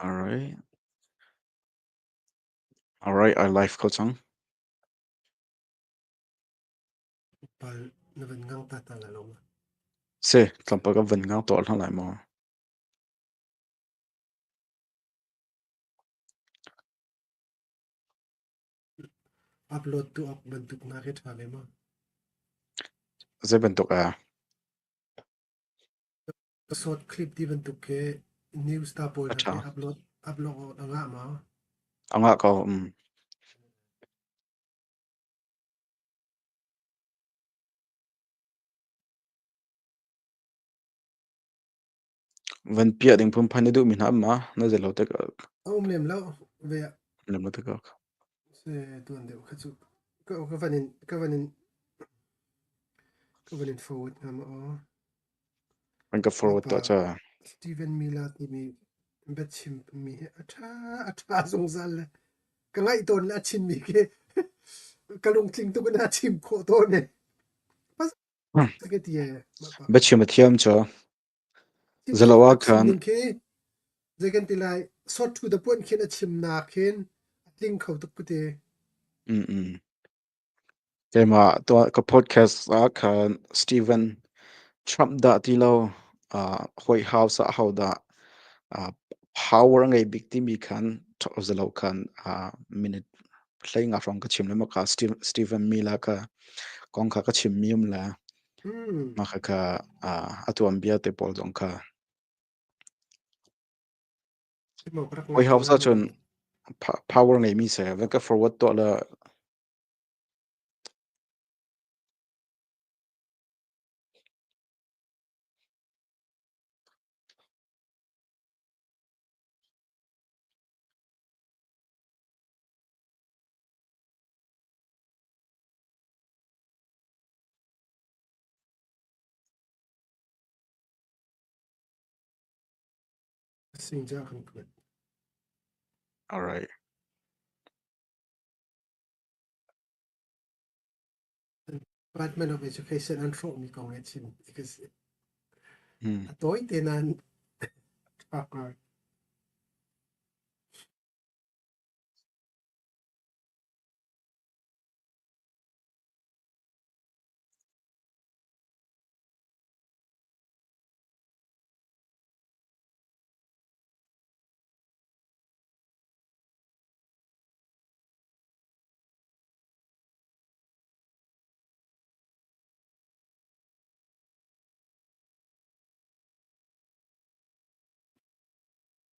Alright. Alright, I live ko cang. Pal na van ngang ta ta la lo ma. Si, tlawmpal ka van ngang tuah hna lai maw? Upload tu awk bantuk na ke ṭha ve ma? Zei bantuk a? Short clip ti bantuk ke news ta pawl A na ṭha. ke upload upload awk a ngah ma? A ngah ko. Um. Van piah ding phunphai na duhmi hna um ma? Na zei lo tik A um lem lo ve lem lo tik se tuan deuh kha cu ka ka van in ka van in ka van in forward hna ma aw. An ka Mah forward pa tuah ca. Steven Miller timi biachim mi hi a ṭha a ṭha zungzal le ka ngaih tawn le a chimmi khi ka lungtling tuk in a chim khawh tawn i ka ti ee mah pa kha. Biachim a thiam cu. Zalo A ah chim khan ning khi zei kan ti lai short to the point khin a chimnak khin a tling kho tuk ka ti. Mm mm. Keimah tuah ka podcast ah khan Steven Trump dah ti lo White House ah ahodah power a ngei bik timi khan zalo khan minute 15 hrawng ka chim le maka Steven Miller ka kong kha ka chimmi um le mah khakha a tuanbia te pawl zong kha White House ahcun power ngeimi si van ka forward tuah le Singja kan kuat. All right. Department of Education an hrawhmi kong he chim ti ka si. A tawi te nain ṭha ngai.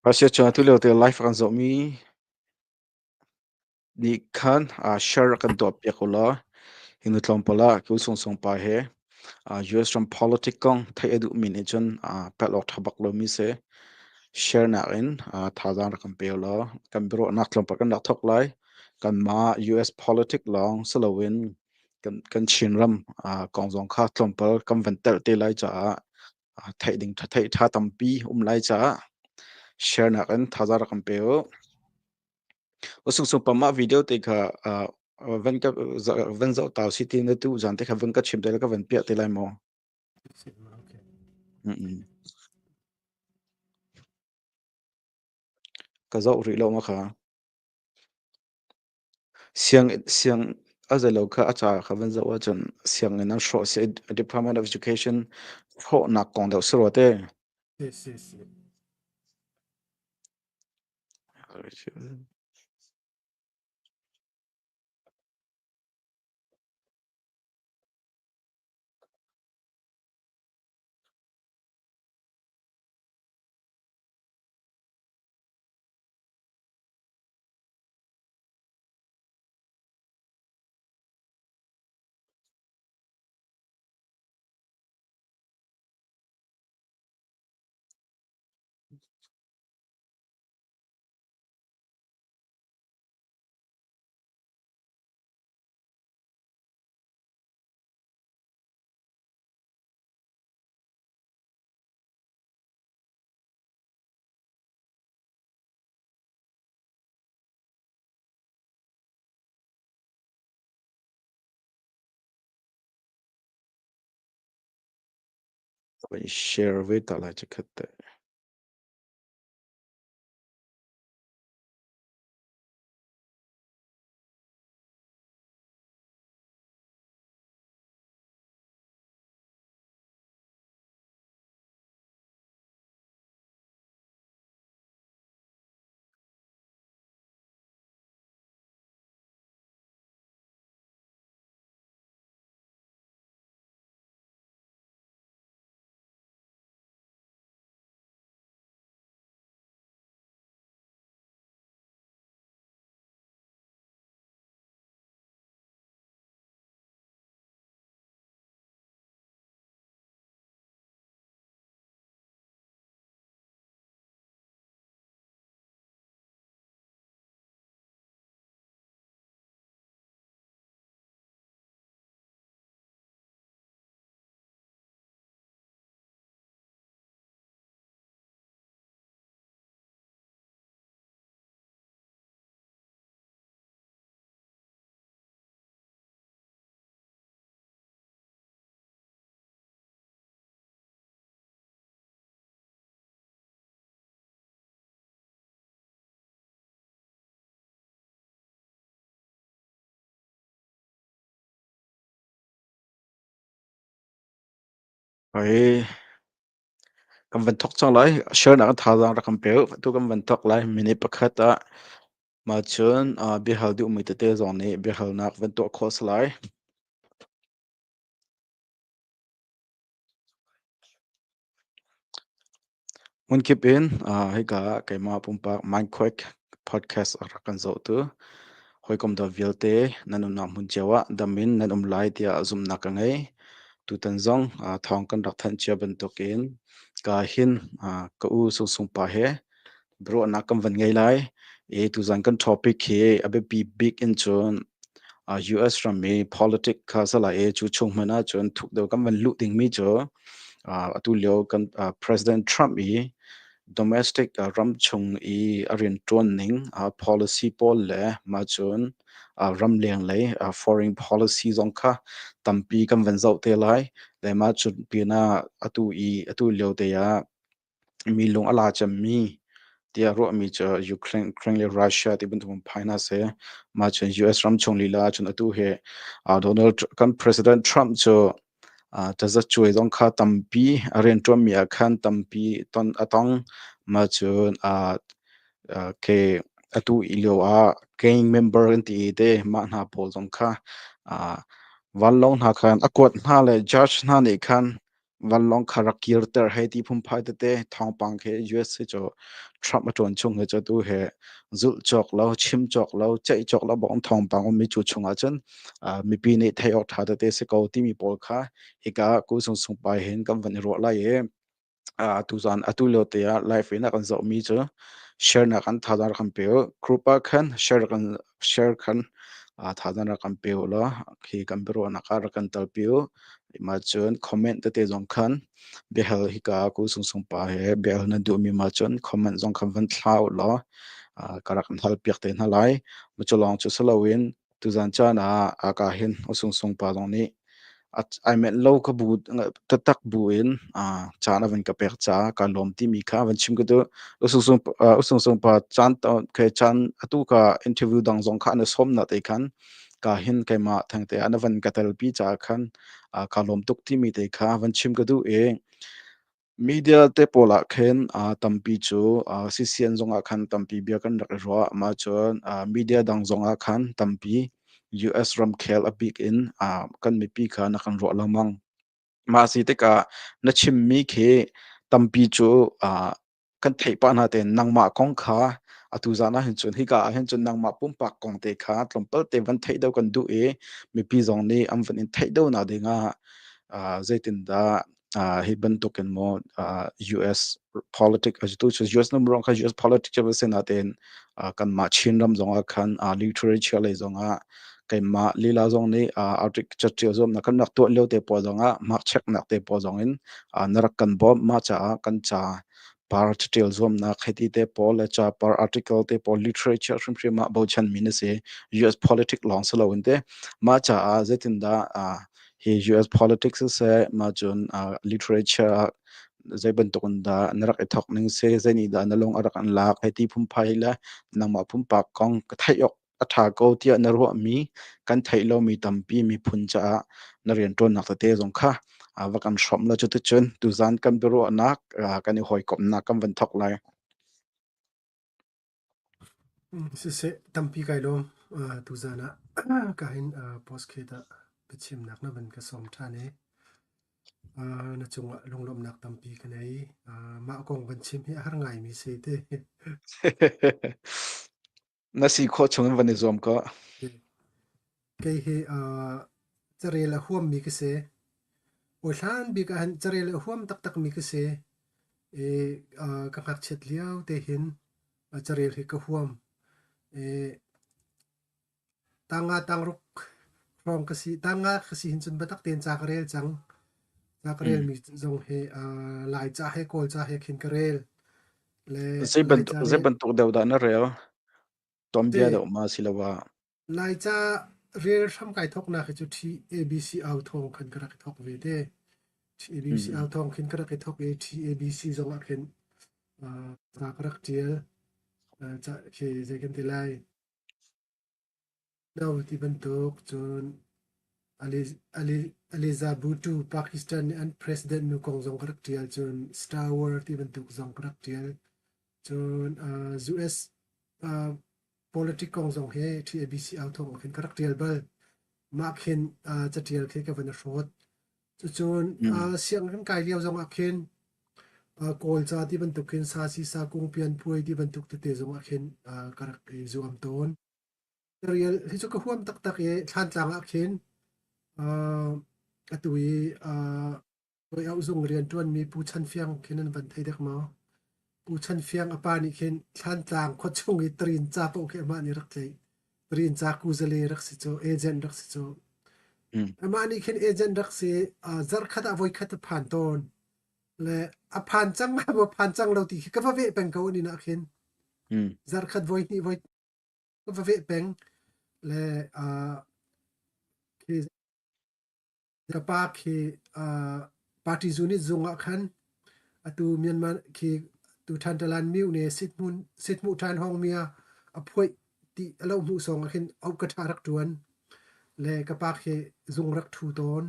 Russia cu atu lio te live kan zohmi nih khan share kan tuah piak u law hi nu tlawmpal ah Kyu Sung Sung pa he US ram politic kong theih a duhmi nih cun palh awk ṭha bak lomi si. Share nak in thazaang rak kan pe u law kan biaruahnak tlawmpal kan rak thawk lai. Kanmah US politic lawng si loin kan Chinram kong zong kha tlawmpal kan van telh te lai caah theih ding theih ṭha tampi um lai caah share nak in thazaang rak kan pe u. Usungsung pa mah video te kha van ka van zoh tau si ti na tu zan te kha van ka chim te ka van piah te lai maw? Mm Ka zoh rih lo ma kha. Siang siang a zelo kha a ca kha van zoh ahcun sianginn an hrawh si Department of Education hrawhnak kong deuh si rua te. Si si si. Van share ve ta lai chikkhat te. Hoi kan van thok cang lai. Share nak thazaang rak kan pe u. Tu kan van thok lai. Minute pakhat ah mah cun biahal duhmi tete zong nih biahalnak van tuah khawh si lai. Hmunkip in hika ah keimah pumpak Mindquake podcast a rak kan zohtu hawikom dawt vialte nan umnak hmun cio ah dam in nan um lai tiah zumhnak ka ngei. Tutan zong thawng kan rak thanh cia bantukin ka hin ka u Sungsung pa he biaruahnak kan van ngei lai. I tuzan kan topic hi a biapi bik in cun US ram i politic kha si lai i cu chung hmanh ahcun thuk deuh kan van luh dingmi cu atu lio kan President Trump i domestic ram chung i a rianṭuan ning policy pawl le mah cun ramleng lei foreign policy zong kha tampi kan van zoh te lai. Le mah cun pinah atu i atu lio te ah mi lung a la cemmi tiah ruahmi cu Ukraine le Russia ti bantuk in phai hna seh. Mah cun US ram chung lila ahcun atu hi Donald kan President Trump cu tazacuai zong kha tampi a rianṭuanmi ah khan tampi ton a tong. Mah cun ke atu i lio ah gang member an ti i te mah hna pawl zong kha vanlawng hna khan a kuat hna le judge hna nih khan vanlawng kha rak kirter hei ti phunphai tete thawngpang khi US hi cu Trump a ṭuan chung hi cu tu he zulh cawk lo, chim cawk lo, ceih cawk lo bawk thawngpang ummi cu chungah cun mipi nih theih awk ṭha tete si ko timi pawl kha hika ku sung sung pai hin kan van i ruah lai i tuzan atu lio te ah live in a kan zohmi cu share nak an thazaang rak kan pe u. Group ah khan share kan share khan thazaang rak kan pe u law khi kan biaruahnak ah rak kan telpi u. Mah cun comment tete zong khan biahal hika ku sung sung pa he biahal na duhmi mah cun comment zong khan van thla u law ka rak in hal piak te hna lai. Cu lawng cu si loin tuzan caan ah aka hin usung sung pa zong nih ai menh lo ka bu taktak bu in caan a van ka pek caah ka lawm timi kha van chim ka duh. Usung sung pa caan ke caan atu ka interview dang zong kha na sawm na te khan ka hin keimah thengte ah na van ka telpi caah khan ka lawm tuk timi te kha van chim ka duh i media te pawl ah khin tampi cu CCN zongah khan tampi bia kan rak i ruah. Mah cun media dang zongah khan tampi US ramkhel a bik in kan mipi kha na kan ruah lengmang. Mah si tikah na chimmi khi tampi cu kan theih pah hna tein nangmah kong kha atu zan ah hin cun hika ah hin cun nangmah pumpak kong te kha tlawmpal te van theih deuh kan duh i mipi zong nih an van in theih deuh nak ding ah zeitindah hi bantuk in maw US politic tu cu US num rong kha US politics cu si natein kanmah Chin ram zong ah khan literature lei zong ah keimah lila zong nih article catial zuamnak kan rak tuah lio te pawl zong ah mark check nak te pawl zong in na rak kan bawmh. Mah caah kan ca par catial zuamnak hiti te pawl le ca par article te pawl literature hrimhrim ah bochan mi na si, US politics lawng si loin te. Mah caah zeitindah. Hi US politics siseh, mah cun literature ah zei bantuk in dah na rak i thawk ning si, zei nih dah na lung a rak in lak, hei ti phunphai le nangmah pumpak kong ka theih awk a ṭha ko tiah na ruahmi kan theih lomi tampi miphun caah na rianṭuannak tete zong kha va kan hrawmh law cuticun tuzan kan biaruahnak kan i hawikomhnak kan van thawk lai. Siseh, tampi kai lawm. Tuzan ah ka hin postcard ah biachimnak na van ka sawm ṭhan i na cungah lunglawmhnak tampi ka nei. Mah kong van chim hi a har ngaimi si te. Na si khawh chung in van i zuam ko. Kei hi carel a huammi ka si. Hlan bik ah hin carel a huam taktakmi ka si. I ka ngakchiat lio te hin carel hi ka huam. I tanga tangruk hrawng ka si. Tanga ka si hin cun biatak tein ca ka rel cang. Ca ka relmi zong hi Laica he Kawlca he khin ka rel. Le Zei bantuk Laica zei rel bantuk deuh dah na rel? te Tuanbia deuh ma siloah? Laica rel hram kai thawknak hi cu TABC au thawng khan ka rak i thawk ve te. TABC au thawng khin ka rak i thawk i TABC zong ah khin ca ka rak ṭial. Ca khi zei kan ti lai? No ti bantuk cun Aliza Bhutto Pakistan nih an president nu kong zong ka rak ṭial. Cun Star War ti bantuk zong ka rak ṭial. Cun US Politic kong zong hi TABC au thawng ah khin ka rak ṭial bal. Mah khin caṭial khi ka van i hrawt. Cucun sianginn kan kai lio zong ah khin Kawlca ti bantuk khin sasi sakung pianpuai ti bantuk tete zong ah khin ka rak i zuam tawn. Rial hi cu ka huam taktak i Thlantlang ah khin atu i Auh zung rianṭuanmi Pu Chan Fiang khi nan van thei dek maw? Pu Chan Fiang a pa nih khin Thlantlang khuachung i tarin ca paoh khi amah nih rak tlaih. Tarin ca kuzale rak si cu, agent rak si cu. Amah nih khin agent rak si, zarhkhat ah voikhat a phan tawn. Le a phan cang maw phan cang lo ti khi ka va veh peng ko an inn ah khin. Zarhkhat voi hnih voi ka va veh peng. Le khi Ka pa khi party unit zung ah khan atu Myanmar khi tu Thantalan myu ne sithmun sithmuh ṭhan hawng mia a phuaih ti a lo hmuh sawng ah khin auh ka ṭha rak ṭuan le ka pa khi zung rak ṭhu tawn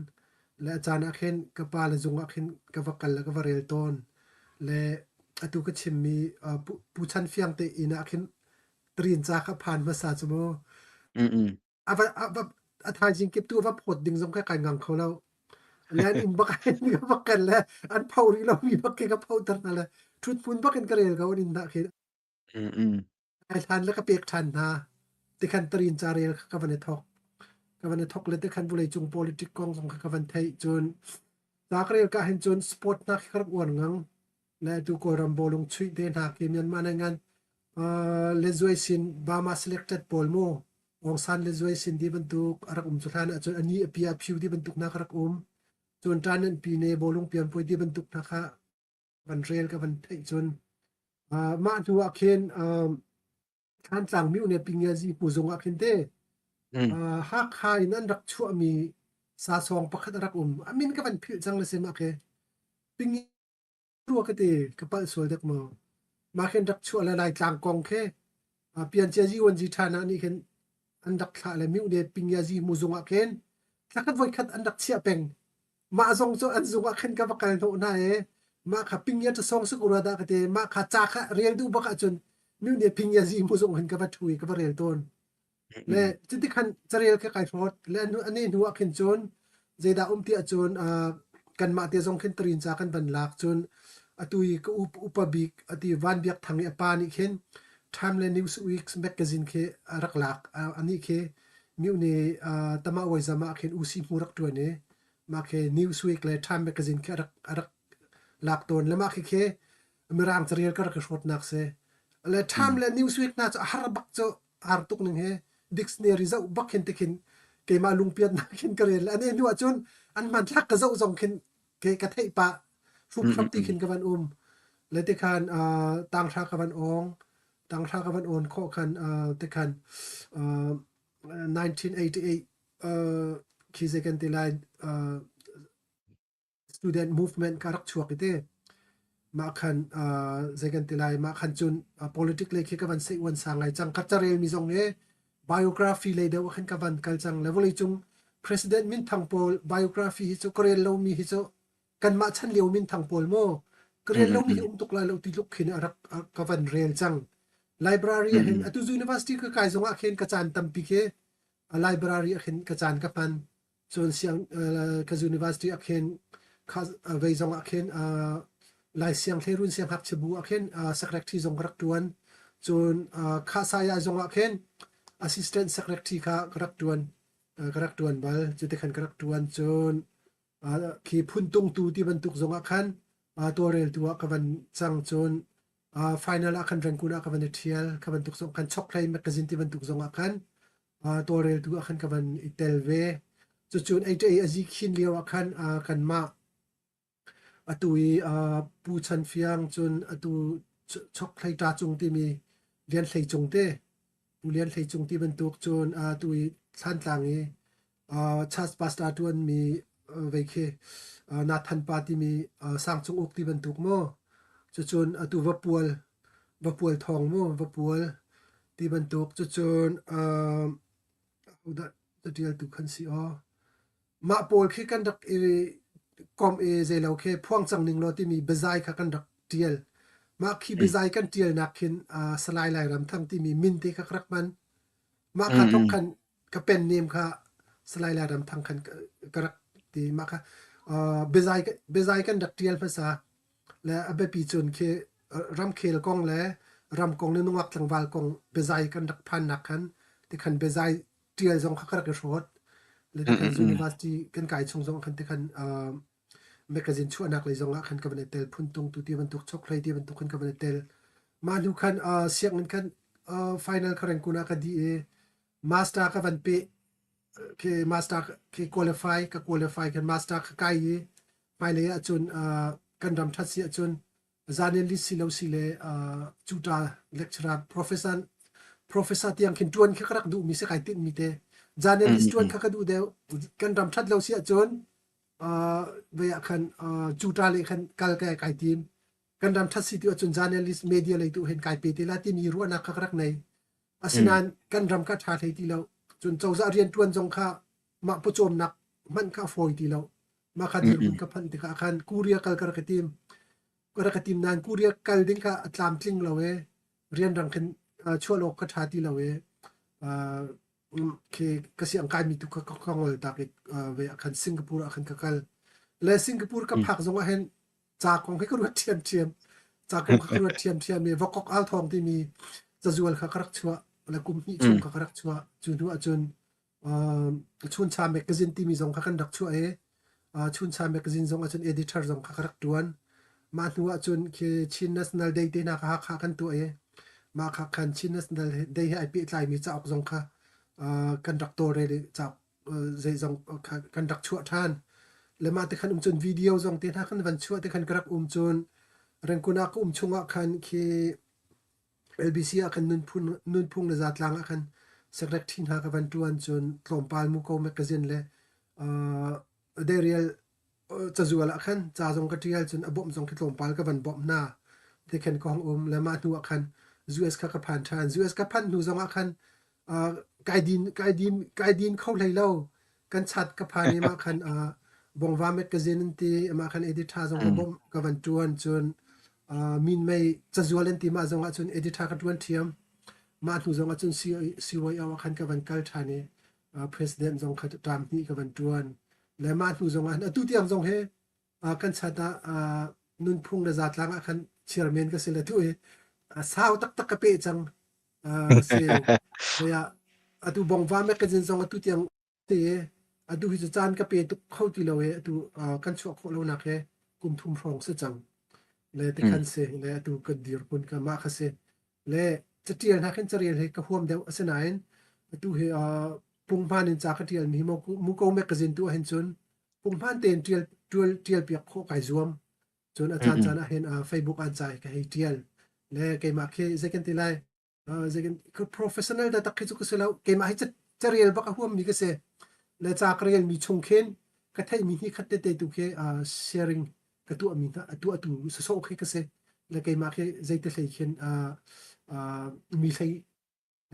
le a caan ah khin ka pa le zung ah khin ka va kal le ka va rel tawn le atu ka chimmi Pu Chan Fiang te inn ah khin tarin ca kha phan hmasa cu mu. A va a va a thaizing kip tu a va phawt ding zong kha kai ngang kho lo. Le an inn bak in ka bak kan le an pho rih lomi bak khi ka photer hna le ṭhutphun bak in ka rel ko an inn dah khi. Ai hlan le ka pek ṭhan hna. Tikhan tarin ca rel kha ka van i thawk. Ka van i thawk le tikhan vawleicung politic kong zong kha ka van theih. Cun ca ka rel ka hin cun sport hna khi ka rak uar ngang. Le tu Kawlram bawlung chuih te hna khi Myanmar nan ngan le zuai sin Burma selected pawl mu Aung San le zuai sin ti bantuk a rak um cu hlan ahcun ani a pia phiu ti bantuk hna ka rak um. Cun ṭan an pi ne bawlung pianpuai ti bantuk hna kha van rel ka van theih cun mah hnu ah khin Thlantlang myu ne Pingiazi hmuzung ah khin te Hakha in an rak chuahmi sasawng pakhat a rak um. A min ka van philh cang le sim ah khi Ping rua ka ti ka palh sual dek maw mah khin rak chuah le Laitlang kong khi piancia zi wan zi ṭhan ah nih khin an rak thlah le myu ne pingya zi mu zung ah khin thlakhat voi khat an rak chiah peng mah zong cu an zung ah khin ka va kal hnawh hna i mah kha pingya ta song suk ura dah ka ti mah kha ca kha rel duh bak ahcun myu ne pingya zi mu zung hin ka va ṭhu i ka va rel tawn Le cuti khan carel kha kai hrawt. Le ane hnu ah khin cun zeidah um ti ahcun kanmah te zong khin tarin ca kan van lak cun atu i ka upa bik ati Van Biak Thang i a pa nih khin Time le Newsweek magazine khi a rak lak. Anih khi mihni Tama Wai ah khin UC hmu rak ṭuan i mah khi Newsweek le Time magazine khi a rak lak tawn. Le mah khi khi Mirang carel ka rak i hrawtnak si. Le Time le Newsweek hna cu a har bak cu har tuk ning he dictionary zoh bak khin tikhin keimah lungpiatnak khin ka rel ane hnu ahcun an hmanthlak ka zoh zong khin ke ka theih pah hruphrap ti khin ka van um le tikhan tanghra ka van ong tanghra ka van on khawh khan tikhan 1988. Khi zei kan ti lai student movement ka rak chuak i te. Mah khan zei kan ti lai mah khan cun politic lei khi ka van seih uan sang ngai cang. Ka carel mi zong hi biography lei deuh ah khan ka van kal cang. Le vawlei cung president minthang pawl biography hi cu ka rel lomi hi cu kanmah chan lio minthang pawl maw ka rel lomi hi um tuk lai lo ti tluk khin a rak ka van rel cang. Library ah hin atu university ka kai zong ah khin ka caan tampi khi a library ah khin ka caan ka hman. Cun siang ka university ah khin kha vei zong ah khin Lai siang hleirun sianghngakchia bu ah khin secretary zong ka rak ṭuan. Cun kha saya zong ah khin assistant secretary kha ka rak ṭuan ka rak ṭuan bal. Cuti khan ka rak ṭuan. Cun khi phuntungtu ti bantuk zong ah khan tawlreltu ah ka van cang. Cun final ah khan Rangoon ah ka van i ṭhial. Kha bantuk zong khan Chokhlei magazine ti bantuk zong ah khan tawlreltu ah khan ka van i tel ve. Cucun HA a zi khin lio ah khan kanmah atu i Pu Chan Fiang cun atu Chokhlei Ṭa Cung timi Lian Hlei Cung te, Pu Lian Hlei Cung ti bantuk cun atu i Thlantlang i church pastor ṭuanmi vei khi Nathan pa timi Sangcung Uk ti bantuk maw cucun atu Vapual Vapual Thawng maw Vapual ti bantuk cucun hodah catialtu khan si aw mah pawl khi kan rak i komh i zeilo khi phuang cang ning law timi biazai kha kan rak ṭial. Mah khi biazai kan ṭialnak khin Salai Lairam Thang timi min te kha ka rak hman. Mah kha thok khan ka pen name kha Salai Lairam Thang khan ka rak ti. Mah kha biazai biazai kan rak ṭial hmasa. Le a biapi cun khi ramkhel kong le ram kong le nungak tlangval kong biazai kan rak phannak khan tikhan biazai ṭial zong kha ka rak i hrawt. Le tikhan university kan kai chung zong khan tikhan magazine chuahnak lei zong ah khan ka van i tel phuntung tu ti bantuk chokhlei ti bantuk khan ka van i tel. Mah hnu khan sianginn khan final kha Rangoon ah ka dih i master ka van peh khi master khi qualify ka qualify kan master ka kai i hmailei ahcun kan ram ṭhat si ahcun zanen si lo si le cuta lecturer professor professor tiang khin ṭuan kha ka rak duhmi si kai tinhmi te journalist ṭuan kha ka duh deuh kan ram ṭhat lo si ahcun vei ah khan cuta le khan kal kai kai tim kan ram ṭhat si tu ahcun journalist media lei tu hen kai pe te la timi ruahnak kha ka rak nei asinain kan ram kha ṭha hlei ti lo cun cozah rian ṭuan zong kha mah pawcawmnak hmanh kha a fawi ti lo mah kha dirhmun ka phanh tikah khan Korea kal ka rak i tim ka rak i tim nain Korea kal ding kha a tlamtling lo e rianrang khin chuah awk ka ṭha ti lo e khi ka siang kaimi tu kha ka ngol tak i ve ah khan Singapore ah khan ka kal le Singapore ka phak zong ah hin ca kong hi ka ruat ṭhiamṭhiam ca kong kha ka ruat ṭhiamṭhiam i Vakok Au Thawng timi cazual kha ka rak chuah le kum hnih chung kha ka rak chuah cu hnu ah cun Chuncha magazine timi zong kha kan rak chuah i Chuncha magazine zong ahcun editor zong kha ka rak ṭuan. Mah hnu ahcun khi Chin National Day te hna kha Hakha kan tuah i mah kha khan Chin National Day he ai pehtlaimi cauk zong kha kan rak tawlrel i cauk zeizong kha kan rak chuah ṭhan. Le mah te khan um cun video zong te hna khan van chuah te khan ka rak um cun Rangoon ah ka um chungah khan khi LBC ah khan nunphun, nunphung le zatlang ah khan secretary hna ka van ṭuan cun tlawmpal muko magazine le uh, darial cazual ah khan ca zong ka ṭial cun a bawmh zong khi tlawmpal ka van bawmh hna. Ti khan ka hong um le mah hnu ah khan US kha ka phan ṭhan. US ka phanh hnu zong ah khan uh, kai din kai din kai din kho hlei lo. Kan chat ka phan i mah khan uh, Bongva magazine an ti mah khan editor zong ka bawmh ka van ṭuan cun minmei cazual an ti mah zong ahcun editor ka ṭuan ṭhiam. Mah hnu zong ahcun CYO ah khan ka van kal ṭhan i president zong kha term hnih ka van ṭuan. Le mah hnu zong ah atu tiang zong hi kan chat ah nunphung le zatlang ah khan chairman ka si le tu i sau taktak ka peh cang. Si. Atu Bongva magazine zong atu tiang Te atu hi cu caan ka pe tuk kho ti lo i atu kan chuah khawh lonak hi kum thum hrawng si cang. Le tikhan si le atu kan dirhmun ka mah kha si. Le catial hna khin carel hi ka huam deuh asinain atu hi punghman in ca ka tialmi hi Muko magazine tu ahhin cun punghman tein tial tial tial piak khawh kai zuam. Cun a caan caan ahhin Facebook an ca ka hei tial. Le keimah khi zei kan ti lai Professional taktak khi cu ka si lo. Keimah hi carel bak a huammi ka si. Le ca ka relmi chung khin ka theihmi hi khat tete tu khi sharing ka tuahmi hna tuahtu sawsawh khi ka si. Le keimah khi zeiti hlei khin mi hlei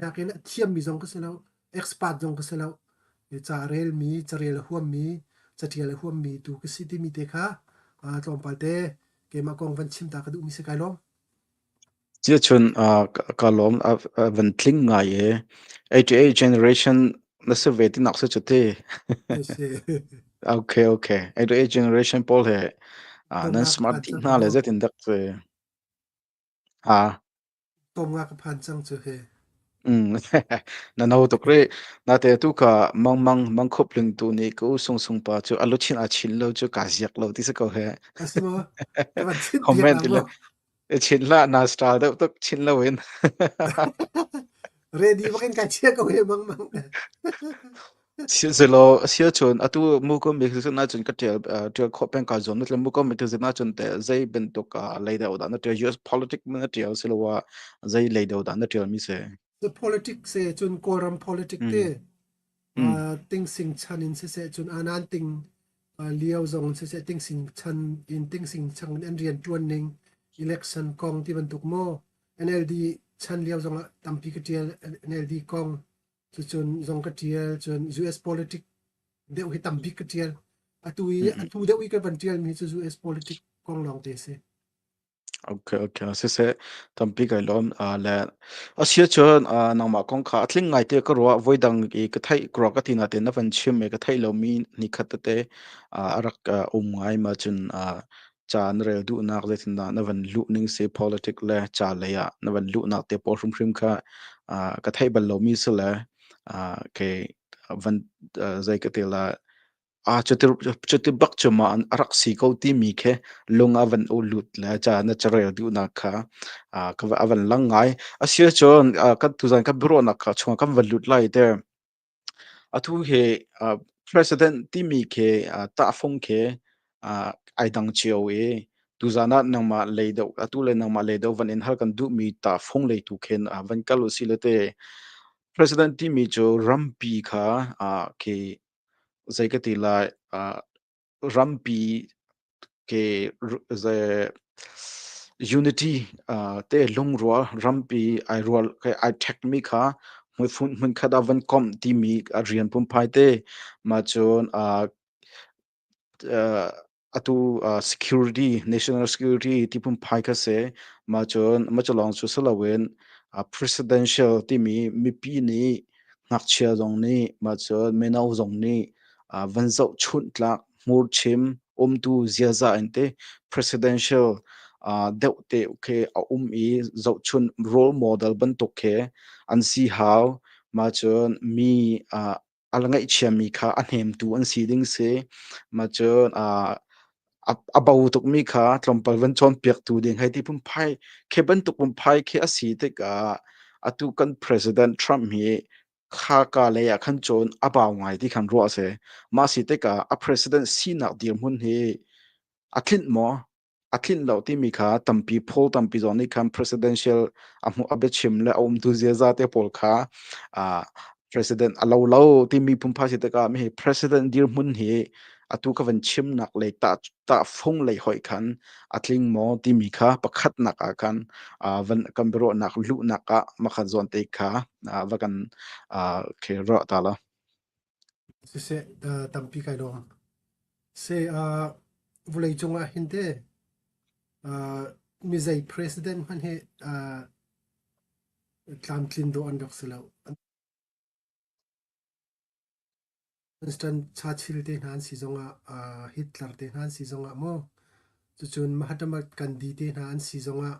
nakin a thiammi zong ka si lo, expert zong ka si lo. Ca relmi, carel a huammi, catial a huammi tu ka si timi te kha tlawmpal te keimah kong van chim ta ka duhmi si kai lawm. Ciachun ka lawm a van tling ngai e. 88 generation na si ve ti nak si cu ti. Okay, okay. 88 generation pawl he nan smart dih hna le zeitin dak cu. Ha. Tom nga ka phan cang cu he. Na no tuk rih. Nate tu ka mang mang mang khup ling tu nih ka u sung sung pa cu a luchin a chin lo cu ka ziak lo ti si ko he. Asi maw? Ka van chit piak Comment la ti maw? le i chin hlah na star deuh tuk chin lo in. Ready bakin ka chia ko he mang mang. Sihmanhsehlaw a si ahcun atu muko mekzin ahcun ka ṭial ṭial khawh peng kaa zuam. Na muko mekzin ahcun teh zei bantuk lei deuh dah na ṭial? US politic na ṭial siloah zei lei deuh dah na ṭialmi si? The politics se cun Kawlram politic te tingsing chan in siseh cun anan ting lio zong in siseh tingsing chan in tingsing chang in an rian ṭuan ning election kong ti bantuk maw NLD chan lio zong ah tampi ka ṭial NLD kong Cucun zong ka ṭial, cun US politic deuh hi tambik ka ṭial. Atu i atu deuh i ka van ṭialmi cu US politic kong lawng te si. Okay, okay. Siseh, tampi kai lawm. Le a si ahcun nangmah kong kha a tling ngai te ka ruah. Voidang i ka theih ka ruah ka ti nain na van chim i ka theih lomi nikhat tete a rak um ngai ma cun ca na rel duhnak zeitindah na van luh ning si politic le ca lei ah na van luhnak te pawl hrimhrim kha ka theih bal lomi si le ke van zei ka ti la a cuti cuti bak cu ma a rak si ko timi khi lung a van u lut le ca na carel duhnak kha ka a van lang ngai a si ahcun kan tuzan kan biaruahnak kha chungah kan van lut lai te. Atu hi president timi khi tahfung khi ai dang cio i tuzaan ah nangmah lei deuh atu le nangmah lei deuh van in hal kan duhmi tahfung lei tu khin van kal usih law teh president timi cu rampi kha khi zei ka ti lai rampi ke unity te lungrual rampi ai rual ai ṭhekmi kha hmunkhat ah van komh timi a rian pumphai te mah cun atu security national security ti phunphai kha si mah cun mah cu lawng cu si loin presidential timi mipi nih ngakchia zong nih mah cun mino zong nih van zohchunh tlak hmurchim umtu ziaza in te presidential deuh te khi a um i zohchun role model bantuk khi an si hau. Mah cun mi a ngaihchiami kha a hnemtu an si ding si. Mah cun a bo tukmi kha tlawmpal van cawnpiaktu ding hei ti phunphai khi bantuk phunphai khi a si tikah atu kan President Trump hi khaka lei ah khan cun a bau ngai ti khan ruah a si. Mah si tikah a president sinak dirhmun hi a tlinh maw? A tlinh lo timi kha tampi poll tampi zong nih khan presidential a hmuh a biachim le a umtu ziaza te pawl kha president a lo lo timi phunphai si tikah mi hi president dirhmun hi atu ka van chimnak lei tah fung lei hoih khan a tling maw timi kha pakhatnak ah khan van kan biaruahnak luhnak ah makhat zawn te kha va kan khi ruah ta la. Siseh, tampi kai lawm. Se vawlei cungah hin te mizei president hmanh hi tlamtlin dawh an rak si lo. Winston Churchill te hna an si zongah, Hitler te hna an si zongah maw, cucun Mahatma Gandhi te hna an si zongah,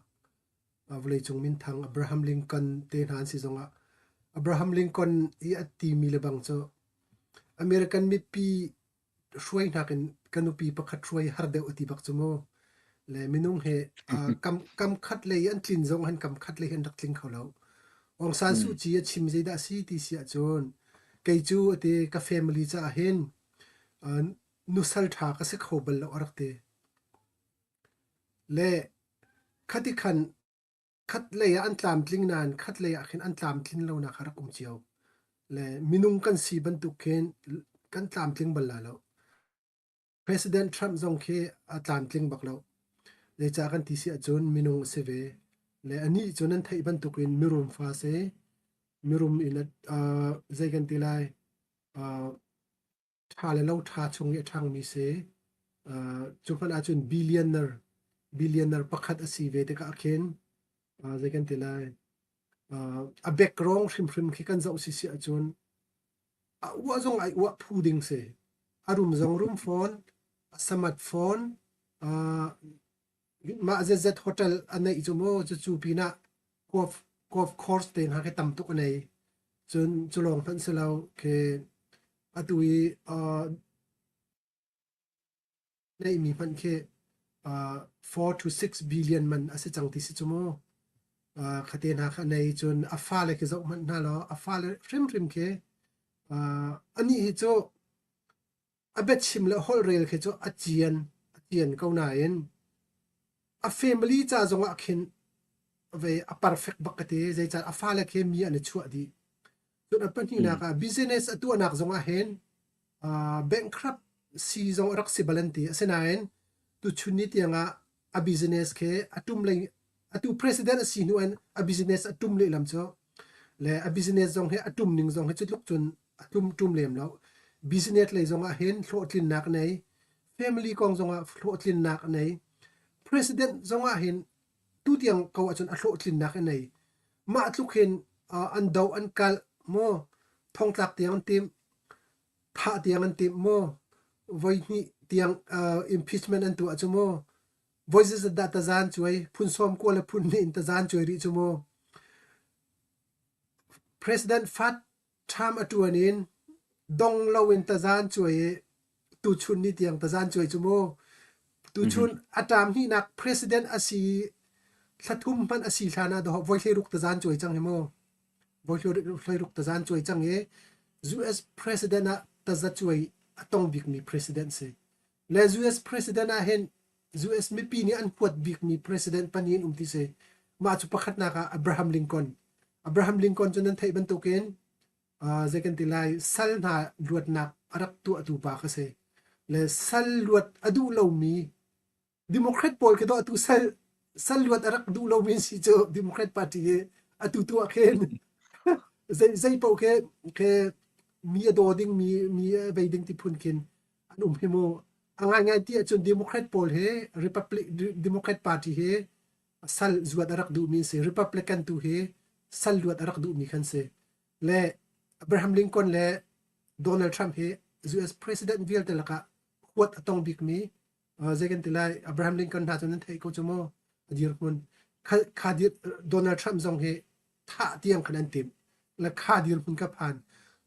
vawleicung minthang Abraham Lincoln te hna an si zongah, Abraham Lincoln i a timi le bang cu American mipi hruai hnakin ka nupi pakhat hruai har deuh a ti bak cu mu. Le minung he kam kam khat lei an tlin zong han kam khat lei an rak tling kho lo. Aung San Suu Kyi a chim zeidah si ti si ahcun kei cu ati ka family caah hin nusal ṭha ka si kho bal lo a rak ti. Le khati khan Khatlei ah an tlamtling nain khatlei ah khin an tlamtlin lonak a rak um cio. Le minung kan si bantuk khin Kan tlamtling bal lai lo. President Trump zong khi a tlamtling bak lo. Zeicah kan ti si ahcun minung a si ve. Le anih cu nan theih bantukin mirum fa si. Mirum in zei kan ti lai ṭha le lo ṭha chung i a ṭhangmi si. Cu hmanh ahcun billionaire billionaire pakhat a si ve tikah khin zei kan ti lai a background hrimhrim khi kan zoh sisi ahcun a uah zong ai uah phu ding si. A rum zong rum fawn, a samat fawn, mah zetzet hotel a neih cu mu cucu pinah golf golf course te hna khi tam tuk a nei. Cun cu lawng hmanh si lo khi atu i neihmi hmanh khi 4 to 6 billion man a si cang ti si cu mu. Khate hna kha nei cun a fale khi zoh hmanh hna law a fale hrimhrim khi anih hi cu a biachim le holhrel khi cu a cian ko nain a family ca zongah khin vei a perfect bak ka ti. Zeicah a fale khi mi an i chuah dih. Cun a pahnihnak ah business a tuahnak zongah hin bankrupt si zong a rak si bal an ti. Asinain tuchun ni tiangah a business khi a tum lei atu president a si hnu in a business a tum lehlam cu le a business zong hi a tum ning zong hi cu tluk cun a tum tum lem lo. Business lei zongah hin hlawhtlinnak a nei. Family kong zongah hlawhtlinnak a nei. President zongah hin tutiang ko ahcun a hlawhtlinnak a nei. Mah tluk hin an do an kalh maw thongtlak tiang an timh thah tiang an timh maw voihnih tiang impeachment an tuah cu maw voi zeizat dah tazan cuai phun sawm kua le phun hnih in tazan cuai rih cu mu. President Fat Trump a ṭuan in dong loin tazan cuai i tuchun ni tiang tazan cuai cu mu. Tuchun a ṭam hnihnak president a si thla thum hmanh a si hlan ah dawh voi hleiruk tazan cuai cang hi mu. Voi hleiruk tazan cuai cang i US president ah taza cuai a tong bikmi president si. Le US president ah hin US mipi nih an huat bikmi president pahnih an um ti si. Mah cu pakhatnak ah Abraham Lincoln. Abraham Lincoln cu nan theih bantukin zei kan ti lai sal hna luatnak a rak tuahtu pa kha si. Le sal luat a duh lomi Democrat pawl khi dawh atu sal sal luat a rak duh lomi si cu Democrat Party hi atu tu ah khin zei zei paoh khi khi mi a daw ding mi mi a vei ding ti phun khin an um hi mu. A ngaingai ti ahcun Democrat pawl hi Republic Democrat Party hi sal zuat a rak duhmi an si. Republican tu hi sal luat a rak duhmi khan si. Le Abraham Lincoln le Donald Trump hi US president vialte lakah huat a tong bikmi zei kan ti lai Abraham Lincoln hna cu nan theih ko cu mu a dirhmun kha kha dir Donald Trump zong hi thah tiang khan an timh le kha dirhmun ka phan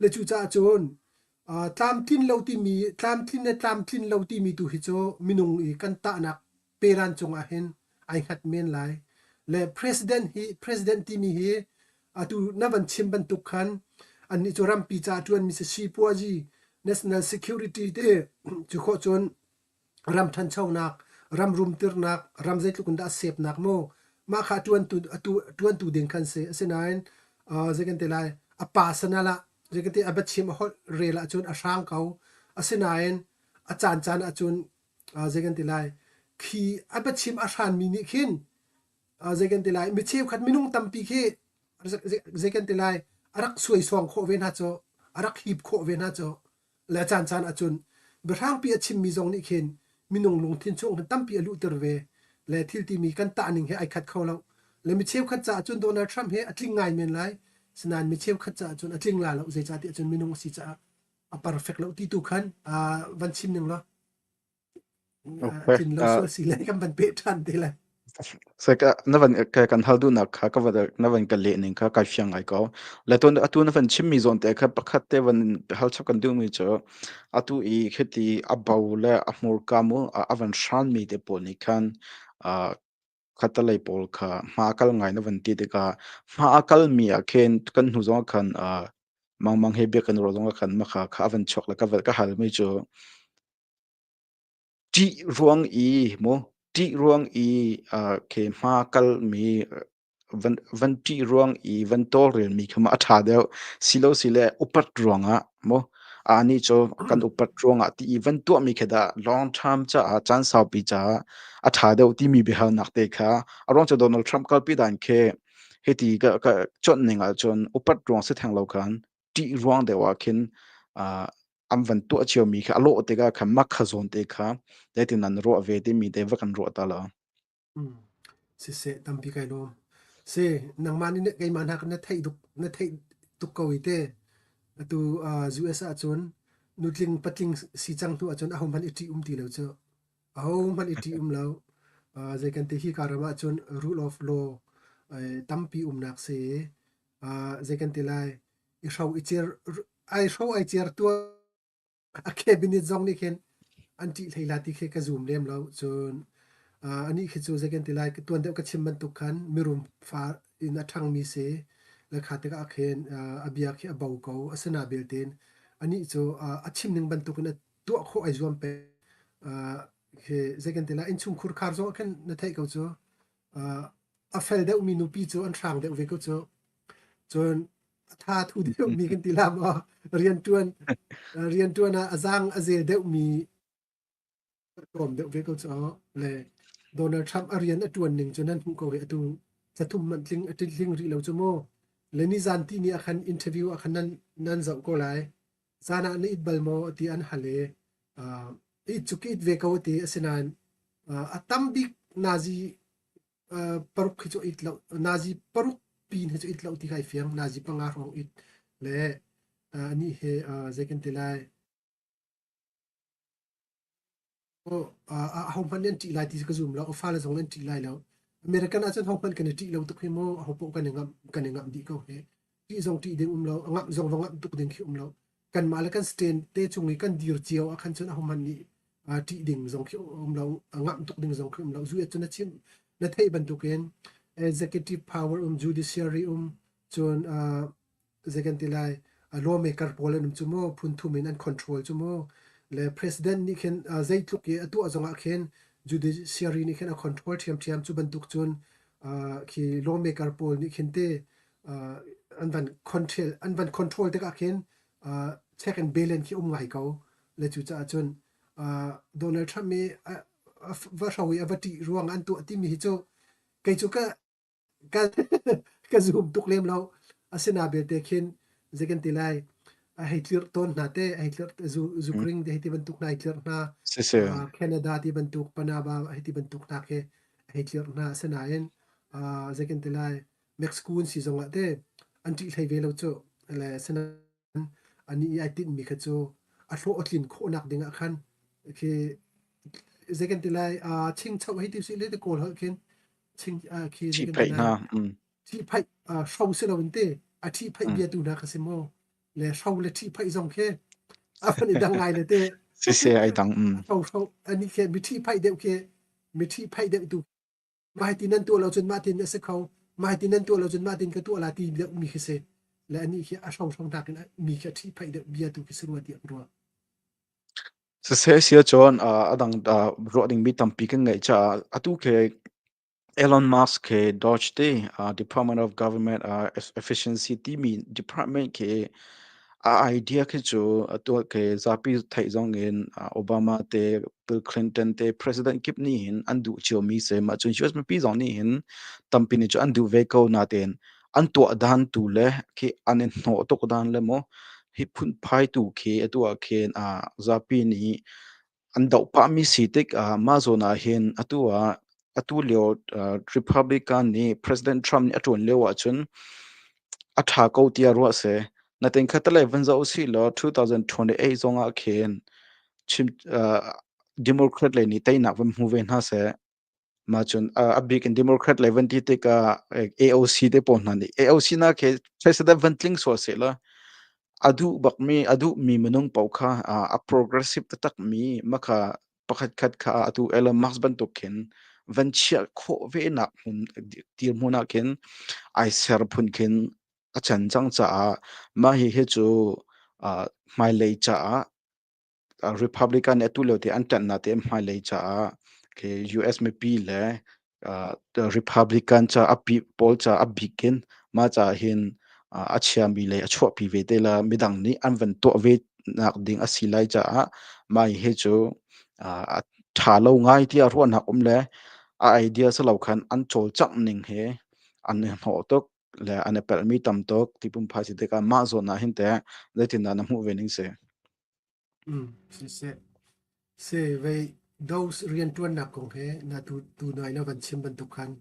le cucaah cun tlamtlin lo timi tlamtlin le tlamtlin lo timi tu hi cu minung i kan tahnak peran cungah hin ai hngat men lai le president hi president timi hi atu na van chim bantuk khan annih cu rampi ca ṭuanmi si sipuazi national security te cu khawh cun ram ṭhanchonak, ram rumtirnak, ram zeitluk in dah a sepnak mu mah kha ṭuantu atu ṭuantu ding khan si. Asinain zei kan ti lai a personal ah zei kan ti a biachim a holh rel ahcun a hrang ko. Asinain a caancaan ahcun zei kan ti lai khi a biachim a hranmi nih khin zei kan ti lai mi cheukhat minung tampi khi zei kan ti lai a rak suaisuang khawh ve hna cu a rak hip khawh ve hna cu le caancaan ahcun biahrangpi a chimmi zong nih khin minung lungthin chung hin tampi a luhter ve le thil timi kan tahning he ai khat kho lo le mi cheukhat caah cun Donald Trump he a tling ngai men lai sinain mi cheukhat caah cun a tling la lo zeicahtiah cun minung a si caah a perfect lo ti tu khan van chim ning law Okay. tlin lo sual si le kan van peh ṭhan te lai. Saka na van ka kan hal duhnak kha ka van na van ka leh ning kha kai fiang ngai ko. Le ton atu na van chimmi zawn te kha pakhat te van hal chap kan duhmi cu atu i khiti a bo le a hmurka mu a van hranmi te pawl nih khan khatalei pawl kha hma kal ngai na van ti tikah hma a kalmi ah khin kan hnu zong ah khan mangmang he bia kan ruah zong ah khan makha kha a van chuak le ka van ka halmi cu Ṭih ruang i maw ṭih ruang i khi hma kalmi van ṭih ruang i van tawlrelmi kha maw a ṭha deuh, silosile upat ruangah maw. Anih cu kan upat ruangah ti i van tuahmi khi dah long term caah caan saupi caah a ṭha deuh timi biahalnak te kha a ruang cu Donald Trump kalpi dan khi hiti ka ka cuanh ning ahcun upat ruang si theng lo khan ṭih ruang deuh ah khin an van tuah ciomi kha a lawh tikah khan mak kha zawn te kha zeitin nan ruah ve timi te va kan ruah ta lo. Siseh, tampi kai lawm. Si, nangmah nih keimah hna na theih tuk na theih tuk ko i te. Atu US ahcun nutling patling si cang hnu ahcun ahohmanh i ṭih um ti lo cu. Ahohmanh i ṭih um lo. Zei kan ti hi ka ram ahcun rule of law tampi umnak si i zei kan ti lai i hro i cer ai hro ai cer tuah A cabinet zong nih khin an ṭih hlei la ti khi ka zum lem lo. Cun anih khi cu zei kan ti lai tuan deuh ka chim bantuk khan mirum fa in a ṭhangmi si le kha tikah khin a bia khi a bo ko. Asina belte anih cu a chim ning bantukin a tuah khawh ai zuam peng. Khi zei kan ti lai innchungkhur khar zong ah khin na theih ko cu. A fel deuhmi nupi cu an hrang deuh ve ko cu. Cun a tha thu deuhmi kan ti la maw rianṭuan rianṭuan ah a zaang a zel deuhmi a tlawm deuh ve ko cu le Donald Trump a rian a ṭuan ning cu nan hmuh ko hi atu thlathum hmanh tling a tling rih lo cu mu le nizan ti ni ah khan interview ah khan nan nan zoh ko lai zan ah na it bal maw ti an hal i it cu ka it ve ko ti asinain a tam bik nazi paruk khi cu it lo nazi paruk pin hi cu it lo ti kai fiang nazi panga hrawng it le anih he zei kan ti lai aho hmanh an ṭih lai ti ka zum lo a fale zong an ṭih lai lo American ahcun ho hmanh kan i ṭih lo tuk hi mu aho paoh kan i ngamh kan i ngamh dih ko hi ṭih zong ṭih ding um lo a ngamh zong va ngamh tuk ding khi um lo kanmah le kan stand te chung i kan dir cio ah khan cun ahohmanh nih ṭih ding zong khi um lo, ngamh tuk ding zong khi um lo. Zu cun na chim na theih bantukin executive power um, judiciary um, cun zei kan ti lai lawmaker pawl an um cu mu, phun thum in an control cu mu. Le president nih khin zeitluk i a tuah zongah khin judiciary nih khin a control ṭhiamṭhiam cu bantuk cun khi lawmaker pawl nih khin te an van control an van control tikah khin check and balance khi um ngai ko le cucaah cun Donald Trump i va hro i a va ṭih ruang an tuah timi hi cu kei cu ka ka ka zum tuk lem lo asina belte khin zei kan ti lai a hei tlirh tawn hna te a hei tlirh Zukring te hei ti bantuk hna hei tlirh hna Siseh. Canada ti bantuk Panama hei ti bantuk hna khi hei tlirh hna asinain zei kan ti lai Mexico an si zongah te an ṭih hlei ve lo cu le asinain anih i ai tinhmi kha cu a hlawh a tlin khawhnak ding ah khan khi zei kan ti lai chingchoh hei ti usih le te kawl holh khin ching khi zei kan ti Ṭhihphaih lai hna. ṭhihphaih hro si loin te a ṭhihphaih bia tu hna kha si mu le hro le ṭhihphaih zong khi a van i dang ngai le te Siseh ai dang. A hro hro ani khi mi ṭhihphaih deuh khi mi ṭhihphaih deuh tu mah ti nan tuah lo cun mah tin a si kho mah ti nan tuah lo cun mah tin ka tuah la ti deuh mi khi si le anih khi a hro hro nakin mi khi a ṭhihphaih deuh bia tu khi si rua tiah ka ruah. Siseh sia cun a dang ruah dingmi tampi kan ngeih caah atu khi Elon Musk he DOGE te Department of Government Efficiency timi department khi a idea khi cu atu khi zapi theih zong in Obama te Bill Clinton te President kip nih hin an duh ciomi si. Mah cun US mipi zong nih hin tampi nih cun an duh ve ko natein an tuah dan tu le khi an i hnawh tuk dan le maw hi phunphai tu khi atu ah khin zapi nih an doh pahmi si tikah mah zawn ah hin atu ah atu lio Republican nih President Trump nih a ṭuan lio ahcun a ṭha ko tiah ruah si. Natin khatalei van zoh usih law 2028 zong ah khin chim Democrat lei nih teinak van hmu ve hna seh. Mah cun a bik in Democrat lei van ti tikah AOC te pawl hna nih AOC na khi president van tling sual seh law a duh bakmi a duhmi minung paoh kha a progressive taktakmi makha pakhat khat kha atu Elon Musk bantuk khin van chiah khawh ve nak hmun dirhmun ah khin ai ser phun khin a chan cang caah mah hi hi cu hmailei caah Republican nih atu lio te an ṭanhnak te hmailei caah khi US mipi le Republican ca a pi pawl ca a bik in mah caah hin a chiami lei a chuahpi ve te la midang nih an van tuah ve nak ding a si lai caah mah hi cu a ṭha lo ngai tiah ruahnak um le a idea si lo khan an cawlcangh ning he an i hnawh tuk le an i pelhmi tam tuk ti pumphai si tikah mah zawn ah hin teh zeitindah na hmuh ve ning si? Siseh. Se vei those rianṭuannak kong he na tu tu nai na van chim bantuk khan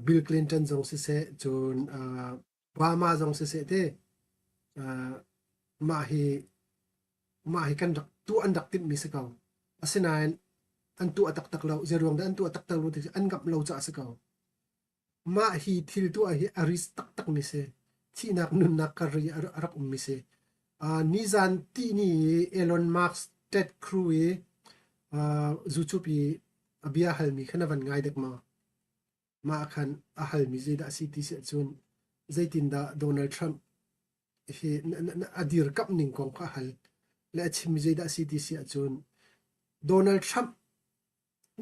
Bill Clinton zong siseh cun Obama zong siseh te mah hi mah hi kan rak tuah an rak timhmi si ko. Asinain an tuah taktak lo. Zeiruang dah an tuah taktak lo ti an ngamh lo caah si ko. Mah hi thil tuah hi a risk taktakmi si. Thihnak nunnak kar i a rak ummi si. Nizan tihni i Elon Musk Ted Cruz i YouTube i a bia halmi kha na van ngai dek maw? Mah khan a halmi zeidah a si ti si ahcun zeitindah Donald Trump hi a dirkamh ning kong kha a hal le a chimmi zeidah a si ti si ahcun Donald Trump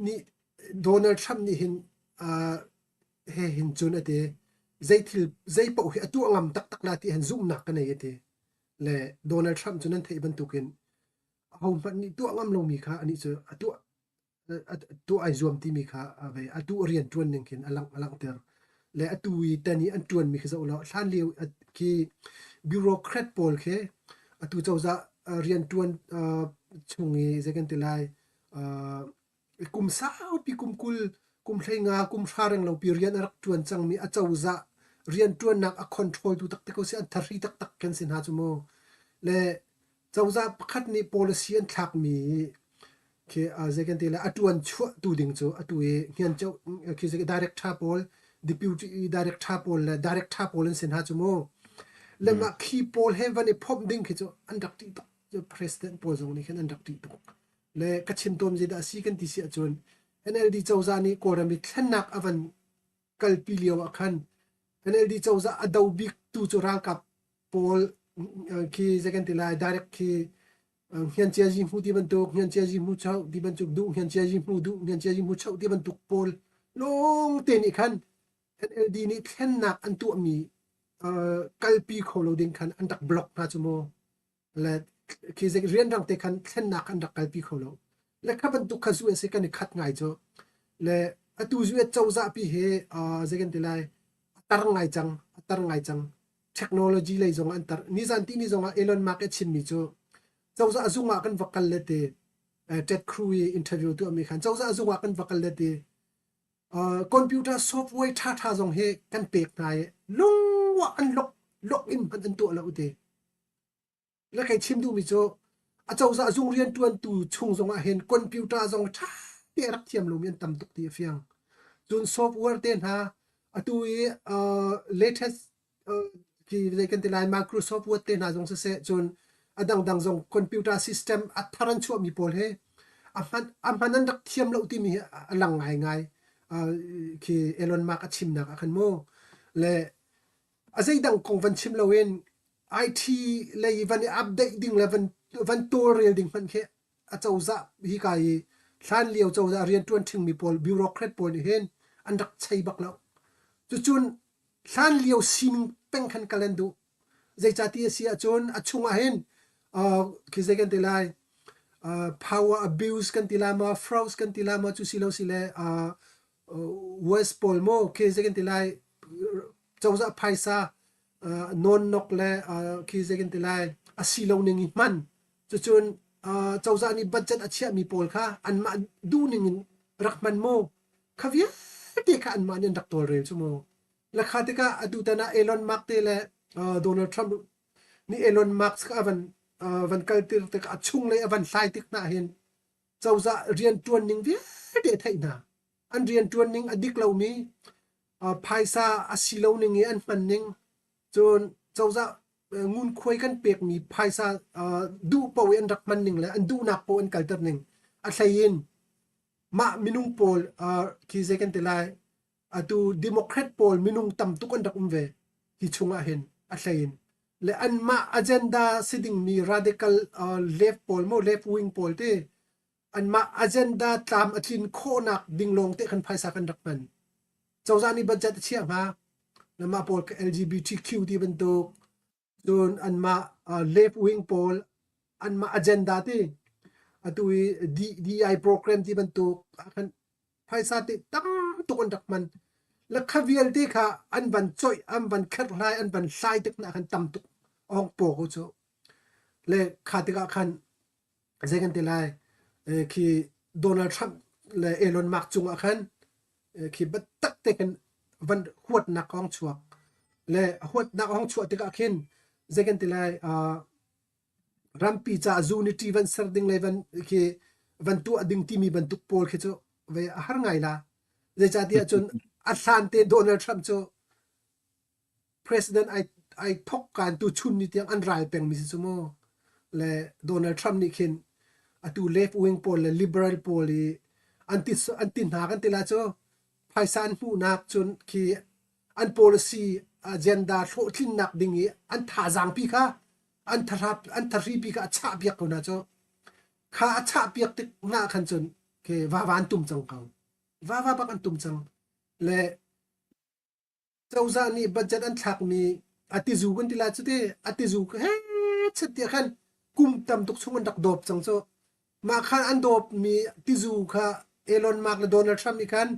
nih Donald Trump nih hin he hin cun a ti zei thil zei paoh hi a tuah ngam taktak la ti hin zumhnak ka nei a ti le Donald Trump cu nan theih bantukin ahohmanh nih tuah ngam lomi kha anih cu a tuah tuah ai zuam timi kha a vei atu a rian ṭuan ning khin a langh a langhter le atu i tan i an ṭuanmi khi zoh law hlan lio khi bureaucrat pawl khi atu cozah rian ṭuan chung i zei kan ti lai kum saupi kum 20 kum 15 kum 20 reng lopi rian a rak ṭuan cangmi a cozah rian ṭuannak a control tu taktak ko si an thahri taktak kan si hna cu mu le cozah pakhat nih policy an thlakmi khi zei kan ti lai a ṭuan chuah tu ding cu atu i hngiancho khi zei director pawl deputy director pawl le director pawl an si hna cu mu le mah khi pawl he van i phomh ding khi cu an rak ṭih tuk president pawl zong nih khin an rak ṭih tuk le ka chim tawn zeidah a si kan ti si ahcun NLD cozah nih Kawlram i thlennak a van kalpi lio ah khan NLD cozah a do bik tu cu ralkap pawl khi zei kan ti lai direct khi Ngiancia Zi Hmu ti bantuk Ngiancia Zi Hmu Cho ti bantuk duh Ngiancia Zi Hmu duh Ngiancia Zi Hmu Cho ti bantuk pawl lawng te nih khan NLD nih thlennak an tuahmi kalpi kho lo ding khan an rak block hna cu mu le khi zik rianrang te khan thlennak an rak kalpi kho lo le kha bantuk kha US kan i khat ngai cu le atu US cozah pi hi zei kan ti lai a tar ngai cang a tar ngai cang technology lei zong an tar nizan ti ni zong ah Elon Musk a chimmi cu cozah zung ah kan va kal le ti Ted Cruz i interview tu ami khan cozah zung ah kan va kal le ti computer software tha tha zong hi kan pek hna i lungwa an lok lok in hman an tuah lo ti Le kei chim duhmi cu acozah zung rianṭuantu chung zongah hin computer zong ṭha te a rak thiam lomi an tam tuk ti a fiang. Cun software te hna atu i latest khi zei kan ti lai Microsoft Word te hna zong siseh cun a dangdang zong computer system a thar an chuahmi pawl hi a hman a hman an rak thiam lo timi hi a lang ngaingai. Khi Elon Musk a chimnak ah khan mu le a zeidang kong van chim loin IT lei van i update ding le van van tawlrel ding hmanh khi acozah hika i hlan lio cozah rianṭuan ṭhingmi pawl bureaucrat pawl nih hin an rak chei bak lo. Cucun hlan lio sining peng khan kal an duh. Zeicati a si ahcun a chungah hin khi zei kan ti lai power abuse kan ti lai maw fraud kan ti lai maw cu si lo si le West pawl maw khi zei kan ti lai cozah phaisa nawnnok le khi zei kan ti lai a si lo ning i hman cucun cozah nih budget a chiahmi pawl kha anmah duh ning in rak hman mu kha vialte kha anmah nih an rak tawlrel cu mu la kha tikah atu tan ah Elon Musk te le Donald Trump nih Elon Musk kha a van van kaltir tikah a chunglei a van hlai tik hna hin cozah rianṭuan ning vialte a theih hna an rianṭuan ning a dik lomi phaisa a si lo ning i an hman ning cun cozah ngunkhuai kan pekmi phaisa duh paoh i an rak hman ning le an duhnak paoh an kalter ning a hlei in mah minung pawl khi zei kan ti lai atu Democrat pawl minung tam tuk an rak um ve hi chungah hin a hlei in le anmah agenda si dingmi radical left pawl mo left wing pawl te anmah agenda tlam a tlin khawhnak ding lawng te khan phaisa kan rak hman. Cozah nih budget a chiah hnga. Mah pawl LGBTQ ti bantuk cun anmah left wing pawl Anmah agenda ti atu i DI program ti bantuk ah khan phaisa te tam tuk an rak hman. Le kha vialte kha an van coih, an van kherhhlai, an van hlai tik hna khan tam tuk a hong paw ko cu. Le kha tikah khan zei kan ti lai khi Donald Trump le Elon Musk cungah khan khi biatak te khin van huatnak a hong chuak. Le huatnak a hong chuah tikah khin zei kan ti lai rampi caah unity van ser ding le van khi van tuah ding timi bantuk pawl khi cu ve a har ngai la. Zeicahtiah cun a hlan te Donald Trump cu President ai ai thok kaan tu chun ni tiang an ral pengmi si cu mu. Le Donald Trump nih khin atu left wing pawl le liberal pawl i an ti an ti hna kan ti la cu phaisa an hmuhnak cun khi an policy agenda hlawhtlinnak ding i an thazaang pi kha an thahrap an thahri pi kha a chah piak ko hna cu kha a chah piak tik hna khan cun ke vava an tum cang ko vava bak an tum cang le Cozah nih budget an thlakmi a tizu kan ti lai cu ti a tizu he chet tiah khan kum tam tuk chung an rak dawp cang cu. Mah khan an dawpmi tizu kha Elon Musk le Donald Trump nih khan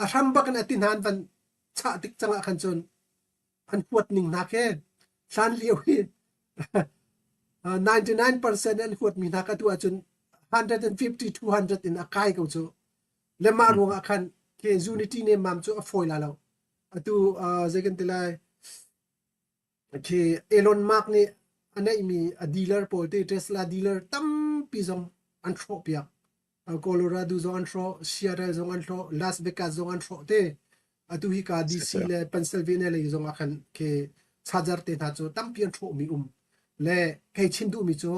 a hram bak in a ti hna an van chah tik cang ah khan cun an huat ning hna khi hlan lio hi 99% an huatmi hna ka tu ahcun 150 200 in a kai ko cu. Le mah ruangah khan khi unity nemmam cu a fawi la lo. Atu uh, zei kan ti lai khi Elon Musk nih a neihmi a dealer pawl te Tesla dealer tampi zong an hrawh piak. Colorado zong an hrawh, Seattle zong an hrawh, Las Vegas zong an hrawh te. Atu hi ka DC le Pennsylvania lei zong ah khan khi charger te hna cu tampi an hrawhmi um. Le kei chim duhmi cu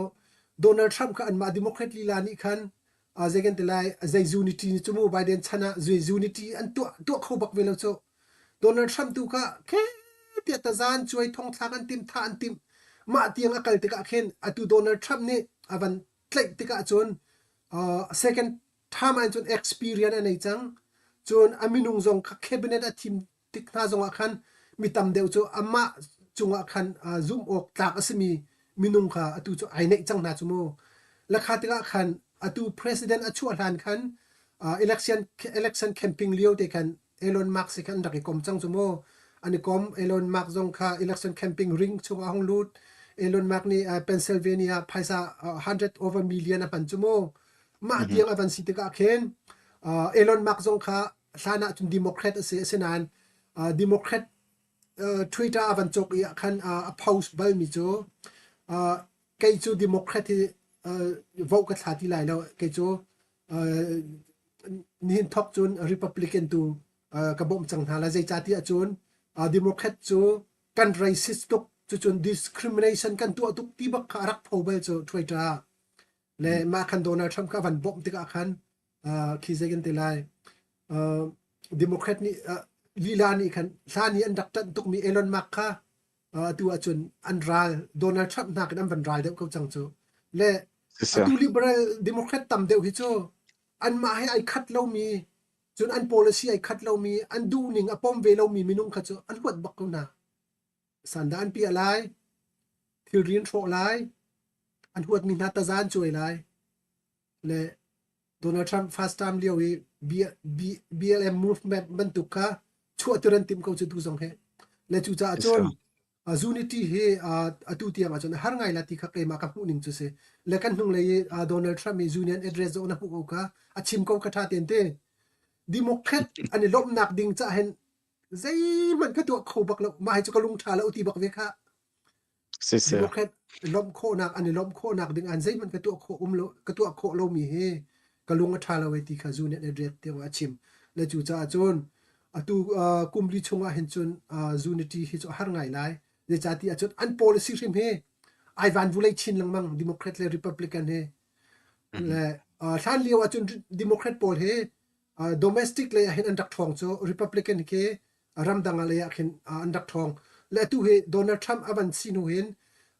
Donald Trump kha anmah Democrat lila nih khan zei kan ti lai zei unity ni cu mu Biden chan ah zei unity an tuah tuah kho bak ve lo cu Donald Trump tu kha khe tiah tazan cuai thongthlak an tim tha an tim mah tiang a kal tikah khin atu Donald Trump nih a van tlaih tikah cun second term ah cun experience a nei cang cun a minung zong kha cabinet a thim tik hna zongah khan mi tam deuh cu amah cungah khan zumh awk tlak a simi minung kha atu cu ai neih cang hna cu mu. Lakha tikah khan atu president a chuah hlan khan election election camping lio te khan Elon Musk he khan an rak i kom cang cu mu. An i kom Elon Musk zong kha election camping ring chungah a hung lut. Elon Musk nih Pennsylvania phaisa 100 over million a hman cu mu. Mah tiang a van si tikah khin Elon Musk zong kha hlan ah cun Democrat a si asinain uh, Democrat uh, Twitter a van cawk i ah khan uh, a post balmi cu uh, kei cu Democrat hi uh, vote ka thla ti lai lo kei cu uh, nihin thok cun Republican tu uh, ka bawmh cang hna lai zeicahtiah cun uh, Democrat cu kan racist tuk cucun discrimination kan tuah tuk ti bak kha a rak pho bal cu Twitter ah le mah khan Donald Trump kha van bawmh tikah khan uh, khi zei kan ti lai uh, Democrat nih uh, lila nih khan hlan i an rak ṭanh tukmi Elon Musk kha uh, atu ahcun an ral Donald Trump nakin an van ral deuh ko cang cu le atu liberal Democrat tam deuh hi cu anmah he ai khat lomi cun an policy ai khat lomi an duhning a pom ve lomi minung kha cu an huat bak ko hna sanda an piah lai thilri an hrawh lai an huatmi hna tazan cuai lai le Donald Trump first term lio i BLM movement bantuk kha chuahter an timh ko cu tu zong hi. Le cucaah cun unity hi atu tiang ahcun a har ngai la ti kha keimah ka hmuh ning cu si. Le kan hnunglei i Donald Trump i union address zong na hmuh ko kha a chim ko kha ṭha tein te. Democrat an i lawmhnak ding cah hin zeihmanh ka tuah kho bak lo. Mah hi cu ka lung ṭha lo ti bak ve kha. Siseh. Democrat lawmh khawhnak an i lawmh khawhnak ding an zeihmanh ka tuah khawh um lo ka tuah khawh lomi hi ka lung a ṭha lo e ti kha zu nih an riat tiang a chim. Le cucaah cun atu uh, kum li chungah hin cun uh, unity hi cu a har ngai lai. Zeicahtiah cun an policy hrim hi ai van vulei chin lengmang Democrat le Republican hi. Le uh, hlan lio ahcun Democrat pawl hi uh, domestic lei ah hin an rak ṭhawng cu Republican khi ramdang ah lei ah khin an rak ṭhawng. Le atu hi Donald Trump a van si hnu hin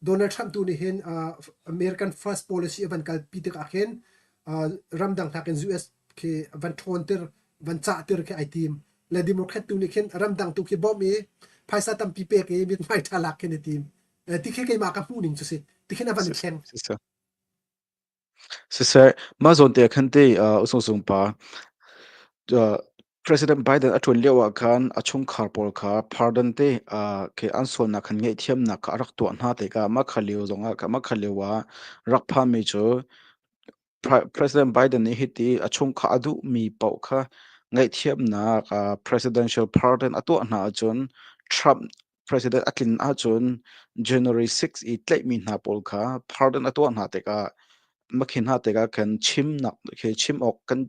Donald Trump tu nih hin American First Policy a van kalpi tikah khin ramdang hnakin US khi van ṭhawnter van cahter khi ai tim. Le Democrat tu nih khin ramdang tu khi bawmh i phaisa tampi pek i mithmai ṭha lak khin i tim. Ti khi keimah ka hmuh ning cu si. Ti khin a van i thleng. Siseh, mah zawn te ah khan teh Usungsung pa President Biden a ṭuan lio ah khan a chungkhar pawl kha pardon te khi an sualnak khan ngaihthiamnak kha a rak tuah hna tikah mah kha lio zongah mah kha lio ah rak phanmi cu President Biden nih hiti a chungkhar a duhmi paoh kha ngaihthiamnak presidential pardon a tuah hna ahcun Trump president a tlin ahcun January 6 i tlaihmi hna pawl kha pardon a tuah hna tikah makhi hna tikah khan chimnak khi chim awk kan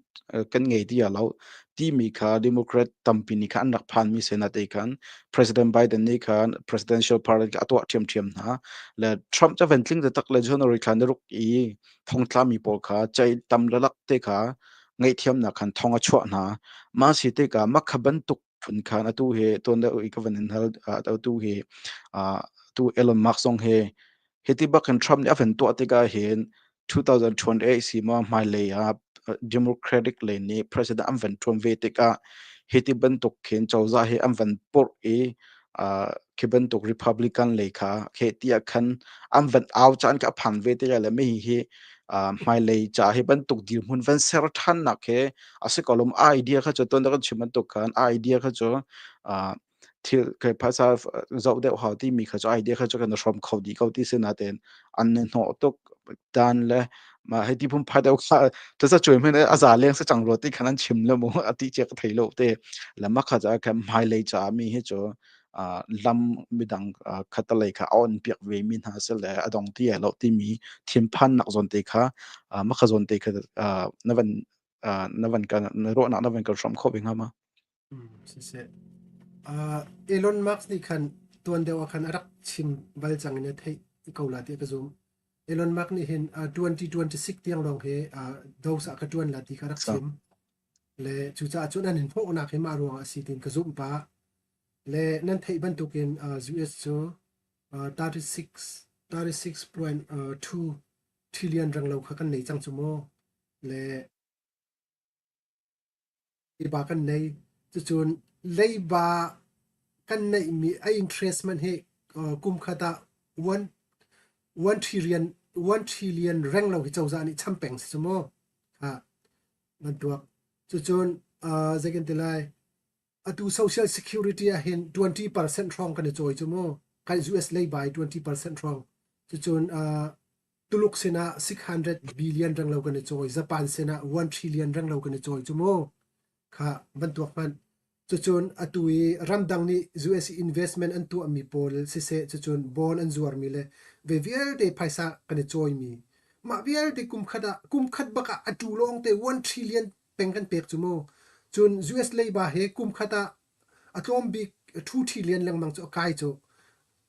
kan ngei ti lo timi kha Democrat tampi nih khan an rak phanmi senate khan President Biden nih khan presidential pardon a tuah ṭhiamṭhiam hna le Trump ca van tling tak le January thla ni ruk i thongtlami pawl kha cei tam lalak te kha ngaihthiamnak khan thong a chuah hna mah si tikah makha bantuk phun khan atu hi tuan deuh i ka van in hal atu hi tu Elon Musk zong hi hiti bak in Trump nih a van tuah tikah hin 2028 si ma hmailei ah Democratic lei nih president an van ṭuan ve tikah hiti bantuk khin cozah hi an van purh i khi bantuk Republican lei kha khe tiah khan an van au caan kha a phan ve tikah le mi hi hmailei ca hi bantuk dirhmun van ser ṭhannak he a si ko lo idea kha cu tuan kan chim bantuk khan idea kha cu thil ke phaisa zoh deuh hau timi kha cu idea kha cu kan hrom kho dih ko ti si nain an ne hnawh tuk dan le ma hei ti phun phai deuh kha ta cuai men a za leng sa chang ro ti khan an chim le mu a ti che ka thei lo te la ma kha cha kha hmai lei cha mi hi chu lam midang khatalei kha on piak ve mi hna se le adong ti lo ti mi thinphan nak zon te kha ma kha zon te kha na van na van kan na ro nak na van kan hrom kho ve nga ma. Siseh. Elon Musk nih khan tuan deuh ah khan a rak chim bal cang in a theih ko la tiah ka zumh. Elon Musk nih hin 2026 tiang lawng hi dos ah ka ṭuan la ti kha rak chim. Le cucaah cun an in hnawhnak hi mah ruangah a si tiin ka zumh pah. Le nan theih bantukin US cu 36 36.2 trillion renglo kha kan nei cang cu mu. Le Leiba kan nei. Cucun leiba kan neihmi a interest hmanh hi kum khat ah 1 trillion renglo hi cozah nih cham peng si cu mu. Ha, bantuak. Cucun zei kan ti lai, atu social security ah hin 20% hrawng kan i cawi cu mu. Kan US leiba i 20% hrawng. Cucun Tuluk sinah 600 billion renglo kan i cawi, Japan sinah 1 trillion renglo kan i cawi cu mu. Kha van tuak hmanh. Cucun atu i ramdang nih US investment an tuahmi pawl siseh cucun bond an zuarmi le ve vialte phaisa kan i cawimi mah vialte kum khat ah kum khat bak ah atu lawng te 1 trillion peng kan pek cu mu. Cun US leiba he kum khat ah a tlawm bik 2 trillion lengmang cu a kai cu.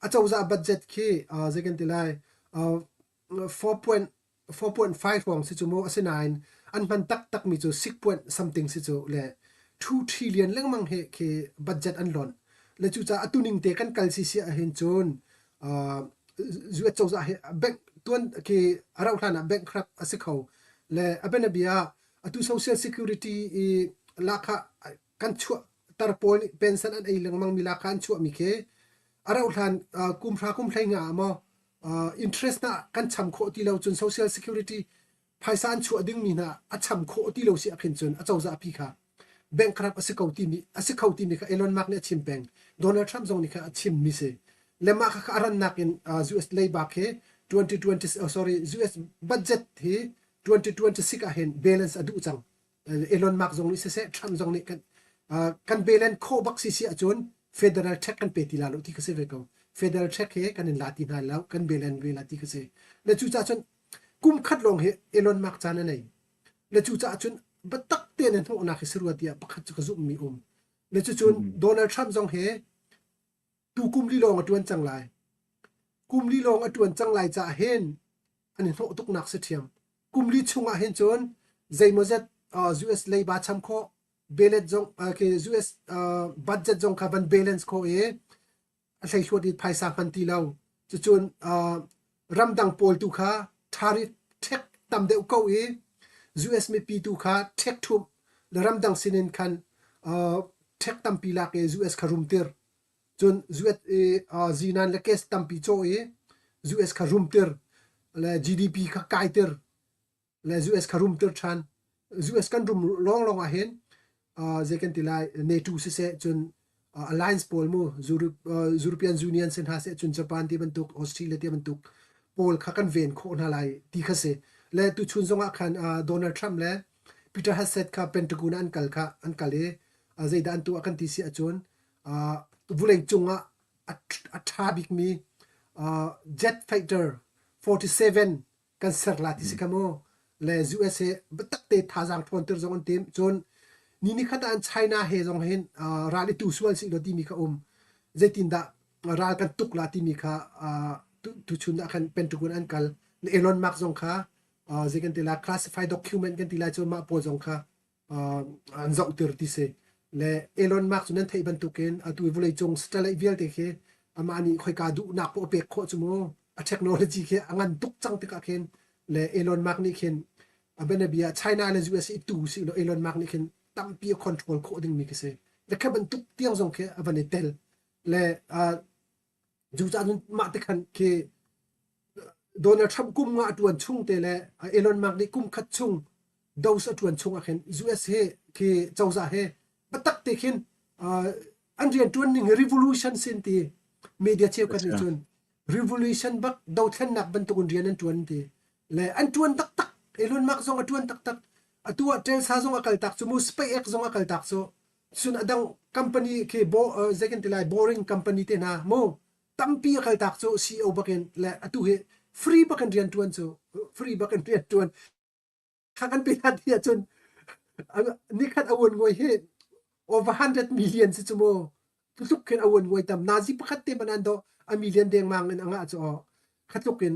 Acozah budget khi zei kan ti lai 4.5 hrawng si cu mu asinain an hman taktakmi cu 6 point something si cu le 2 trillion lengmang he khi budget an lonh le cucaah atu ning te kan kal si si ahhin cun US cozah hi bank tuan khi a rauh hlan ah bankrupt a si kho le a bianabia atu social security i lahkhah kan chuah tar pawl nih pension an ei lengmang mi lahkhah an chuahmi khi a rauh hlan kum hra kum hlei nga ah maw interest na kan cham khawh ti lo cun social security phaisa an chuah dingmi hna a cham khawh ti lo si ahkhin cun a cozah pi kha bankrupt a si ko timi a si kho timi kha Elon Musk nih a chim peng. Donald Trump zong nih kha a chimmi si le mah kha a rannak in US leiba khi 2020 oh, sorry US budget hi 2026 ah hin balance a duh cang. Elon Musk zong nih siseh Trump zong nih kan kan balance khawh bak si si ahcun federal tax kan pe ti la lo ti ka si ve ko. Federal tax he kan in la ti hna lo kan balance ve la ti ka si. Le cucaah cun kum khat lawng hi Elon Musk caan a nei. Le cucaah cun biatak tein a hnawhnak hi si rua tiah pakhat cu ka zumhmi um. Le cucun Donald Trump zong hi tu kum li lawng a ṭuan cang lai. Kum li lawng a ṭuan cang lai caah hin an i hnawh tuknak si ṭhiam. Kum li chungah hin cun zeimawzet US leiba cham khawh, balance zong US budget zong kha van balance khawh i a hleihluat in phaisa hman ti lo. Cucun ramdang pawl tu kha tariff tax tam deuh ko i US mipi tu kha tax ṭhumh le ramdang sinin khan tax tampi lak i US kha rumtir. Cun US i zinan le gas tampi cawh i US kha rumtir le GDP kha kaiter. Le US kha rumter ṭhan. US kan rum lawnglawng ah hin zei kan ti lai NATO siseh cun alliance pawl mu European Union sin hna seh cun Japan ti bantuk Australia ti bantuk pawl kha kan ven khawh hna lai ti kha si. Le tuchun zong ah khan Donald Trump le Peter Hegseth kha Pentagon ah an kal kha an kal i zeidah an tuah kan ti si ahcun vulei cung ah a ṭha bikmi jet fighter 47 kan ser la ti si kha mu. Le US he biatak te thazaang ṭhawnter zong an tim. Cun ni nikhat ah an China he zong hin ral i tu sual sih law timi kha um. Zeitindah ral kan tuk la timi kha tuchun ah khan Pentagon an kal. Elon Musk zong kha zei kan ti la classified document kan ti lai cu mah pawl zong kha an zohter ti si. Le Elon Musk cu nan theih bantukin atu i vawleicung satellite vialte khi amah nih khoika duhnak poah a pek khawh cu mu. A technology khi a ngan tuk cang tikah khin le Elon Musk nih khin a bianabia China le US i tu si law Elon Musk nih khin tampi a control khawh dingmi khi si. Le kha bantuk tiang zong khi a van i tel. Le cucaah cun mah te khan khi Donald Trump kum nga a ṭuan chung te le Elon Musk nih kum khat chung dos a ṭuan chung ah khin US he khi cozah he biatak te khin an rian ṭuan ning hi revolution sin ti media cheukhat nih cun revolution bak dothlennak bantuk in rian an ṭuan ti le an ṭuan taktak Elon Musk zong a ṭuan taktak atu ah Tesla zong a kal tak cu mu SpaceX zong a kal tak cu cun a dang company khi bo zei kan ti lai boring company te hna mu tampi a kaltak cu CEO bakin le atu hi free bakin rian ṭuan cu free bakin rian ṭuan kha kan pe hlan ti ahcun nikhat a uan ngoi hi over 100 million si cu mu tluk khin a uan ngoi tam nazi pakhat te man an do a million dengmang in anga cu khatluk in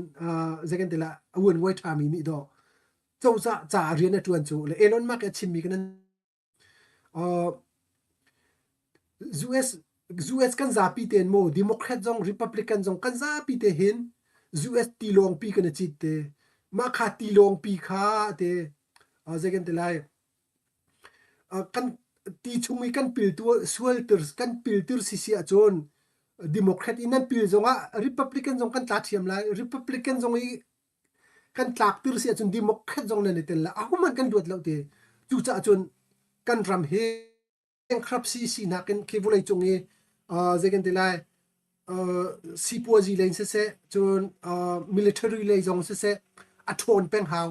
zekan tila a uan ngoi ṭha mi nih do cozah ca rian a ṭuan cu le Elon Musk a chimmi kan US US kan zapi tein maw Democrat zong Republican zong kan zapi te hin US tilawngpi kan i cit te. Mah kha tilawngpi kha te zei kan ti lai kan ti chung i kan pil tu sual tir kan pil tir si si ahcun Democrat in nan pil zongah Republican zong kan tla ṭhiam lai. Republican zong i kan tlaktir si ahcun democrat zong nan i tel la ahohmanh kan ruat lo te cucaah cun kan ram hi bankruptcy sinak in khi vawlei cung i zei kan ti lai sipuazi lei siseh cun military lei zong siseh a ṭhawn peng hau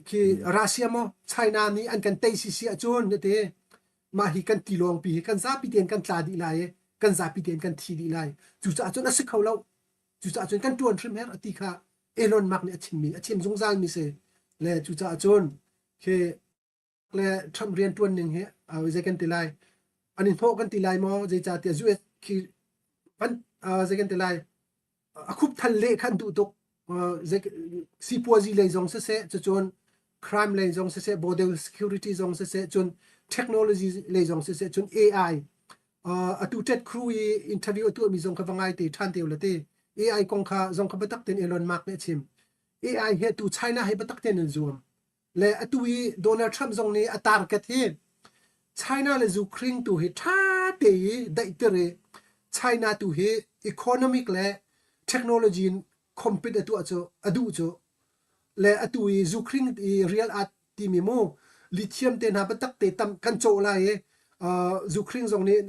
khi Russia maw China nih an kan tei si si ahcun na ti mah hi kan tilawng pi hi kan zapi tein kan tla dih lai i kan zapi tein kan thi dih lai cucaah cun a si kho lo Cucaah cun kan ṭuan hrim her a ti kha Elon Musk nih a chimmi a chim zungzal mi si. Le cucaah cun khi le Trump rian ṭuan ning hi zei kan ti lai an i hnawh kan ti lai maw zeicahtiah US khi van zei kan ti lai a khup thal leh kha an duh tuk sipuazi lei zong siseh cucun crime lei zong siseh border security zong siseh cun technology lei zong siseh cun AI atu Ted Cruz i interview a tuahmi zong kha va ngai te ṭhan te u la ti. AI kong kha zong kha biatak tein Elon Musk nih a chim. AI hi atu China he biatak tein an zuam. Le atu i Donald Trump zong nih a target hi China le Ukraine tu hi ṭha te i daihter i China tu hi economic le technology in compete a tuah cu a duh cu le atu i Ukraine i real art timi mu lithium te hna biatak te tam kan cawh lai i zukhring zong nih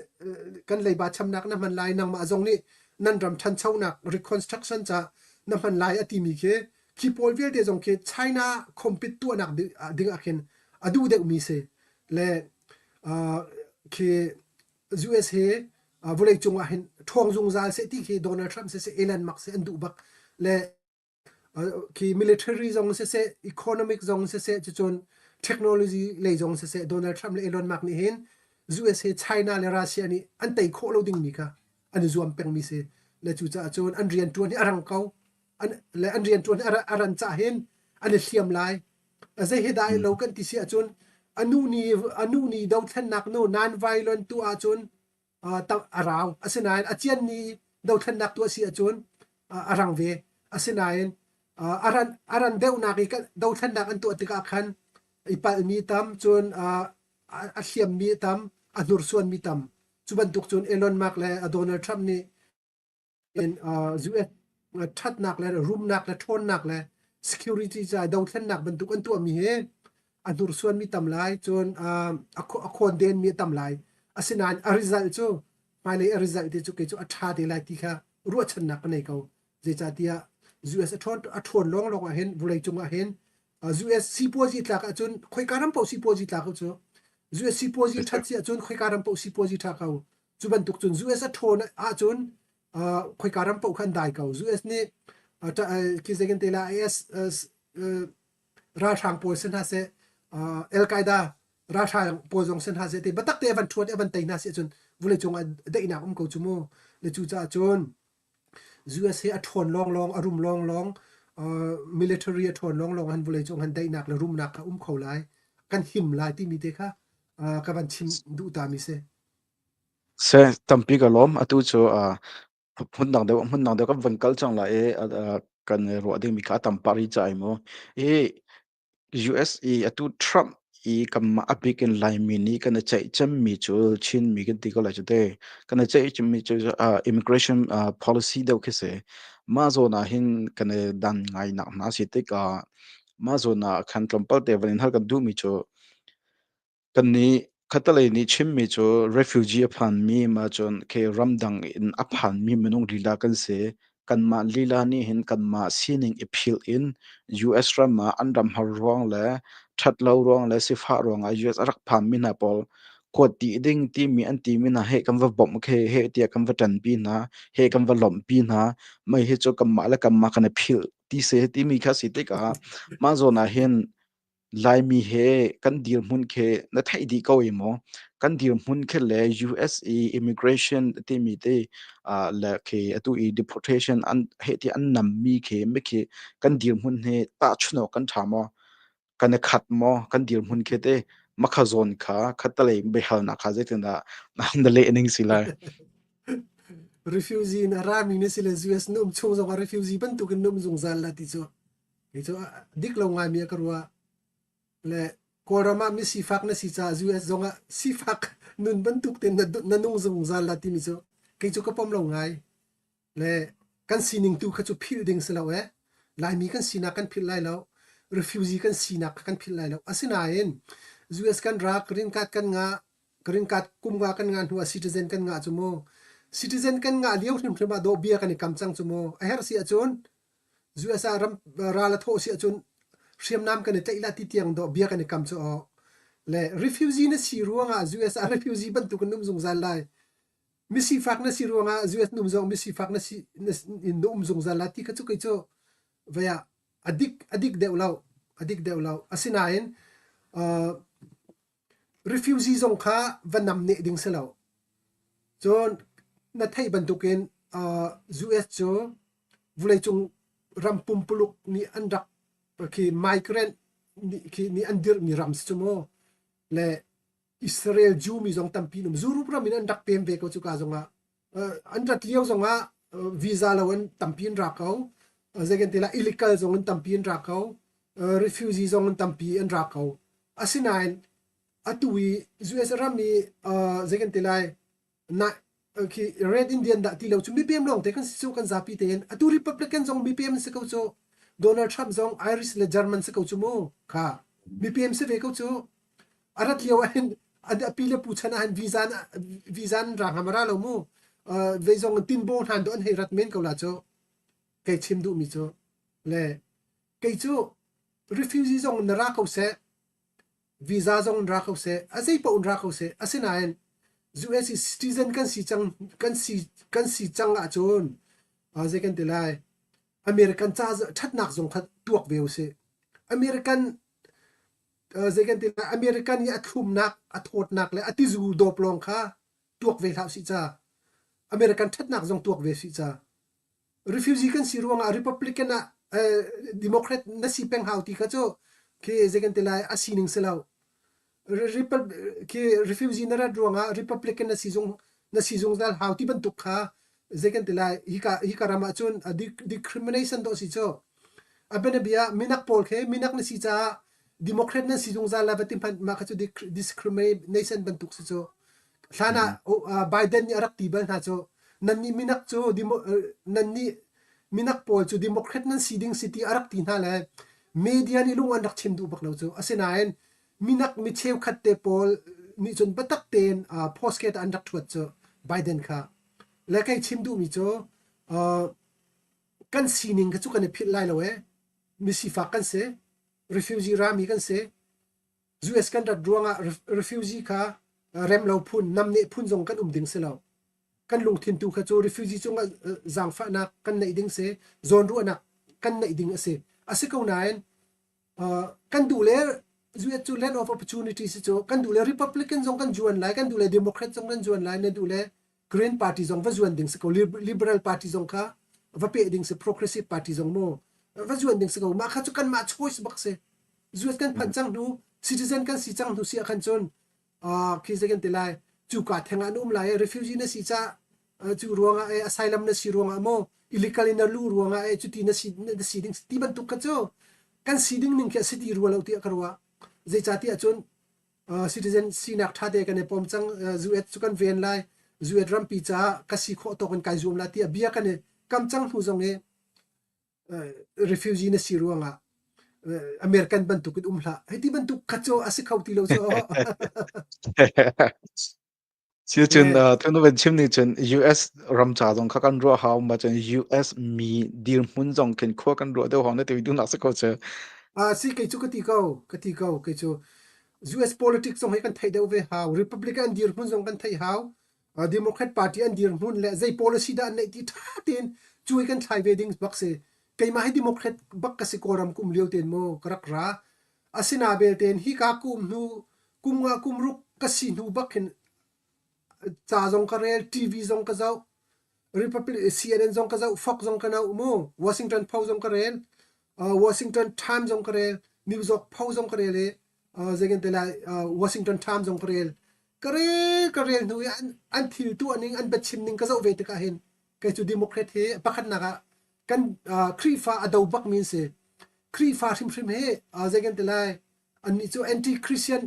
kan leiba chamnak na hman lai nangmah zong nih nan ram ṭhanchonak reconstruction ca na hman lai a timi khi khi pawl vialte zong khi China compete tuahnak ding ah khin a duh deuhmi si le khi US he vawlei cung ah hin ṭhawng zungzal seh ti khi Donald Trump siseh Elon Musk seh an duh bak le Khi military zong siseh, economic zong siseh, cucun technology lei zong siseh, Donald Trump le Elon Musk nih hin USA, China le Russia nih an tei khawh lo dingmi kha an i zuam pengmi si. Le cucaah cun an rianṭuan hi a rang ko. An, le an rianṭuan hi a ran cah hin an i hliam lai. Zei he dah lo kan ti si ahcun a nu ni a nu ni dothlennak nu non-violent tu ahcun a rau. Asinain a cian ni dothlennak tuah si ahcun a rang ve. Asinain a ran a ran deuhnak i dothlennak an tuah tikah khan i palhmi tam cun a hliammi tam a hnursuanmi tam. Cu bantuk cun Elon Musk le Donald Trump nih in US ṭhatnak le rumnak le ṭhawnnak le Security ca dothlennak bantuk an tuahmi hi a hnursuanmi tam lai, cun a khawndenmi a tam lai. Asinain a result cu hmailei a result te cu kei cu a ṭha te lai ti kha ruahchannak ka nei ko. Zeicahtiah US a ṭhawn a ṭhawn lawnglawng ah hin vawleicung ah hin US sipuazi tlak ahcun khoika ram paoh sipuazi tlak cu US sipuazi ṭhat si ahcun khoika ram paoh sipuazi ṭha ko. Cu bantuk cun US a ṭhawn ahcun khoika ram paoh khan dai ko. US nih khi zeikan te la IS ralhrang pawl si hna seh, Al-Qaeda ralhrang pawl zong si hna seh te biatak te van ṭhuat i van tei hna seh cun vawleicung ah daihnak um ko cu mu. Le cucaah cun US hi a ṭhawn lawnglawng, a rum lawnglawng, military a ṭhawn lawnglawng han vawleicung han daihnak le rumnak kha um kho lai, kan him lai timi te kha ka van chim duh ta mi si. Seh, tampi ka lawm. Atu cu hmun dang deuh kan van kal cang lai i kan i ruah dingmi kha a tam pah rih ca ai mu. Hi US i atu Trump i kanmah a bik in Laimi nih kan i ceih cemmi cu Chinmi kan ti ko lai cu te. Kan i ceih cemmi cu immigration policy deuh khi si. Mah zawn ah hin kan i dan ngai nak hna si tikah mah zawn ah khan tlawmpal te van in hal kan duhmi cu Kannih khattelei nih chimmi cu refugee a phanmi mah cun khi ramdang in a phanmi minung lila kan si. Kanmah lila nih hin kanmah sining i philh in US ram ah an ram har ruang le ṭhatlo ruang le sifah ruangah US a rak phanmi hna pawl kuat dih ding timi an timi hna heh kan va bawmh khi heh tiah kan va ṭanpi hna, heh kan va lawmhpi hna. Mei hi cu kanmah le kanmah kan i philh ti si timi kha si tikah mah zawn ah hin Laimi he kan dirhmun khi na theih dih ko i maw? Kan dirhmun khi le US i immigration timi te le khi atu i deportation an heh ti an nammi khi mikhi kan dirhmun he tahchunh awk kan ṭha maw? Kan i khat maw? Kan dirhmun khi te makha zawn kha khattelei biahalnak kha zeitindah na leh ning si lai? Refugee in a rami na si le US na um chung zongah refugee bantukin na um zungzal la ti cu Kei cu dik lo ngaimi ah ka ruah. Le Kawlram ah mi sifak na si caah US zongah sifak nun bantuk tein na nung zungzal la timi cu kei cu ka pom lo ngai. Le kan sining tu kha cu philh ding si lo eh. Laimi kan sinak kan philh lai lo. Refugee kan sinak kha kan philh lai lo. Asinain US kan ra, green card kan ngah, green card kum nga kan ngah hnu ah citizen kan ngah cu mu. Citizen kan ngah lio hrimhrim ah dawh bia kan i kam cang cu mu. A herh si ahcun US ah ram ral a thawh si ahcun hriamnam kan i tlaih la ti tiang dawh bia kan i kam cu aw. Le refugee na si ruangah US ah refugee bantuk in um zungzal lai. Misifak na si ruangah US na um zong misifak na si na in na um zungzal lai ti kha cu kei cu vei ah a dik a dik deuh lo a dik deuh lo. Asinain uh, refugee zong kha va nam neh ding si lo. Cun na theih bantukin uh, US cu Vawleicung ram pumpuluk nih an rak khi migrant nih khi nih an dirhmi ram si cu mu. Le Israel Jew mi zong tampi an um. Europe ram in an rak pem ve ko cuka zongah. An rat lio zongah visa lo in tampi an ra ko. Zei kan ti lai illegal zong in tampi an ra ko. Refugee zong in tampi an ra ko. Asinain atu i US ram i zei kan ti lai na khi Red Indian dah ti lo cu mipem lawng te kan si cu kan zapi tein atu Republican zong mipem si ko cu Donald Trump zong Irish le German si ko cu mu kha mipem si ve ko cu a rat lio ah hin a pi le pu chan ah hin visa visa ra ngam ra lo mu ve zong tinbo hnan do an hei rat men ko la cu kei chim duh mi cu le kei cu refugee zong na ra ko seh visa zong in ra kho seh, a zei paoh in ra kho seh. Asinain US i citizen kan si cang kan si kan si cang ahcun zei kan ti lai American ca ṭhatnak zong kha tuak ve usih. American zei kan ti lai American i a thlumnak, a thawtnak le a tizu dawp lawng kha tuak ve hlah usih ca. American ṭhatnak zong tuak ve usih ca. Refugee kan si ruangah Republican ah Democrat na si peng hau ti kha cu khi zei kan ti lai a sining si lo. Khi refugee na rat ruangah Republican na si zung na si zungzal hau ti bantuk kha zei kan ti lai hika hika ram ah cun discrimination dawh si cu. A bianabia minak pawl khi minak na si caah Democrat nan si zungzal lai va ti hmanh mah kha cu discrimination bantuk si cu. Hlan ah Biden nih a rak ti bal hna cu nannih minak cu nannih Minak pawl cu Democrat nan si ding si ti a rak ti hna le media nih lung an rak chim duh bak lo cu. Asinain minak mi cheukhat te pawl nih cun biatak tein postcard an rak ṭhuat cu Biden kha. Le kei chim duhmi cu kan sining kha cu kan i philh lai lo ee. Misifak kan si. Refugee rami kan si. US kan rat ruangah refugee kha remlo phun, namneh phun zong kan um ding si lo. Kan lungthin tu kha cu refugee cungah zaangfahnak kan neih ding si, zawnruahnak kan neih ding a si. A si ko nain kan duh le US cu land of opportunity si cu kan duh le Republican zong kan zuan lai, kan duh le Democrat zong kan zuan lai, na duh le Green Party zong va zuan ding si ko, Liberal Party zong kha va peh ding si, Progressive Party zong mu va zuan ding si ko. Mah kha cu kanmah choice bak si. US kan phanh cang hnu, citizen kan si cang hnu si ah khan cun khi zei kan ti lai, cuka theng ah na um lai i refugee na si ca cu ruangah e asylum na si ruangah maw illegal in na luh ruangah e cuti na si na si ding ti bantuk kha cu kan si ding ning khi a si ti rua lo tiah ka ruah. Zeicahtiah cun citizen sinak ṭha te kan i pom cang US cu kan ven lai US rampi caah ka si khawh tawk in kai zuam lai tiah bia kan i kam cang hnu zong i refugee na si ruangah American bantuk in um hlah hei ti bantuk kha cu a si kho ti lo cu. Sicun tu na van chim ning cun US ram ca zong kha kan ruah hau ma cun US mi dirhmun zong khin khua kan ruah deuh hau na ti duhnak si ko cu. Ah si kei cu ka ti ko ka ti ko kei cu US politics zong hi kan theih deuh ve hau Republican dirhmun zong kan theih hau Democrat party an dirhmun le zei policy dah an neih ti ṭha tein cuai kan thlai ve ding bak si keimah hi Democrat bak ka si Kawlram ka um lio tein mu ka rak ra asina belte in hika ka um hnu kum nga kum ruk ka si hnu bak hin ca zong ka rel TV zong ka zoh Republic CNN zong ka zoh Fox zong ka zoh mu Washington Post zong ka rel Washington Times zong ka rel New York Post zong ka rel i zei kan ti lai Washington Times zong ka rel ka rel ka rel hnu i an thil tuah ning an biachim ning ka zoh ve tikah hin kei cu Democrat hi pakhatnak ah kan Khrihfa a do bakmi an si Khrihfa hrimhrim hi zei kan ti lai annih cu anti Christian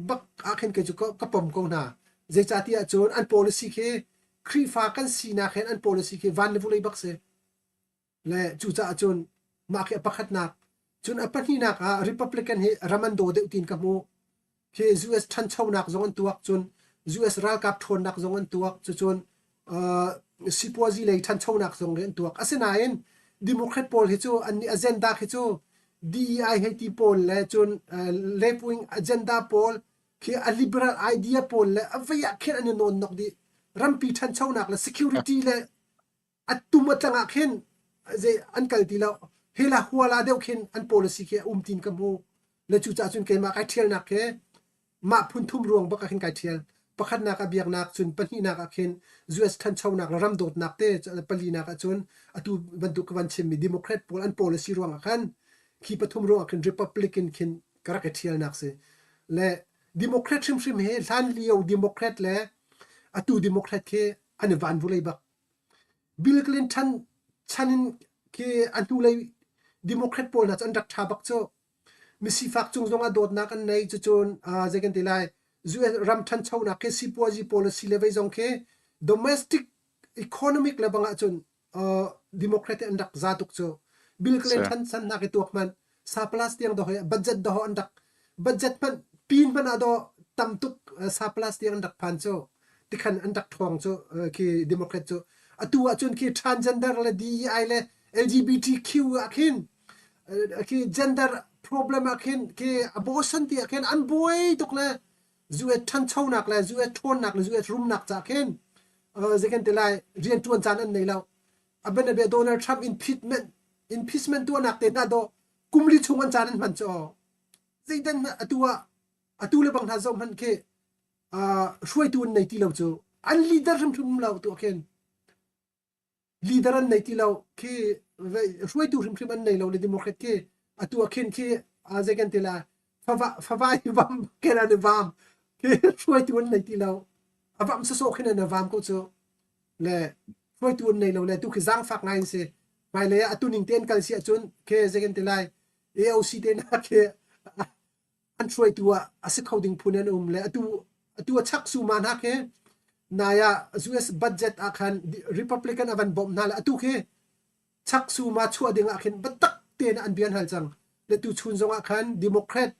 bak ah khin kei cu ka pom ko hna zeicahtiah cun an policy khi Khrihfa kan sinak hin an policy khi van le vulei bak si le cucaah cun mah khi a pakhatnak cun a pahnihnak ah Republican hi ram an daw deuh tiin ka hmuh khi US ṭhanchonak zong an tuak cun US ralkap ṭhawnnak zong an tuak cucun uh, sipuazi lei ṭhanchonak zong an tuak asinain Democrat pawl hi cu an nih agenda khi cu DEI hei ti pawl le cun uh, left wing agenda pawl khi a liberal idea pawl le a vei ah khin an i nawn nok dih rampi ṭhanchonak le security le a tum a tlang ah khin zei an kal ti lo hela huala deuh khin an policy khi a um tin ka hmu le cucaah cun keimah kai ṭhialnak khi mah phun thum ruang bak ah khin kai ṭhial pakhatnak ah biaknak cun pahnihnak ah khin US ṭhanchonak le ram dawtnak te palinak ah cun atu bantuk ka van chimmi Democrat pawl an policy ruang ah khan khi pathum ruang ah khin Republican khin ka rak i ṭhialnak si le Democrat hrimhrim hi hlan lio Democrat le atu Democrat khi an i van vulei bak Bill Clinton chan in khi a hnulei Democrat pawl hna cu an rak ṭha bak cu. Misifak cung zongah dawtnak an nei cucun zei kan ti lai US ram ṭhanchonak khi sipuazi policy le vei zong khi domestic economic le bang ahcun Democrat an rak za tuk cu. Bill Clinton chan hna khi tuak hmanh surplus tiang dawh budget dawh an rak budget hmanh pin hmanh ah dawh tam tuk surplus tiang an rak phan cu. Tikhan an rak ṭhawng cu khi Democrat cu. Atu ahcun khi transgender le DEI le LGBTQ ah khin khi gender problem ah khin khi abortion ti ah khin an buai tuk le US ṭhanchonak le US ṭhawnnak le US rumnak ca khin zei kan ti lai rianṭuan caan an nei lo. A bianabia Donald Trump impeachment impeachment tuahnak te hna dawh kum li chung an caan an hman cu zeidan atu ah atu le bang hna zoh hmanh khi hruaitu an nei ti lo cu an leader hrimhrim lo tu ah khin leader an nei ti lo khi hruaitu hrimhrim an nei lo le democrat khi atu ah khin khi zei kan ti la favai vam ken an i vam khi hruaitu an nei ti lo a vam sawsawh khin an i vam ko cu le hruaitu an nei lo le tu khi zaangfak ngai in si hmailei ah atu ning te an kal si ahcun khi zei kan ti lai AOC te na khi an hruaitu ah a si kho ding phun an um le atu atu a chak suma hna khi nai ah US budget ah khan Republican a van bawmh hna le atu khi Chuck Schumer chuah ding ah khin biatak tein an bia an hal cang. Le tu chun zong ah khan Democrat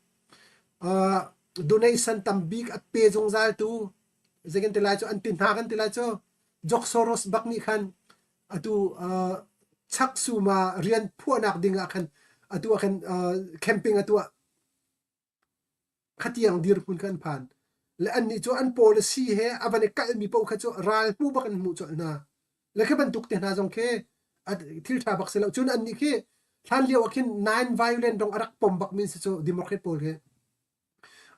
donation tambik a pe zungzal tu zei kan ti lai cu an ti hna kan ti lai cu George Soros bak nih khan atu Chuck Schumer rian phuahnak ding ah khan atu ah khan camping a tuah. Khatiang dirhmun kha an phan. Le annih cu an policy he a van i kalhmi paoh kha cu ral hmuh bak in hmuh colh hna. Le khi bantuk te hna zong khi thil ṭha bak si lo. Cun annih khi hlan lio ah khin non violent dong a rak pom bakmi si cu Democrat pawl hi.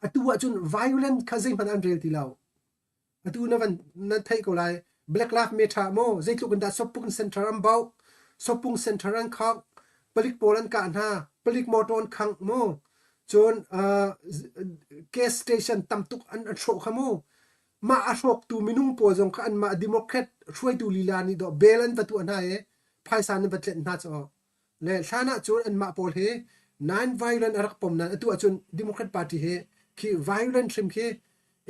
Atu ahcun violent kha zeihmanh an rel ti lo. Atu na van na theih ko lai. Black Lives Matter maw zeitluk in dah Sopung Center an bauh, Sopung Center an khak, palik pawl an kah hna, palik motor an khangh mu. Cun gas station tam tuk an hrawh kha mu. Mah a hrawktu minung pawl zong kha anmah Democrat hruaitu lila nih dawh bail an va tuah hna i phaisa an va tlenh hna cu. Le hlan ahcun anmah pawl hi non-violent a rak pom nain atu ahcun Democrat Party hi khi violent hrim khi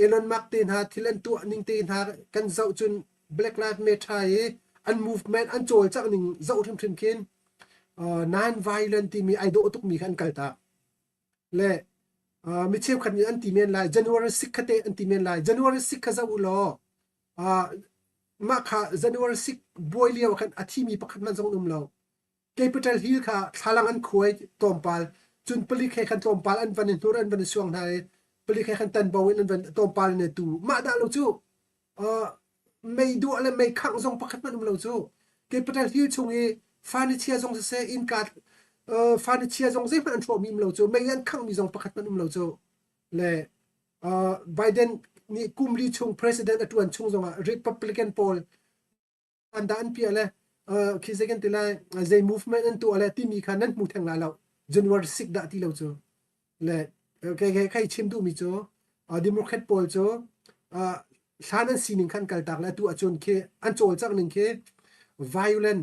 Elon Musk te hna thil an tuah ning te hna kan zoh cun Black Lives Matter i an movement an cawlcangh ning zoh hrimhrim khin non-violent timi ai dawh tukmi kha an kaltak. Le mi cheukhat nih an ti men lai January 6 kha te an ti men lai January 6 kha zoh u law mah kha January 6 buai lio ah khan a thimi pakhat hmanh zong an um lo. Capitol Hill kha thlalang an khuai tlawmpal, cun palik he khan tlawmpal an van i hnur an van i suang hna i palik he khan tanbo in an van tlawmpal in tu. Mah dah lo cu mei duah le mei khangh zong pakhat hmanh um lo cu. Capitol Hill chung i furniture zong siseh innka furniture zong zeihmanh an hrawhmi um lo cu. Mei an khanghmi zong pakhat hmanh um lo cu. Le Biden nih kum li chung president a ṭuan chung zongah Republican pawl an dah an piah le khi zei kan ti lai zei movement an tuah le timi kha nan hmu theng lai lo January 6 dah ti lo cu le kei kei khai chim duhmi cu Democrat pawl cu hlan an sining khan kaltak le atu ahcun khi an cawlcangh ning khi violent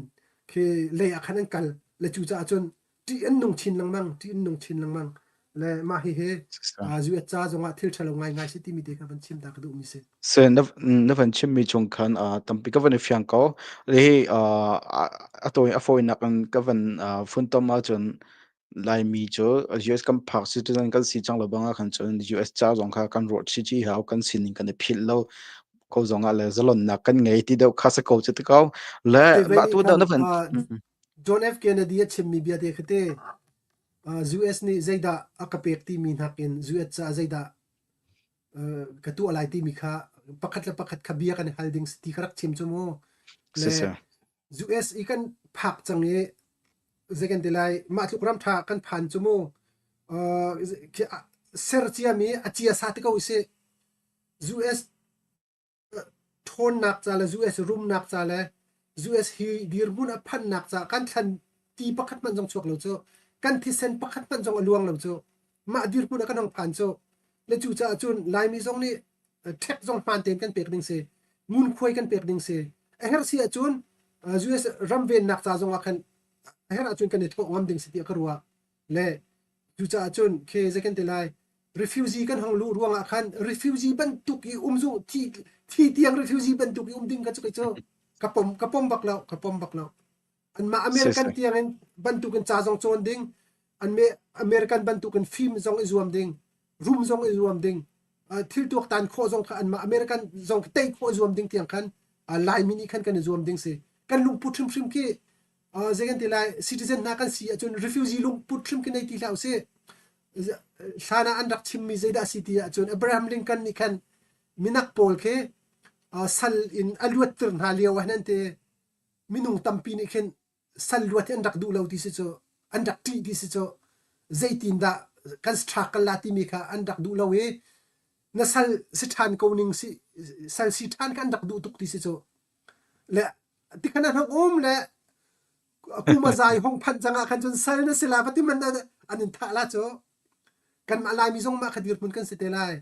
khi lei ah khan an kal le cucaah cun ṭih an nung chin lengmang ṭih an nung chin lengmang le mah hihi US ca zongah thil ṭhalo ngaingai si timi te kha van chim ta ka duhmi si. Se na na van chimmi chung khan tampi ka van i fiang ko. Hi a tawi a fawinak in ka van funtom ahcun Laimi cu US kan phak citizen kan si cang lo bang ah khan cun US ca zong kha kan ruah chi chi hau kan sining kan i philh lo ko zong ah le zalonnak kan ngei ti deuh kha si ko cu ti ko le Te mah nih tu khan na van John F Kennedy a chimmi bia te kha te US nih zeidah a ka pek timi nakin US caah zeidah ka tuah lai timi kha pakhat le pakhat kha bia kan i hal ding ti kha rak chim cu mu. Si Le si. US i kan phak cang i zei kan ti lai mah tluk ram ṭha kan phan cu mu. Ser ciami a cia sa te ko usih. US ṭhawnnak ca le US rumnak ca le US hi dirhmun a phanhnak ca kan thlan ti pakhat hmanh zong chuak lo cu kan thisen pakhat hmanh zong a luang lo cu mah dirhmun ah kan hong phan cu le cucaah cun Laimi zong nih ṭhek zong hmaan tein kan pek ding si ngunkhuai kan pek ding si a herh si ahcun US ram vennak ca zong ah khan a herh ahcun kan i thawh ngam ding si tiah ka ruah le cucaah cun khi zei kan ti lai refugee kan hong luh ruangah khan refugee bantuk i um zu thi thi tiang refugee bantuk i um ding ka cu cu ka pom ka pom bak lo ka pom bak lo anmah American tiang in bantuk in ca zong cawn ding an me American bantuk in film zong i zuam ding rum zong i zuam ding thil tuaktan khawh zong kha anmah American zong tei khawh i zuam ding tiang khan Laimi nih khan kan i zuam ding si kan lungput hrimhrim khi zei kan ti lai citizen hna kan si ahcun refugee lungput hrim khi nei ti hlah usih hlan ah an rak chimmi zeidah a si ti ahcun Abraham Lincoln nih khan minak pawl khi sal in a luatter hna lio ah hin ti minung tampi nih khin sal luat hi an rak duh lo ti si cu an rak ṭih ti si cu zeitin dah kan struggle la timi kha an rak duh lo i na sal si ṭhan ko ning si sal si ṭhan kha an rak duh tuk ti si cu le tikhan an hong um le kum a zai hong phanh cang ah khan cun sal na si la va ti man an in thah la cu kanmah Laimi zong mah kha dirhmun kan si te lai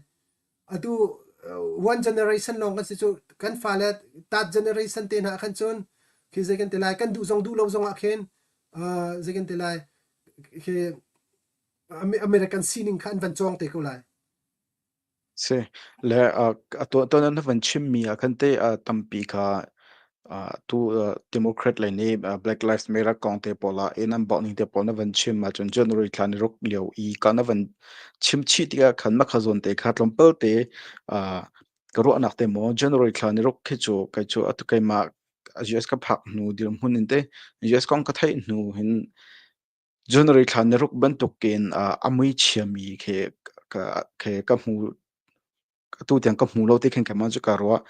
atu one generation lawng kan si cu kan fale tat generation te hna khan cun khi zei kan ti lai kan duh zong duh lo zong ah khin zei kan ti lai khi American sining kha an van cawng te ko lai. Si. Le atu tuan na van chimmi ah khan te tampi kha. Tu Democrat lei nih Black Lives Matter kong te pawl ah inn an bauh ning te pawl na van chim ahcun January thla ni ruk lio i ka na van chim chih tikah khan makha zawn te kha tlawmpal te ka ruahnak te maw January thla ni ruk khi cu kei cu atu keimah US ka phak hnu dirhmun in te US kong ka theih hnu hin January thla ni ruk bantukin a mui chiami khi ka hmu atu tiang ka hmu lo ti khin keimah cu ka ruah.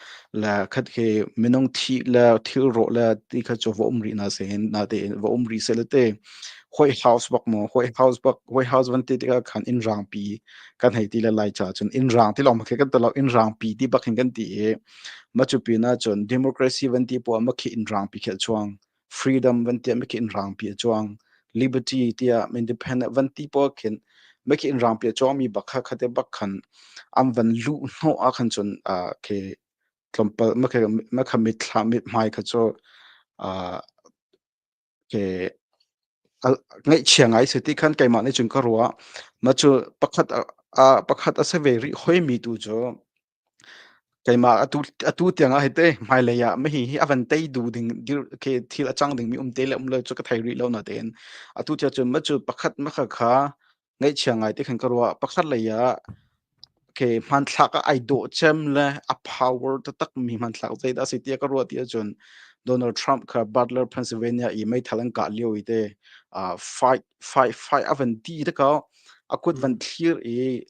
Le khat khi minung thih le thil rawh le ti kha cu va um rih na se natein va um rih seh le te White House bak maw White House bak White House van ti tikah khan inn rangpi kan hei ti le lai ca cun inn rang ti lawng khi kan ti lo inn rangpi ti bak hin kan ti i ma cu pin ah cun democracy van ti poah ma khi inn rangpi khi a chuang freedom van tiah mikhi in rangpi a cuang liberty tiah independent van ti pawl khin mikhi in rangpi a cuangmi bak kha khate bak khan an van luh hnawh ah khan cun khi tlawmpal makhe makha mitthla mithmai kha cu ke ngaihchia ngai si ti khan keimah nih cun ka ruah ma cu pakhat pakhat a si ve rih hoi mi tu cu Keimah atu tiang ah hite hmailei ah mahi hi a van tei duh ding khi thil a cang dingmi um te le um lo cu ka thei rih lo natein atu tiang cun ma cu pakhat ma kha kha ngaihchia ngai te khan ka ruah. Pakhat lei ah khi hmanthlak ah ai dawh cem le a power taktak mi hmanthlak zeidah a si tiah ka ruah ti ahcun Donald Trump kha Butler, Pennsylvania i meithal an kah lio i te fight fight fight a van ti te ko a kut van thlir i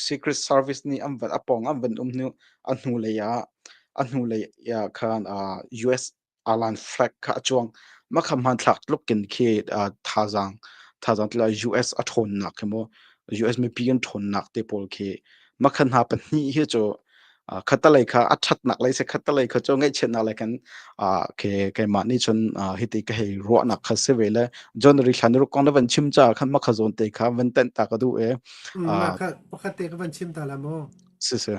Secret Service nih an van a pawng an van um hnu a hnu lei ah a hnu lei ah khan US airline flag kha a cuang mah kha hmanthlak tluk kin khi thazaang thazaang tila US a ṭhawnnak khi mu US mipi an ṭhawnnak te pawl khi mah kha hna pahnih hi cu khattalei kha a ṭhatnak lei si khattalei kha cu ngaihchiatnak lei khan ke keimah nih cun hiti ka hei ruahnak kha si ve le January thla ni ruk kong na van chim ca khan mah kha zawn te kha van tenh ta ka duh e. Mah kha pakhat te ka van chim ta la maw? Si si.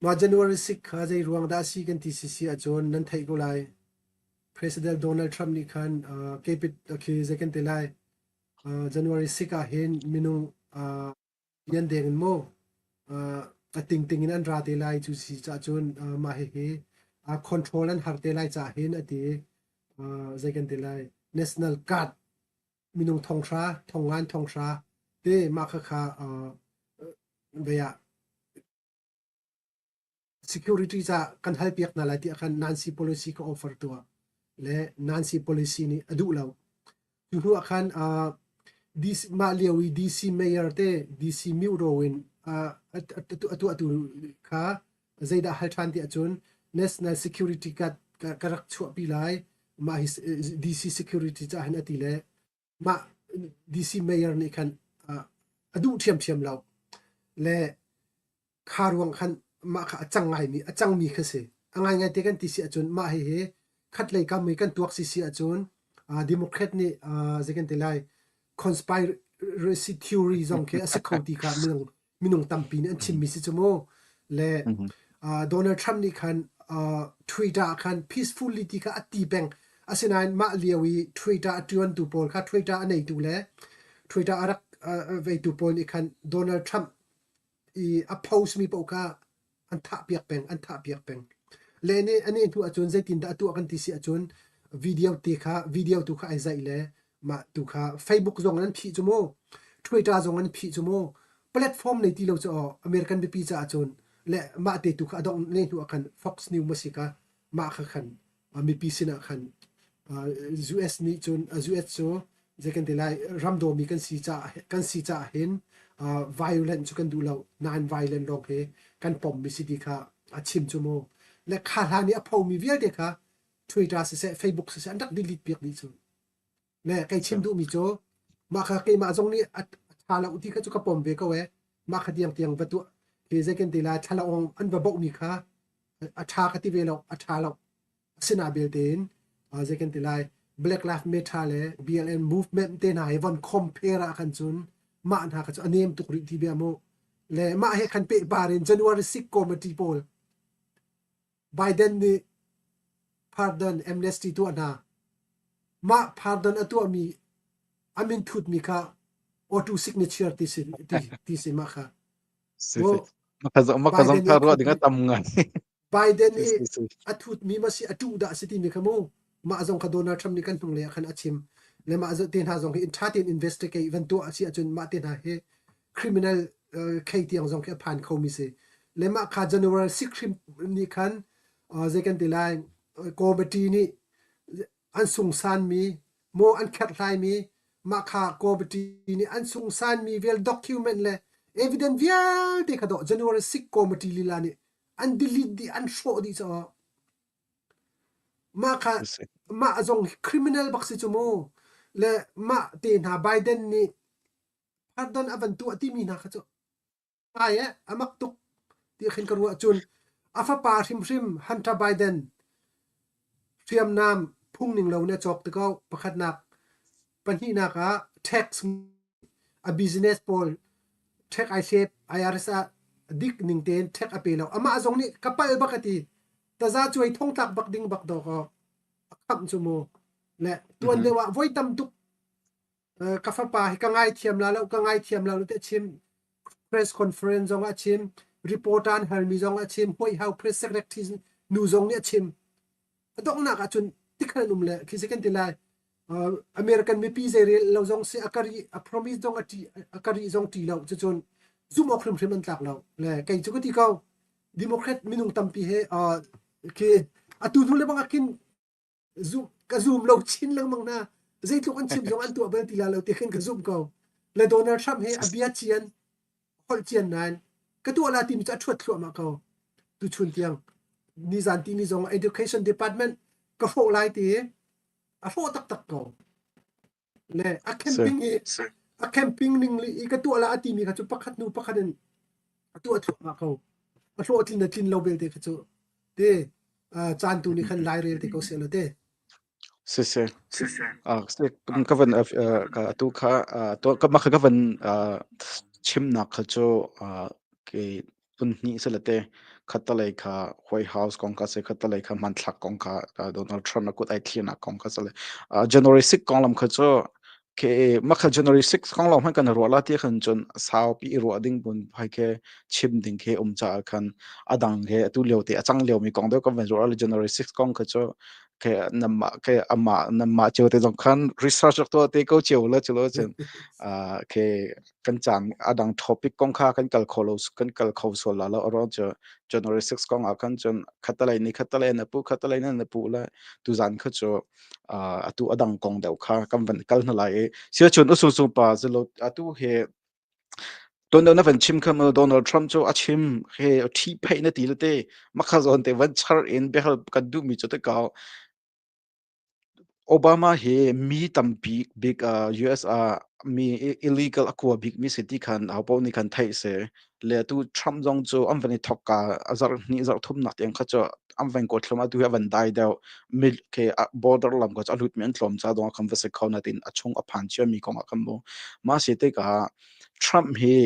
Mah January 6 kha zei ruang dah si kan ti si si ahcun nan theih ko lai. President Donald Trump nih khan kepit khi zei kan ti lai January 6 ah hin minung Lian deng in maw a tingting in an ra te lai cu si cah cun mah hihi control an har te lai cah hin a ti zei kan ti lai National Guard minung thonghra thongngan thonghra te mah khakha vei ah security ca kan halpiak hna lai tiah khan Nancy Pelosi ka offer tuah le Nancy Pelosi nih a duh lo. Cu hnu ah khan uh, DC, mah lio i DC mayor te DC Miro in uh, a tuahtu kha zeidah hal ṭhan ti ahcun National Security Guard ka rak chuahpi lai mah hi DC security ca hin a ti le mah DC mayor nih khan uh, a duh ṭhiamṭhiam lo le Kha ruang khan mah kha a cang ngaimi a cangmi kha si. A ngaingai te kan ti si ahcun mah hihi khatlei kam i kan tuak si si ahcun uh, Democrat nih uh, zei kan ti lai conspiracy theory zong khi a si kho ti kha minung minung tampi nih an chimmi si cu mu. Le uh, Donald Trump nih khan uh, Twitter ah khan peacefully ti kha a ti peng. Asinain mah lio i Twitter a ṭuantu pawl kha Twitter a neitu le Twitter a rak uh, veitu pawl nih khan Donald Trump i a post mi paoh kha an thah piak peng an thah piak peng le nih ani hnu ahcun zeitindah a tuah kan ti si ahcun video te kha video tu kha ai zaih le mah tu kha Facebook zong an phih cu mu Twitter zong an phih cu mu platform nei ti lo cu aw American mipi caah cun le mah te tu kha a dongh ne hnu ah khan Fox News ma si ka mah kha khan mipi sinah khan US nih cun US cu zei kan ti lai ram dawmi kan si caah kan si caah hin violent cu kan duh lo non violent lawng hi kan pommi si ti kha a chim cu mu le kha hlan i a phomi vialte kha Twitter siseh Facebook siseh an rak delete piak dih cu le kei chim duhmi cu mah kha keimah zong nih a ṭha lo ti kha cu ka pom ve ko e mah kha tiang tiang va tuah khi zei kan ti lai thlalaawng an va bohmi kha a ṭha ka ti ve lo a ṭha lo asina belte in zei kan ti lai Black Lives Matter le BLM movement te hna hi von compare ah khan cun mah hna kha cu a nem tuk rih ti bia mu le mah he khan pehpar in January 6 committee pawl Biden nih pardon amnesty tuah hna mah pardon a tuahmi a min thutmi kha auto signature ti si ti, ti si mah kha Si si. Maka zong maka zong Biden nih kha a ruah ding a thutmi tam ngai. Biden Si hi si si. a thutmi ma si a ṭuh dah a si timi kha mu mah zong kha Donald Trump nih kan hnunglei ah khan a chim le mah te hna zong hi in ṭha tein investigate van tuah a si ahcun mah te hna hi criminal case tiang zong khi a phan khomi si le mah kha General Sikrim nih khan zei kan ti lai committee nih an sungsanmi maw an kherhhlaimi mah kha committee nih an sungsanmi vial document le evidence vialte kha dawh January 6 committee lila nih an delete dih an hrawh dih caw mah kha Si si. mah zong criminal bak si cu mu le mah te hna Biden nih pardon a van tuah timi hna kha cu Ai eh, a mak tuk ti khin ka ruah cun a fapa hrimhrim Hunter Biden hriamnam phungning lo in a cawk ti ko. Pakhatnak. Pahnihnak ah tax a business pawl tax ai hlep IRS ah dik ning tein tax a pe lo. Amah zong nih ka palh bak a ti. Taza cuai thongtlak bak ding bak dawk aw. A khamh cu mu. Le tuan deuh ah voi tam tuk ka fapa hi ka ngaithiam la lo ka ngaithiam la lo ti a chim press conference zong a chim reporter an halmi zong a chim White House press secretary nu zong nih a chim a donghnak ahcun tikhan an um le khi si kan ti lai American mipi zeirel lo zong si a kari a promise zong a ṭi a kari zong ṭi lo cucun zumh awk hrimhrim an tlak lo le kei cu ka ti ko Democrat minung tampi he khi atu hnu le bang ah khin zum ka zum lo chin lengmang hna zeitluk an chim zong an tuah bal ti la lo ti khin ka zumh ko le Donald Trump he a bia cian holh cian nain ka tuah la timi cu a thuat thluahmah ko tu chun tiang nizan timi zong education department ka hrawh lai ti a hrawh taktak ko le a camping i a camping ning li i ka tuah la a timi kha cu pakhat hnu pakhat in a tuah thluahmah ko a hlawhtlin a tlin lo belte kha cu te caan tu nih khan lairel te ko seh law te. Siseh. Ka van ka atu kha to ka mah ka van chimnak kha cu ke phun hnih si le te khattalei kha White House kong kha si khattalei kha hmanthlak kong kha Donald Trump a kut ai thlinak kong kha si le January 6 konglam kha cu ke mah kha January 6 kong lawng hmanh kan ruah la ti khan cun saupi i ruah ding bun hai ke chim ding khi um caah khan a dang he atu lio te a cang lio mi kong deuh kan van ruah la January 6 kong kha cu ke namah ke amah namah cio te zong khan research rak tuah te ko cio la chulo cun ke kan caan a dang topic kong kha kan kal kho lo kan kal kho sual la lo aro cu January 6 kong ah khan cun khatalei ni khatalei na pu khatalei na na pu la tuzan kha cu atu adang kong deuh kha kan van kal hna lai i sia chun usu su pa zelo atu he ton na van chim kha Donald Trump cu a chim he thi phei na ti le te makha zon te van char in behal kan duh mi chu te ka Obama hi mi tampi bik US ah mi illegal a kua bikmi si ti khan ahopaoh nih khan theih si. Le atu Trump zong cu an van i thawkka a zarh hnih zarh thumnak tiang kha cu an van kawl thluahmah atu hi a van dai deuh. Mi khi border lam kha cu a lutmi an tlawm ca dong ah khan va si kho natin a chung a phan ciami kong ah khan mu. Mah si tikah Trump hi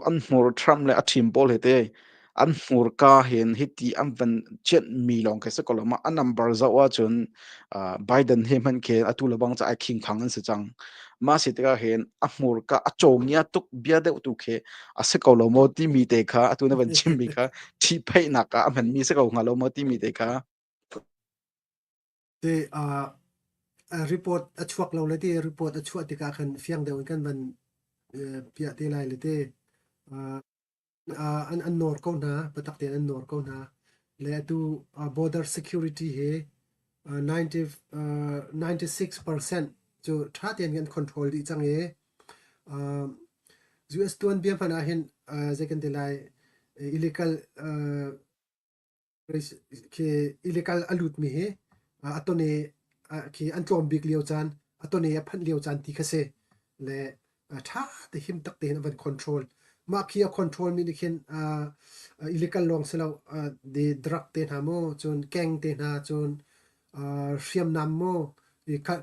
An hmur Trump le a team pawl hi te an hmurka hin hiti an van cianhmi lawng khi si ko lo ma a number zoh ahcun Biden he hmanh khi atu le bang cu ai khingkhang an si cang. Mah si tikah hin a hmurka a cawngia tuk bia deuh tu khi a si ko lo maw timi te kha atu na van chimmi kha ṭhihphaihnak ah a hmanmi si ko hnga lo maw timi te kha. Te report a chuak lo le te report a chuah tikah khan fiang deuh in kan van piah te lai le te an an nawr ko hna biatak tein an nawr ko hna le atu border security he 90 96% cu ṭha tein kan control dih cang i US tuanbia hmanh ah hin zei kan ti lai illegal Khi illegal a lutmi hi a tone khi an tlawm bik lio caan, a tone a phanh lio caan ti kha si. Le ṭha te him tak tein a van control. Mah khi a control mi nih khin illegal lawng si lo, the drug te hna mu, cun gang te hna, cun hriamnam mu,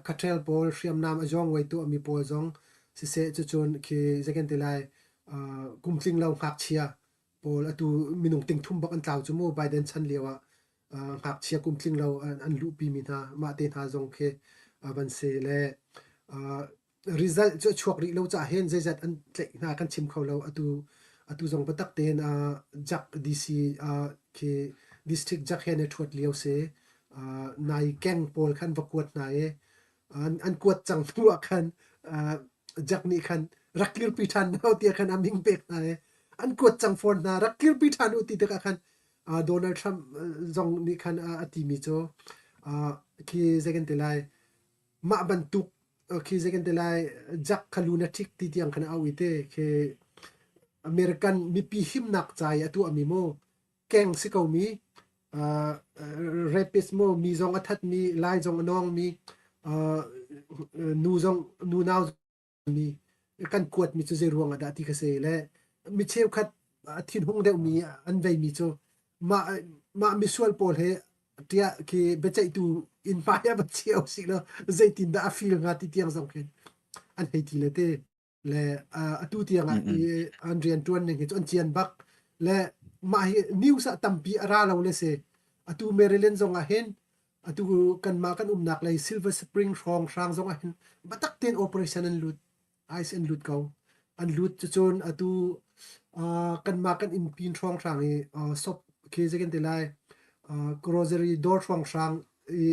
cartel pawl hriamnam a zawng tuahmi pawl zong siseh, cucun khi zei kan ti lai, kum tling lo ngakchia pawl atu minung ting thum bak an tlau cu mu Biden chan lio ah ngakchia kum tling lo an luhpi mi hna mah te hna zong khi van si le result cu a chuak rih lo caah hin zeizat an tlaih hna kan chim kho lo atu atu zong biatak tein Jack DC. Khi district judge he an i ṭhuat lio si. Nai keng pawl khan va kuat hna i an kuat cang hnu ah khan Jack nih khan rak kirpi ṭhan hna tiah khan a min pek hna i an kuat cang fawn hna rak kirpi ṭhan u ti tikah khan Donald Trump zong nih khan a timi cu khi zei kan ti lai mah bantuk khi zei kan ti lai Jack kha lunatic ti tiang khan a au i te khi American mipi himnak ca i a tuahmi mu keng si ko mi rapist mu mi zong a that mi lai zong a nawng mi nu zong nu nau mi kan kuat mi cu zei ruang ah dah ti kha si le mi cheukhat a thinhung deuh mi an vei mi cu mah mah misual pawl he tiah khi biaceihtu inn hmai ah va chia usih law zeitin dah a feel hnga ti tiang zong khin an hei ti le te. Le atu tiang ah i an rian ṭuan ning hi cu an cian bak. Le mah hi news ah tampi a ra lo le si. Atu Maryland zong ah hin atu kanmah kan umnak lei Silver Spring hrawng hrang zong ah hin biatak tein operation an lut. ICE an lut ko. An lut cucun atu kanmah kan inn pin hrawnghrang i shop khi zei kan ti lai grocery dawr hrawnghrang i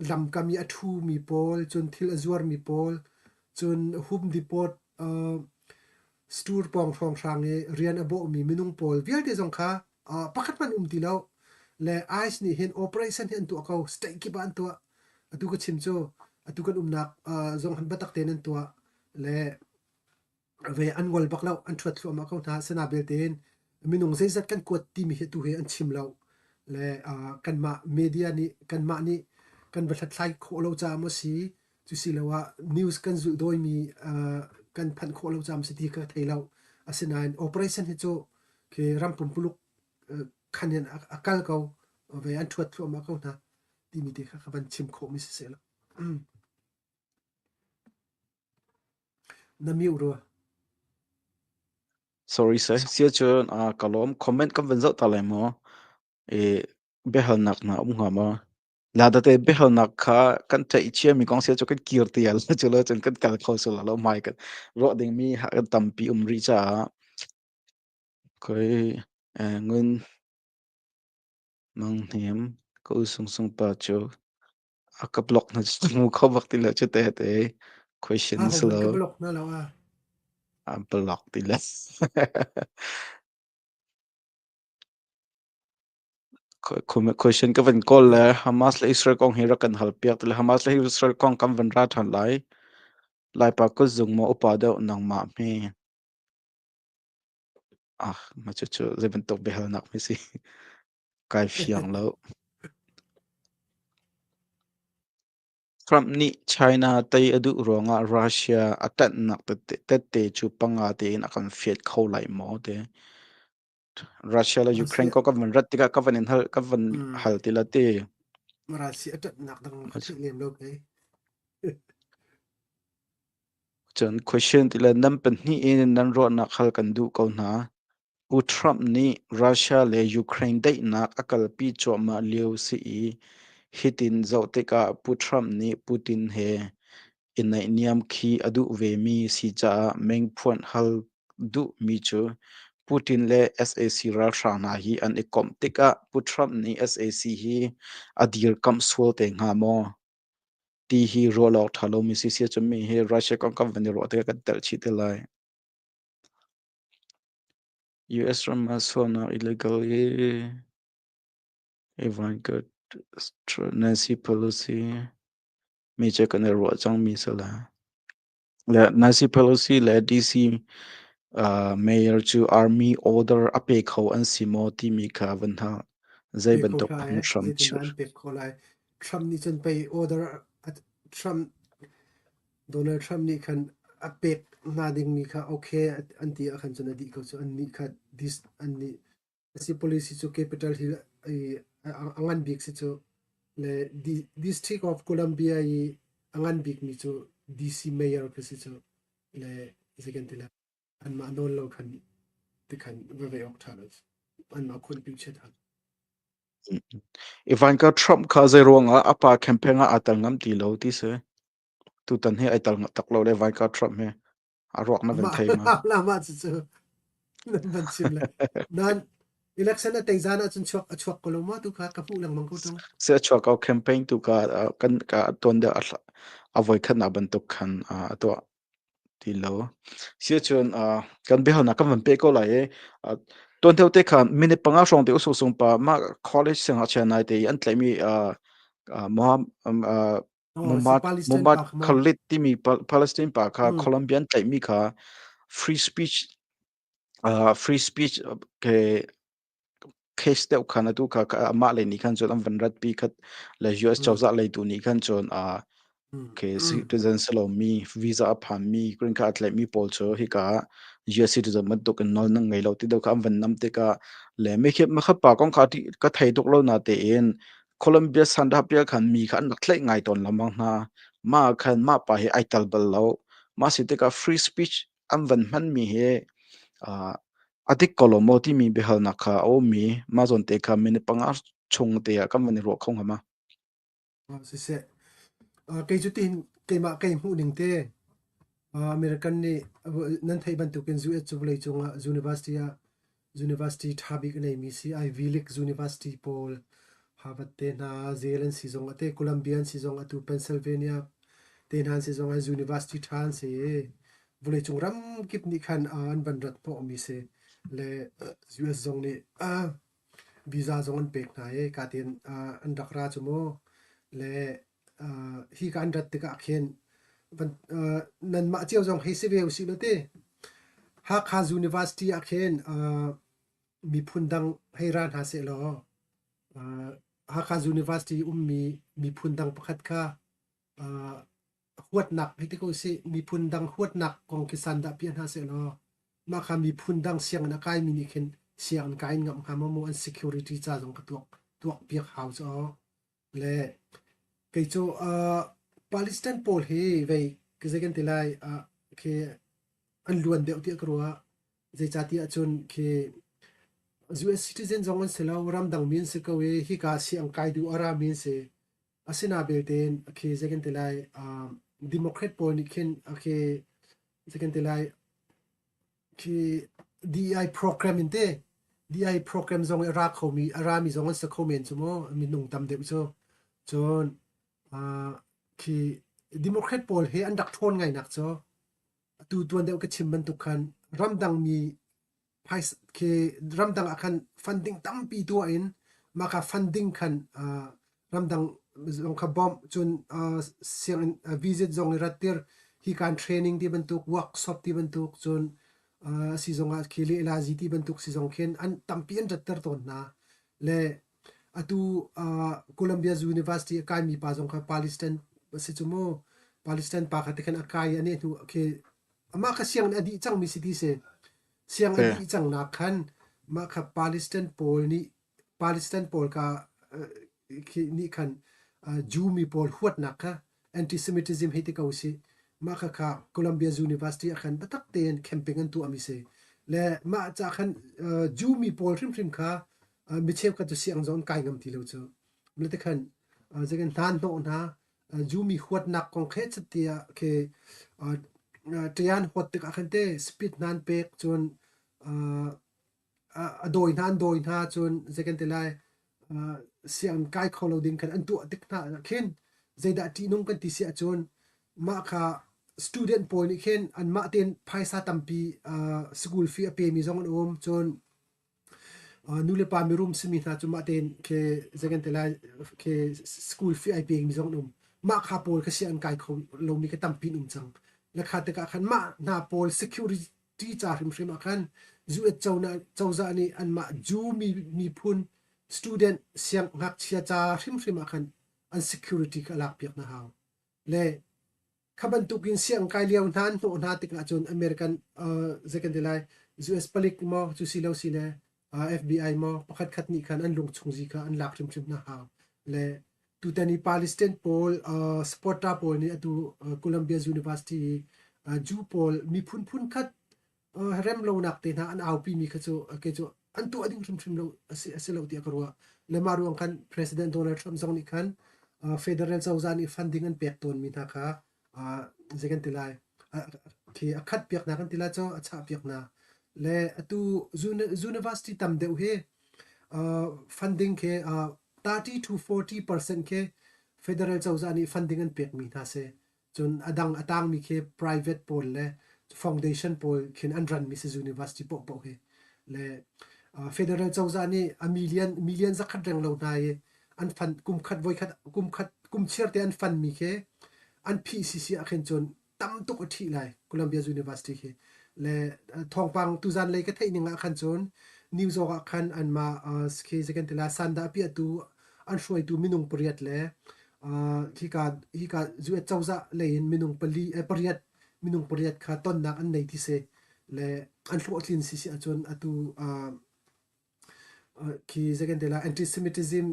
lamkam i a ṭhumi pawl cun thil a zuarmi pawl cun Home Depot store pawng hrawnghrang i rian a bawhmi minung pawl vialte zong kha pakhat hmanh um ti lo. Le ICE nih hin operation hi an tuah ko. State kip ah an tuah. Atu ka chim cu atu kan umnak zong han biatak tein an tuah. Le ve an ngol bak lo an ṭhuat thluahmah ko hna asina belte in minung zeizat kan kuat timi hi tu hi an chim lo le kanmah media nih kanmah nih kan va hlathlai khawh lo caah maw si cu si lo ah news kan zulh dawimi kan phanh khawh lo caah maw si ti ka thei lo asinain operation hi cu khi ram pumpuluk khan in a kal ko ve an ṭhuat thluahmah ko hna timi te kha ka van chim khawhmi si seh lo. Na mute rua. Sorry sir, sia cun ka lawm. Comment kan van zoh ta lai maw? I biahalnak hna um hnga maw? Ladate biahalnak kha kan theih ciami kong sia cu kan kir ti al cu lo cun kan kal kho sul lo mai kan ruah dingmi kan tampi um rih caah khoi ngun mang hnem ka u sung sung pa cu A ka block na cu hmu kho bak ti lo cu te te question A si hohmanh lo. ka block hna lo a. A block ti le. Question ka van kawl le Hamas le Israel kong hi rak kan hal piak ti le Hamas le Israel kong kan van ra ṭhan lai. Laipa kutzung maw upa deuh nangmah hme. Ah, ma cucu zei bantuk biahalnak mi si. Kai fiang lo. Trump nih China tei a duh ruangah Russia a ṭanhnak tette cu panga tein a kan fiat kho lai maw ti. Russia le Ukraine Russia ko kan van rat tikah ka van in hal ka van hal ti la ti. Russia a ṭanhnak dang ka theih lem lo kei. Cun question ti le nan pahnih in nan ruahnak hal kan duh ko hna. U Trump nih Russia le Ukraine daihnak a kalpi cuahmah lio si i hitin zoh tikah Pu Trump nih Putin he i naihniam khi a duh vemi si caah mengphuanh hal duhmi cu Putin le sac ralhrang hna hi an i komh tikah Pu Trump nih sac hi a dirkamh sual te hnga maw? Ti hi ruah awk ṭha lomi si si ahcun mi hi Russia kong kan van i ruah tikah kan telh chih te lai. US ram ah sualnak illegal i Ivanka Nancy Pelosi mi cu kan i ruah cangmi si la. Le Nancy Pelosi le DC mayor cu army order a pe kho an si maw timi kha van hal. Zei Pe kho bantuk hlah eh, phunghram zeitindah an pek khawh lai. Trump nih cun pei order Trump Donald Trump nih khan a pek hna dingmi kha okay an ti ahkhan cun a dih ko cu. Annih kha this annih si policy cu Capitol Hill i a ngan bik si cu. Le District of Columbia i a ngan bikmi cu DC mayor kha si cu. Le zei kan ti lai. Anmah nawl lo khan tikhan va ve awk ṭha lo. Anmah khunpi chiat han. Ivanka Trump kha zei ruangah a pa campaign ah aa tel ngam ti lo ti si. Tutan hi ai tel tak lo le Ivanka Trump hi a ruak na van Mah thei ma. mah cucu nan van chim le. Nan. Election a tei zan ahcun chuak a chuak ko lo maw tu kha ka hmuh lengmang ko ṭung. Se a chuak ko campaign tu ka kan ka tuan deuh a voi khatnak bantuk khan a tuah ti lo. Siacun kan biahalnak kan van peh ko lai i tuan deuh te khan minute 5 hrawng te usung sung pa mah college siangngakchia nai te i an tlaihmi Oh, si Muhammad Palestine Muhammad pa kha maw? Khalid timi Palestine pa kha Colombian tlaihmi kha free speech free speech ke case deuh khan atu kha amah lei nih khan cun an van ratpi khat le US cozah lei tu nih khan cun okay citizen si lomi visa a phanmi green card a tlaihmi pawl cu hika US citizen bantuk in nawl nan ngei lo ti deuh kha an van nam tikah le mikhi pa kong kha ka thei tuk lo na tein Columbia Sandhapia khan mi kha an rak tlaih ngai tawn lengmang hna. Mah khan mah pa hi ai tal bal lo. Mah si tikah free speech an van hmanmi hi a dik ko lo maw timi biahalnak kha a ummi mah zawn te kha minute 5 chung te ah kan van i ruah kho hnga ma? Siseh, kei cu tihin keimah kei hmuh ning te American nih nan theih bantukin US cu vawleicung ah university ah university ṭha bik a neimi si Ivy League University pawl Harvard te hna, Yale an si zong ate Columbia an si zong atu Pennsylvania te hna an si zong ah university ṭha an si i vawleicung ram kip nih khan an van rat hnawhmi si le US zong nih visa zong an pek hna i ka tiin an rak ra cu mu le hi ka an rat tikah khin van nanmah cio zong hei si ve usih law ti Hakha University ah khin miphun dang hei ra hna seh law Hakha University ummi miphun dang pakhat kha huatnak hei ti ko sih miphun dang huatnak kong khi sandah piah hna seh law mah kha miphun dang sianginn a kaimi nih khin sianginn kai in ngamh hnga maw mu an security ca zong ka tuak tuak piak hau cu le kei cu Palestine pawl hi vei zei kan ti lai khi an luan deuh tiah ka ruah zeicahtiah cun khi US citizen zong an si lo ramdang mi an si ko i hika siang kai duh a rami an si. Asina belte khi zei kan ti lai Democrat pawl nih khin khi zei kan ti lai khi DEI program in te DEI program zong i a ra khomi a rami zong an si kho men cu mu minung tam deuh cu cun khi Democrat pawl he an rak ṭhawn ngai nak cu atu tuan deuh ka chim bantuk khan ramdang mi phaisa khi ramdang ah khan funding tampi tuah in mah kha funding khan ramdang zong kha bawmh cun sianginn visit zong i rattir hi kan training ti bantuk workshop ti bantuk cun si zong ah khi lehla zi ti bantuk si zong khin an tampi an ratter tawn hna le atu Columbia University a kaimi pa zong kha Palestine si cu mu Palestine pa kha te khan a kai ane hnu khi amah kha sianginn a dih cangmi si ti si Siang a dih cang nak khan mah kha Palestine pawl nih Palestine pawl ka khi nih khan Jew mi pawl huatnak kha anti-Semitism hei ti ko usih. Mah kha kha Columbia University ah khan biatak tein camping an tuahmi si. Le mah ca khan Jew mi pawl hrimhrim kha mi cheukhat cu siang zong an kai ngam ti lo cu. Mah ti khan zeikan hna an hnawh hna Jew mi huatnak kong khe tiah khi ṭian huat tikah khan te speed hna an pek cun a dawi hna an dawi hna cun zei kan ti lai sianginn kai kho lo ding khan an tuah tik hna ah khin zeidah ṭihnung kan ti si ahcun mah kha student pawl nih khin anmah tein phaisa tampi school fee a pemi zong an um cun Nulepa mirum simi hna cu mah tein khi zei kan ti lai khi school fee ai pekmi zong an um. Mah kha pawl kha sianginn kai kho lomi kha tampi an um cang. Le kha tikah khan mah hna pawl security ca hrimhrim ah khan US cozah nih anmah Jew miphun student siangngakchia ca hrimhrim ah khan an security kha a lakpiak hna hau. Le Kha bantukin sianginn kai lio hna an hnawh hna tikah cun American zei kan ti lai US palik maw cu si lo si le FBI maw pakhat khat nih khan an lung chungzi kha an lak hrimhrim hna hau. Le tutan i Palestine pawl supporter pawl nih atu Columbia University i Jew pawl miphun phun khat rem lonak te hna an aupi mi kha cu kei cu an tuah ding hrimhrim lo a si lo tiah ka ruah. Le mah ruang khan President Donald Trump zong nih khan federal cozah nih funding an pek tawn mi hna kha zei kan ti lai khi a khat piak hna kan ti lai cu a chah piak hna. Le atu university tam deuh hi Funding khi 30 to 40% khi federal cozah nih funding an pekmi hna si. Cun a dang a tangmi khi private pawl le foundation pawl khin an ranmi si university paohpaoh hi. Le federal cozah nih a million million zakhat reng lo hna i an fund kum khat voikhat kum khat kum chiar te an fund mi khi an phih sisi ah khin cun tam tuk a ṭhih lai Columbia University khi. Le thawngpang tuzan lei ka theih ning ah khan cun New York ah khan anmah khi zei kan ti lai sandah piahtu an hruaitu minung pariat le hika hika US cozah lei in minung pali pariat minung pariat kha tonnak an nei ti si le an hlawhtlin si si ahcun atu khi zei kan ti lai antisemitism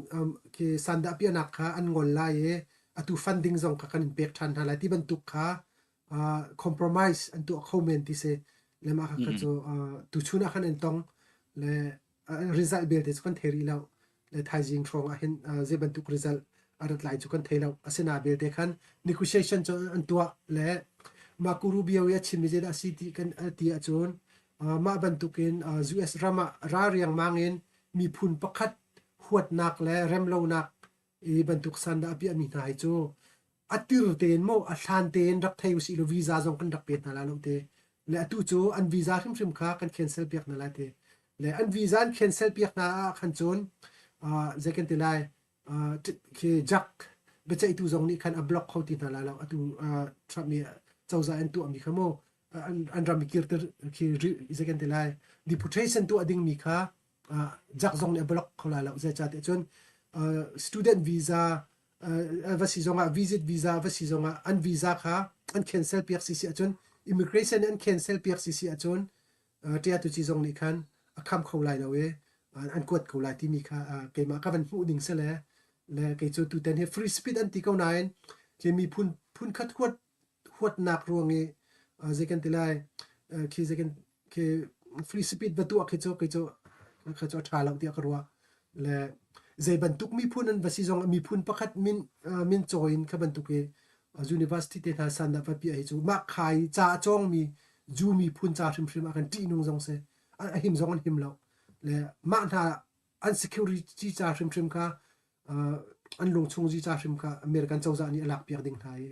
khi sandah piahnak kha an ngol lai i atu funding zong kha kan in pek ṭhan hna lai ti bantuk kha compromise an tuah kho men ti si le mah kha cu tuchun ah khan an tong le result belte cu kan thei rih lo le thaizing hrawng ah hin zei bantuk result a rat lai cu kan thei lo. Asina belte khan negotiation cu an tuah le Marco Rubio i a chimmi zeidah a si ti kan ti ahcun mah bantukin US ram ah ra riangmang in miphun pakhat huatnak le remlonak i bantuk sandah a piahmi hna hi cu a tir tein maw a hlan tein rak thei usih law visa zong kan rak pe hna lai lo te le atu cu an visa hrimhrim kha kan cancel piak hna lai te le an visa an cancel piak hna ah khan cun zei kan ti lai khi jak biaceihtu zong nih khan a block kho ti hna lai lo atu Trump nih cozah an tuahmi kha mu an ram i kirter khi zei kan ti lai deportation tuah dingmi kha jak zong nih a block kho lai lo zeicahtiah cun student visa va si zongah visit visa va si zongah an visa kha an cancel piak si si ahcun immigration an cancel piak si si ahcun ṭia tu ci zong nih khan a kham kho lai lo i an kuat ko lai timi kha keimah ka van hmuh ning si le le kei cu tutan hi free speech an ti ko nain khi miphun phun khat huat huatnak ruang i zei kan ti lai khi zei kan khi free speech va tuah khi cu kei cu kha cu a ṭha lo tiah ka ruah. Le zei bantuk miphun an va si zong miphun pakhat min min cawi in kha bantuk i university te hna san dah va piah hi cu mah khai ca a cawngmi Jew miphun ca hrimhrim ah kan ṭihnung zong si a him zong an him lo. Le mah hna an security ca hrimhrim kha an lungchung zi ca hrim kha American cozah nih a lakpiak ding hna i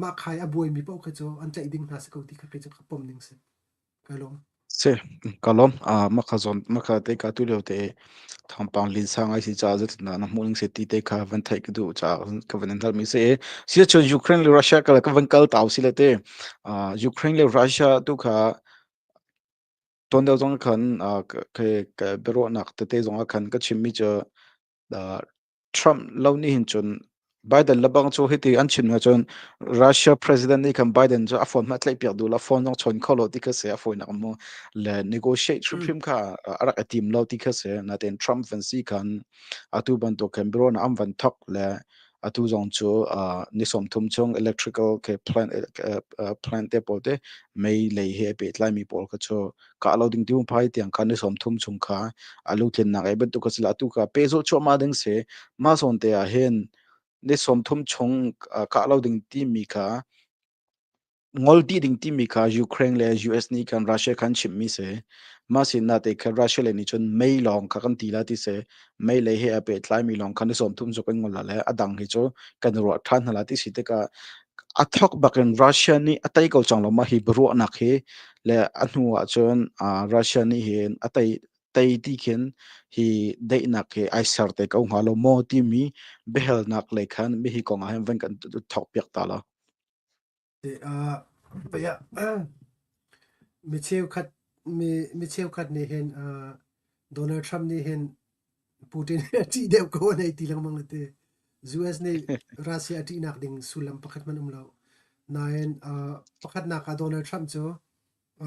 mah khai a buaimi paoh kha cu an tlaih ding hna si ko ti kha kei cu ka pom ning si. Ka lawm. Si, ka lawm. Mah kha zawn mah kha te ka tu lio te thawngpang linsa ngai si caah zeitindah na hmuh ning si ti te kha van theih ka duh caah ka van in halmi si. Si ahcun Ukraine le Russia ka ka van kal tau si le te. Ukraine le Russia tu kha tuan deuh zong khan ka biaruahnak tete zong ah khan ka chimmi cu Trump lo nih hin cun Biden lebang cu hiti an chim ahcun Russia president nih khan Biden cu a phone hmanh tlaihpiak duh lo, phone zong chawn kho lo ti kha si a fawinak mu le negotiate hrimhrim kha a rak i tim lo ti kha si. Natein Trump van si khan atu bantuk khan biaruahnak an van thok le atu zong cu ni 30 chung electrical ke plant plant te pawl te mei lei he pehtlaimi pawl kha cu kah lo ding ti phai tiang kha ni 30 chung kha a lungtlinnak ei bantuk a si la atu kha pehzulh chuahmah ding si mah zawn te ah hin ni 30 chung kah lo ding timi kha ngol dih ding timi kha Ukraine le US nih khan Russia khan chimhmi si mah sin na te kha Russia le nih cun mei lawng kha kan ti la ti si mei lei he a pehtlai mi lawng kha ni 30 cu kan ngol la le a dang hi cu kan ruah ṭhan hna la ti si tikah a thok bakin Russia nih a tei ko cang lo ma hi biaruahnak hi le a hnu ah cun Russia nih hin a tei tei ti khin hi daihnak hi ai ser te ko hnga lo maw timi biahalnak lei khan mi hi kong ah hin van kan thok piak ta lo. Mi cheukhat mi cheukhat nih hin Donald Trump nih hin Putin hi a ṭih deuh ko an hei ti lengmang a ti. US nih Russia a ṭihnak ding sullam pakhat hmanh um lo. Nain pakhatnak ah Donald Trump cu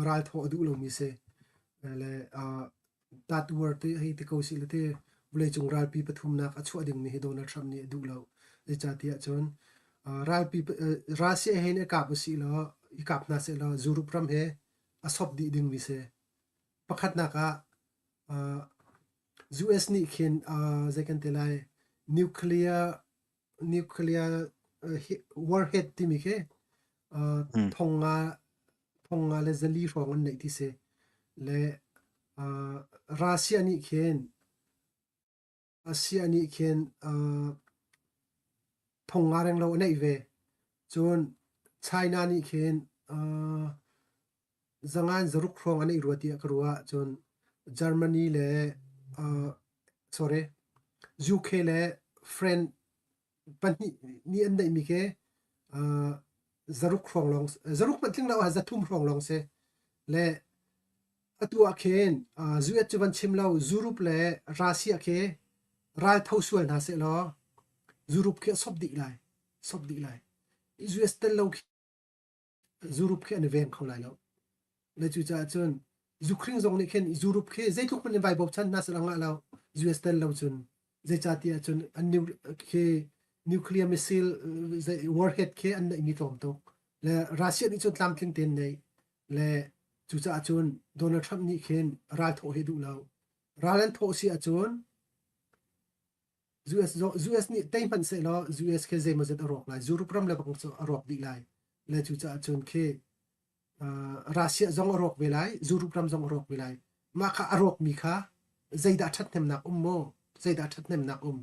ral thawh a duh lomi si. Le that war ti hei ti ko sih le ti vawleicung ralpi pathumnak a chuah dingmi hi Donald Trump nih a duh lo. Zeicahtiah cun ralpi Russia he hin i kap usih law i kap hna seh law Europe ram he a sop dih dingmi si. Pakhatnak ah US nih khin zei kan ti lai nuclear nuclear warhead timi khi thong nga thong nga le zali hrawng an neih ti si. Le Russia nih khin Asia nih khin thong nga renglo a neih ve. Cun China nih khin zangan zaruk hrawng a neih rua tiah ka ruah. Cun Germany le sorry UK le France pahnih nih an neihmi khi zaruk hrawng lawng zaruk hmanh tling lo ah zathum hrawng lawng si. Le atu ah khin US cu van chim lo Europe le Russia khi ral tho sual hna seh law Europe khi a sop dih lai sop dih lai. US tel lo khi Europe khi an i veng kho lai lo. Le cucaah cun Ukraine zong nih khin Europe khi zeitluk hmanh in vai bochan hna seh ngah lo US tel lo cun zeicahtiah cun an khi nuclear missile warhead khi an neihmi tlawm tuk. Le Russia nih cun tlamtling tein nei le cucaah cun Donald Trump nih khin ral thawh hi duh lo. Ral an thawh si ahcun US US nih tei hmanh sehlaw US khi zeimawzat a rawk lai. Europe ram le bang cu a rawk dih lai. Le cucaah cun khi Russia zong a rawk ve lai, Europe ram zong a rawk ve lai. Mah kha a rawkmi kha zeidah ṭhathnemnak um maw? Zeidah ṭhathnemnak um?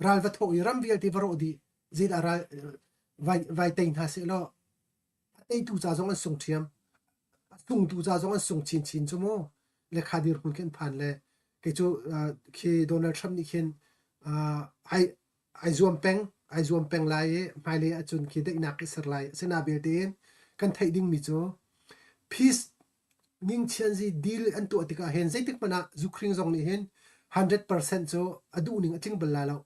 Ral va thawh i ram vialte va rawh dih, zeidah ral vai, vai tei hna sehlaw a teitu ca zong an sung ṭhiam. A sungtu ca zong an sung chinchin cu mu. Le kha dirhmun khi an phan le kei cu khi Donald Trump nih khin ai ai zuam peng ai zuam peng lai i hmailei ahcun khi daihnak khi ser lai. Asinain belte in kan theih dingmi cu peace ningchianzi deal an tuah tikah hin zeitik hmanh ah Ukraine zong nih hin 100% cu a duhning a tling bal lai lo.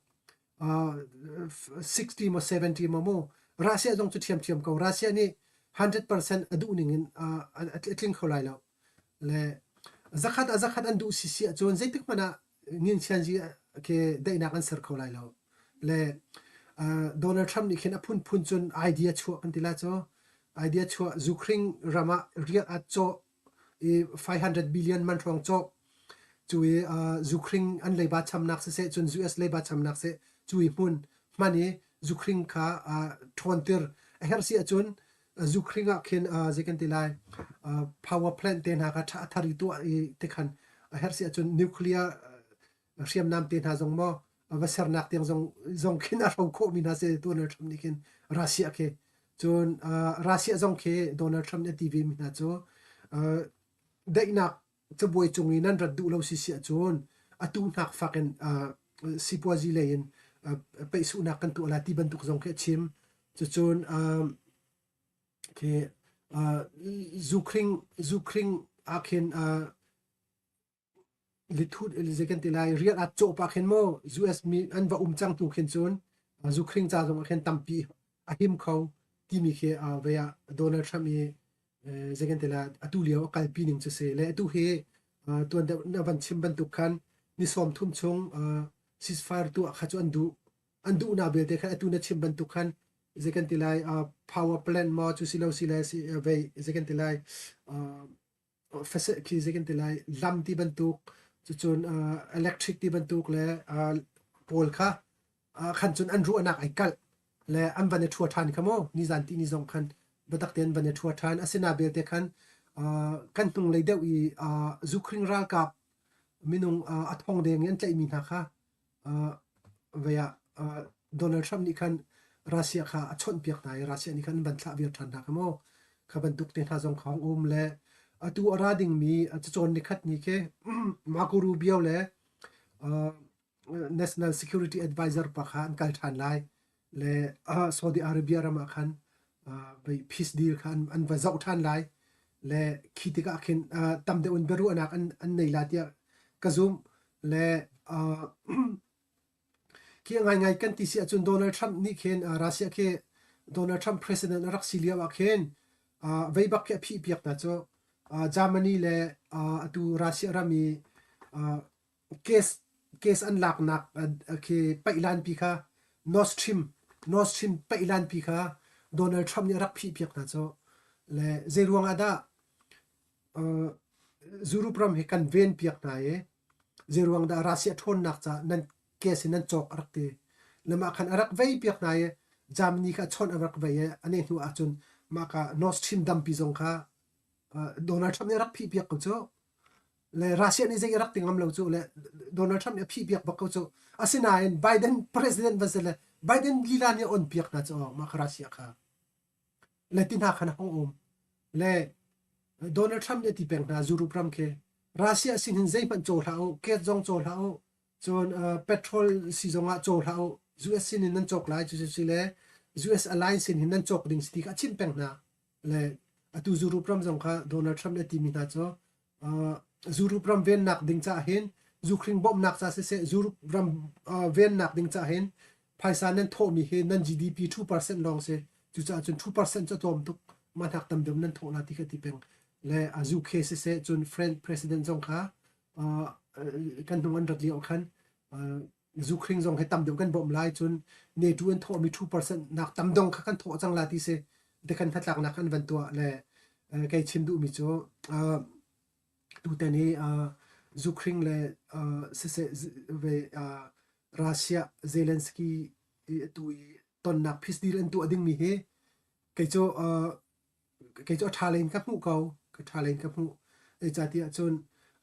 60 maw 70 maw mu Russia zong cu ṭhiamṭhiam ko. Russia nih 100% a duhning in a tling kho lai lo. Le zakhat a zakhat an duh sisi ahcun zeitik hmanh ah nginchianzi ke daihnak an ser kho lai lo. Le Donald Trump nih khin a phunphun cun idea chuah kan ti lai cu. Idea chuah Ukraine ram ah riak a cawh i 500 billion man hrawng cawh. Cu i Ukraine an leiba chamnak siseh cun US leiba chamnak seh cu i hmun hman i Ukraine kha ṭhawntir a herh si ahcun Ukraine ah khin zei kan ti lai power plant te hna kha a thar i tuah i tikhan a herh si ahcun nuclear hriamnam te hna zong maw va sernak tiang zong zong khin a hro khawhmi hna si Donald Trump nih khin Russia khi cun Russia zong khi Donald Trump nih a ti ve mi hna cu daihnak cabuai cung i nan rat duh lo si si ahcun atu hnak fak in sipuazi lei in peihsuhnak kan tuah lai ti bantuk zong khi a chim. Cucun khi zukhring zukhring ah khin lithut zei kan ti lai rian aa cawh pah khin maw US mi an va um cang hnu khin cun zukhring ca zong ah khin tampi a him kho timi khi vei ah Donald Trump i zei kan ti lai atu lio a kalpi ning cu si le atu hi tuan deuh na van chim bantuk khan ni 30 chung ceasefire tuah kha cu an duh an duh na belte khan atu na chim bantuk khan zei kan ti lai power plant maw cu si lo si le si vei zei kan ti lai khi zei kan ti lai lam ti bantuk cucun electric ti bantuk le pawl kha khan cun an ruahnak ai kalh le an van i ṭhua ṭhan kha mu nizan tihni zong khan biatak tein van i ṭhua ṭhan asina belte khan kan hnunglei deuh i zukhring ralkap minung a thong deng i an tlaihmi hna kha vei ah Donald Trump nih khan Russia kha a chawnhpiak hna i Russia nih khan an van thlah viar ṭhan hna kha mu kha bantuk te hna zong kha hong um le atu a ra dingmi cacawn nikhat ni khi Marco Rubio le National Security Advisor pa kha an kal ṭhan lai le Saudi Arabia ram ah khan peace deal kha an va zoh ṭhan lai le khi tikah khin tam deuh in biaruahnak an nei lai tiah ka zumh le khi ngaingai kan ti si ahcun Donald Trump nih khin Russia khi Donald Trump president a rak si lio ah khin vei bak khi a phih piak hna cu Germany le atu Russia ram i Case case an laknak khi paihlanpi kha Nord Stream Nord Stream paihlanpi kha Donald Trump nih a rak phihpiak hna cu. Le zei ruang ah dah Europe ram hi kan venpiak hna i zei ruang dah Russia ṭhawnnak caah nan case hi nan cawk a rak ti. Le mah khan a rak veipiak hna i Germany kha a chawnh a rak vei i a neh hnu ahcun mah ka Nord Stream dampi zong kha Donald Trump nih a rak phihpiak ko cu. Le Russia nih zei rak ti ngam lo cu le Donald Trump nih a phih piak bak ko cu. Asinain Biden president van si le Biden lila nih a on piak hna cu mah kha Russia kha. Le ti hna khan a hung um. Le Donald Trump nih a ti peng hna Europe ram khi Russia sin hin zeihmanh caw hlah u, gas zong caw hlah u, cun petrol si zong ah caw hlah u, US sin in nan cawk lai cu si le US alliance sin hin nan cawk ding si ti kha a chimh peng hna. Le atu Europe ram zong kha Donald Trump nih a timi hna cu Europe ram vennak ding caah hin Ukraine bawmhnak ca siseh Europe ram vennak ding caah hin phaisa nan thawhmi hi nan GDP 2% lawng si. Cucaah cun 2% cu a tlawm tuk. Mah hnak tam deuh nan thawh la ti kha ti peng. Le UK siseh cun French president zong kha kan hnung an rat lio khan Ukraine zong hi tam deuh kan bawmh lai cun NATO an thawhmi 2% nak tam dong kha kan thawh cang la ti si. Te kan hnatlaknak an van tuah le kei chim duhmi cu tutan hi Ukraine le siseh ve Russia Zelensky i atu i tonnak peace deal an tuah dingmi hi kei cu kei cu a ṭha lei in ka hmuh ko. Ka ṭha lei in ka hmuh. Zeicahtiah cun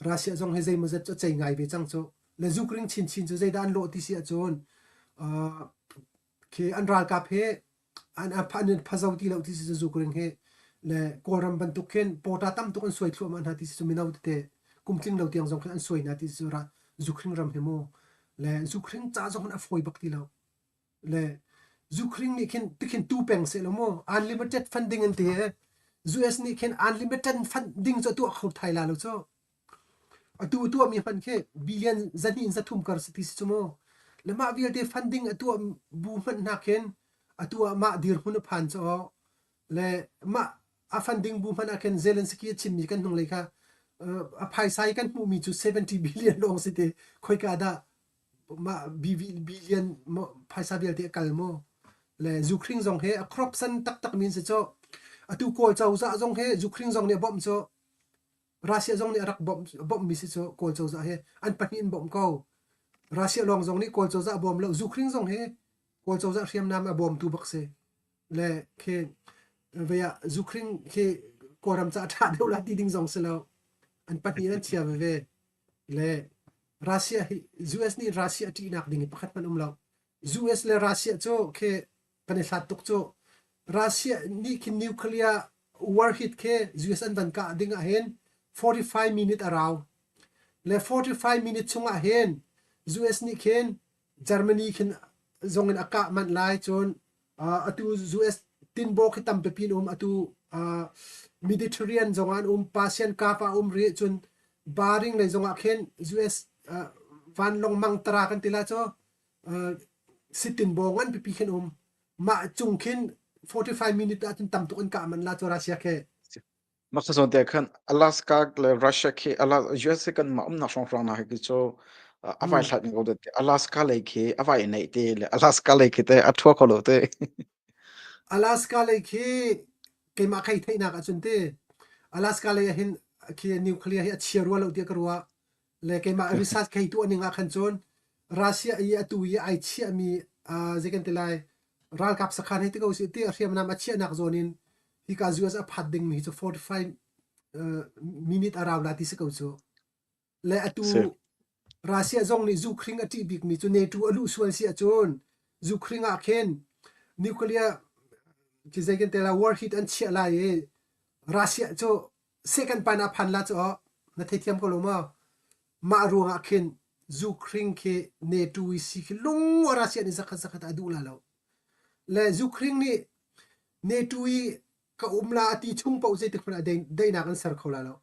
Russia zong hi zeimawzat cu a cei ngai ve cang cu. Le Ukraine chinchin cu zeidah an lawh ti si ahcun khi an ralkap hi an an phazo ti lo ti si cu Ukraine hi le Kawlram bantuk khin pawta tam tuk an suai thluahmah hna ti si cu mino tete kum tling lo tiang zong khin an suai hna ti si cu Ukraine ram hi mu le Ukraine ca zong hin a fawi bak ti lo. Le zukhring nih khin tikhin tu peng seh law mu unlimited funding an ti i US nih khin unlimited funding cu a tuah kho thai la lo cu. Atu tuahmi hmanh khi billion zahnih in zathum kar si ti si cu mu. Le mah vialte funding a tuah bu hmanh hna khin atu ah mah dirhmun a phan cu le mah a funding bu hmanh ah khin Zelensky a chimmi kan hnunglei kha a phaisa i kan hmuhmi cu 70 billion lawng si ti khoika dah mah billion phaisa vialte a kal maw? Le zukhring zong he a corruption taktak mi an si cu. Atu Kawl cozah zong he zukhring zong nih a bawmh cu. Russia zong nih a rak bawmh bawmhmi si cu Kawl cozah he an pahnih in bawmh ko. Russia lawng zong nih Kawl cozah a bawm lo. Zukhring zong he Kawl cozah hriamnam a bawmtu bak si. Le khi vei ah zukhring khi Kawlram ca a ṭha deuh la ti ding zong si lo. An pahnih an chia veve. Le Russia hi US nih Russia a ṭihnak ding hi pakhat hmanh um lo. US le Russia cu khi kan i hlat tuk cu. Russia nih khin nuclear warhead khi US an van kah ding ah hin 45 minute a rau. Le 45 minute chung ah hin US nih khin Germany khin zong in a kah manh lai cun atu US tinbaw khi tampipi an um atu Mediterranean zong ah an um Persian Gulf ah um rih cun Baring lei zong ah khin US vanlawng mangtara kan ti la cu sitinbaw ngan pipi khin um mah cung khin 45 minute ah cun tam tuk an kah man la cu Russia khi. Maksa zawn te khan Alaska le Russia khi USA kan mah umnak hrawnghrang hna khi cu a vai hlat ko te Alaska lei khi a vai neih te le Alaska lei khi te a thua kho lo te. Alaska lei khi keimah kai theihnak ahcun te Alaska lei ah hin khi nuclear hi a chia rua lo tiah ka ruah. Le keimah research kai tuah ning ah khan cun Russia i atu i ai chiahmi zei kan ti lai ralkap sakhan hei ti ko sih ti hriamnam a chiahnak zawn in hika US a phat dingmi hi cu 45 minute a rau la ti si ko cu. Le atu Russia zong nih zukhring a ṭih bikmi cu NATO a luh sual si ahcun zukhring ah khin nuclear khi zei kan te la warhead an chiah lai i Russia cu second pan ah phan la cu na theithiam ko lo maw? Mah ruangah khin zukhring khi NATO i si khi lung Russia nih zakhat zakhat a duh la lo. Le zukhring nih NATO i ka um la a ti chung paoh zeitik hmanh ah daihnak an ser kho la lo.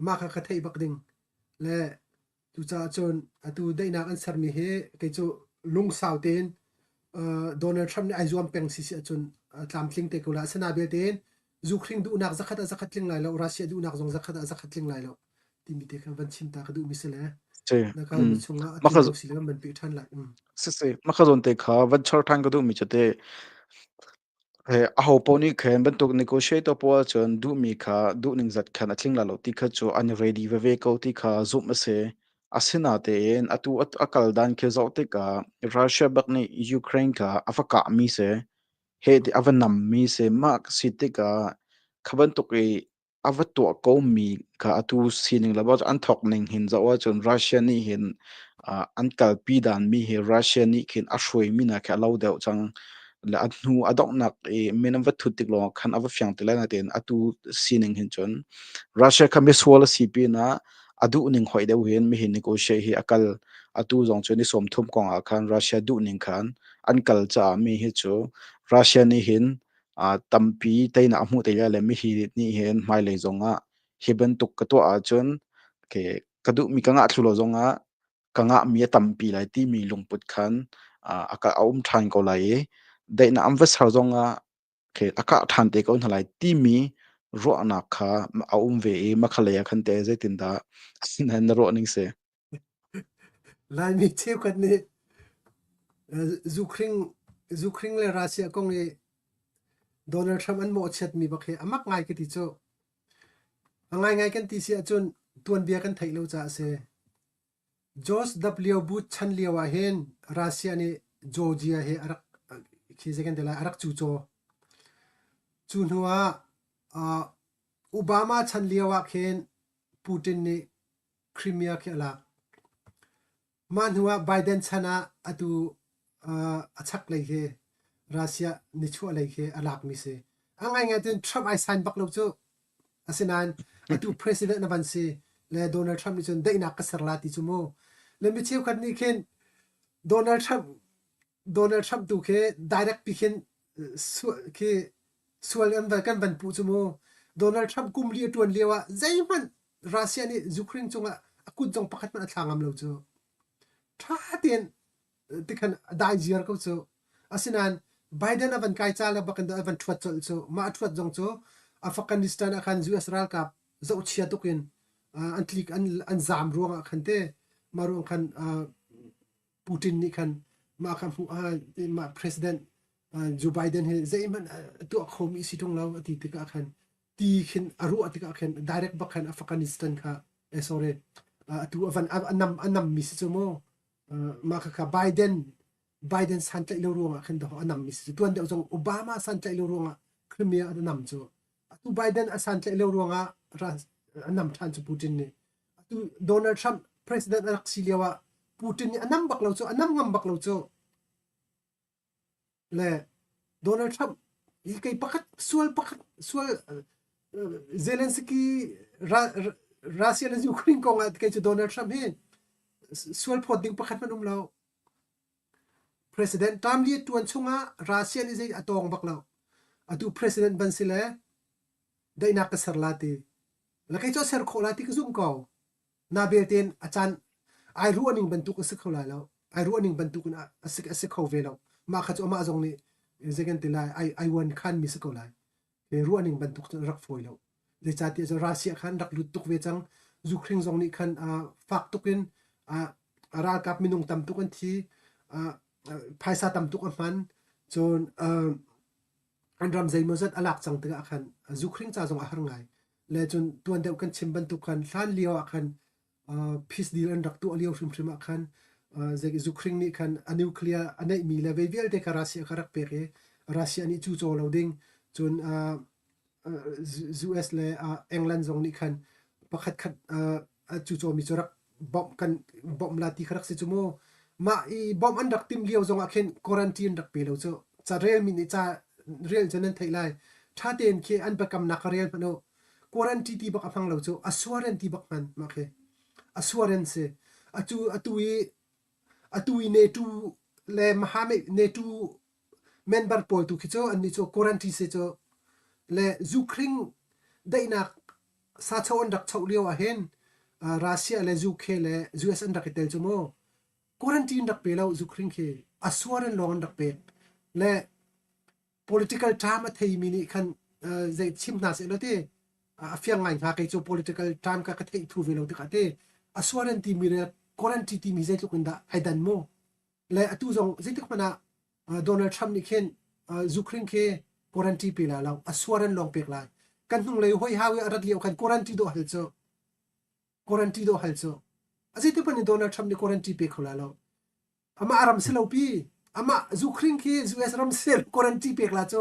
Mah kha ka theih bak ding. Le cucaah cun atu daihnak an sermi hi kei cu lungsau tein Donald Trump nih ai zuam peng si si ahcun tlamtling te ko la. Asinain belte zukhring duhnak zakhat ah zakhat tling lai lo, Russia duhnak zong zakhat ah zakhat tling lai lo timi te kha van chim ta ka duhmi si le na kalmi chungah a tling lo si le van peh ṭhan lai. Si mah kha zawn te kha van char ṭhan ka duhmi cu te Aho paoh nih khin bantuk negotiator pawl ahcun duhmi kha duhning zat khan a tling lai lo ti kha cu an i ready veve ko ti kha zumh a si. Asinatein atu a kal dan khi zoh tikah Russia bak nih Ukraine kha a va kahmi si, heh ti a va nammi si. Mah si tikah kha bantuk i. A va tuah komi kha atu sining le an thawk ning hin zoh ahcun Russia nih hin an kalpi danmi hi Russia nih khin a hruaimi hna khi a lo deuh cang. Le a hnu a donghnak i min an va thut tik lawngah khan a va fiang ti lai natein atu sining hin cun Russia kha misual a si pinah a duhning hoih deuh hin mihin negotiate hi a kal. Atu zong cu ni 30 kong ah khan Russia duhning khan an kal caah mi hi cu Russia nih hin tampi teinak a hmuh te lai le mihi nih hin hmailei zongah hi bantuk ka tuah ahcun ka duhmi ka ngah thlu lo zongah ka ngahmi a tampi lai timi lungput khan a um ṭhan ko lai i daihnak an va ser zongah a kah ṭhan te ko hna lai timi ruahnak kha a um ve i makhalei ah khan teh zeitindah na ruah ning si? Laimi cheukhat nih zukhring le Russia kong i Donald Trump an mawhchiatmi bak hi a mak ngai ka ti cu. A ngaingai kan ti si ahcun tuanbia kan theih lo caah a si. George W. Bush chan lio ah hin Russia nih Georgia hi a rak khi zei kan ti lai a rak cucaw. Cu hnu ah Obama chan lio ah khin Putin nih Crimea khi a lak. Mah hnu ah Biden chan ah atu a chaklei khi Russia nichuahlei khi a lakmi si. A ngaingai cun Trump ai sign bak lo cu. Asinain atu president na van si le Donald Trump nih cun daihnak ka ser la ti cu mu. Le mi cheukhat nih khin Donald Trump Donald Trump tu khi direct pi khin khi sual an van kan van puh cu mu. Donald Trump kum li a ṭuan lio ah zeihmanh Russia nih Ukraine cungah a kut zong pakhat hmanh a thla ngam lo cu. Ṭha tein tikhan a dai ziar ko cu. Asinain Biden a van kai ca le bakin a van ṭhuat colh cu. Mah a ṭhuat zong cu Afghanistan ah khan US ralkap zohchia tuk in an tlik an zaam ruangah khan te mah ruang khan Putin nih khan mah kha hmuh ah mah president Joe Biden hi zeihmanh a tuah khomi si ṭung lo a ti tikah khan ti khin a ruah tikah khin direct bak khan Afghanistan kha eh sorry atu a van a nam a nam mi si cu mu mah kha kha Biden Biden santlaih lo ruangah khin a nam mi si cu tuan deuh zong Obama santlaih lo ruangah Crimea a nam cu atu Biden a santlaih lo ruangah a nam ṭhan cu Putin nih atu Donald Trump president a rak si lio ah Putin nih a nam bak lo cu a nam ngam bak lo cu Le Donald Trump hi kei pakhat sual pakhat sual Zelensky Russia le Ukraine kong ah kei cu Donald Trump hi sual phawt ding pakhat hmanh um lo. President term li tuan chungah Russia nih zei a tawng bak lo. Atu president ban si le daihnak ka ser la ti. Le kei cu a ser khawh la ti ka zumh ko. Na belte a caan ai ruahning bantuk a si kho lai lo. Ai ruahning bantuk in a si kho ve lo. Mah kha cu amah zong nih zei kan ti lai ai ai uan khan mi si ko lai. Ruahning bantuk cu rak fawi lo. Zeicahtiah cu Russia khan rak lut tuk ve cang. Ukraine zong nih khan fak tuk in ralkap minung tam tuk an thi. Phaisa tam tuk a hman. Cun an ram zeimawzat a lak cang tikah khan Ukraine ca zong a har ngai. Le cun tuan deuh kan chim bantuk khan hlan lio ah khan peace deal an rak tuah lio hrimhrim ah khan Ukraine nih khan a nuclear a neihmi le vei vialte kha Russia kha rak pek i Russia nih cu caw lo ding cun US le England zong nih khan pakhat khat cu cawmi cu rak bawmh kan bawmh la ti kha rak si cu mu. Mah i bawmh an rak tim lio zongah khin quarantine rak pe lo cu. Ca relmi nih ca rel cu nan theih lai. Ṭha tein khi an biakamnak kha rel hmanh u. Quarantine ti bak a hmang lo cu. Assurance ti bak hman mah khi. Assurance si. Atu atu i atu i NATO le Mahame NATO member pawl tu khi cu annih cu quarantine si cu le Ukraine daihnak sacho an rak choh lio ah hin Russia le UK le US an rak i tel cu mu quarantine rak pe lo Ukraine khi assurance lawng an rak pek le political term a theimi nih khan zei chim hna seh law ti a fiang ngai hnga kei cu political term ka ka theih thu ve lo tikah ti assurance timi le quarantine timi zeitluk in dah ai dan mu le atu zong zeitik hmanh ah Donald Trump nih khin Ukraine khi quarantine pe la lo assurance lawng pek lai kan hnunglei hoi hau i a rat lio khan quarantine dawh hal cu quarantine dawh hal cu a zeitik hmanh in Donald Trump nih quarantine pe kho la lo amah ram si lo pi amah Ukraine khi US ram sel quarantine pek la cu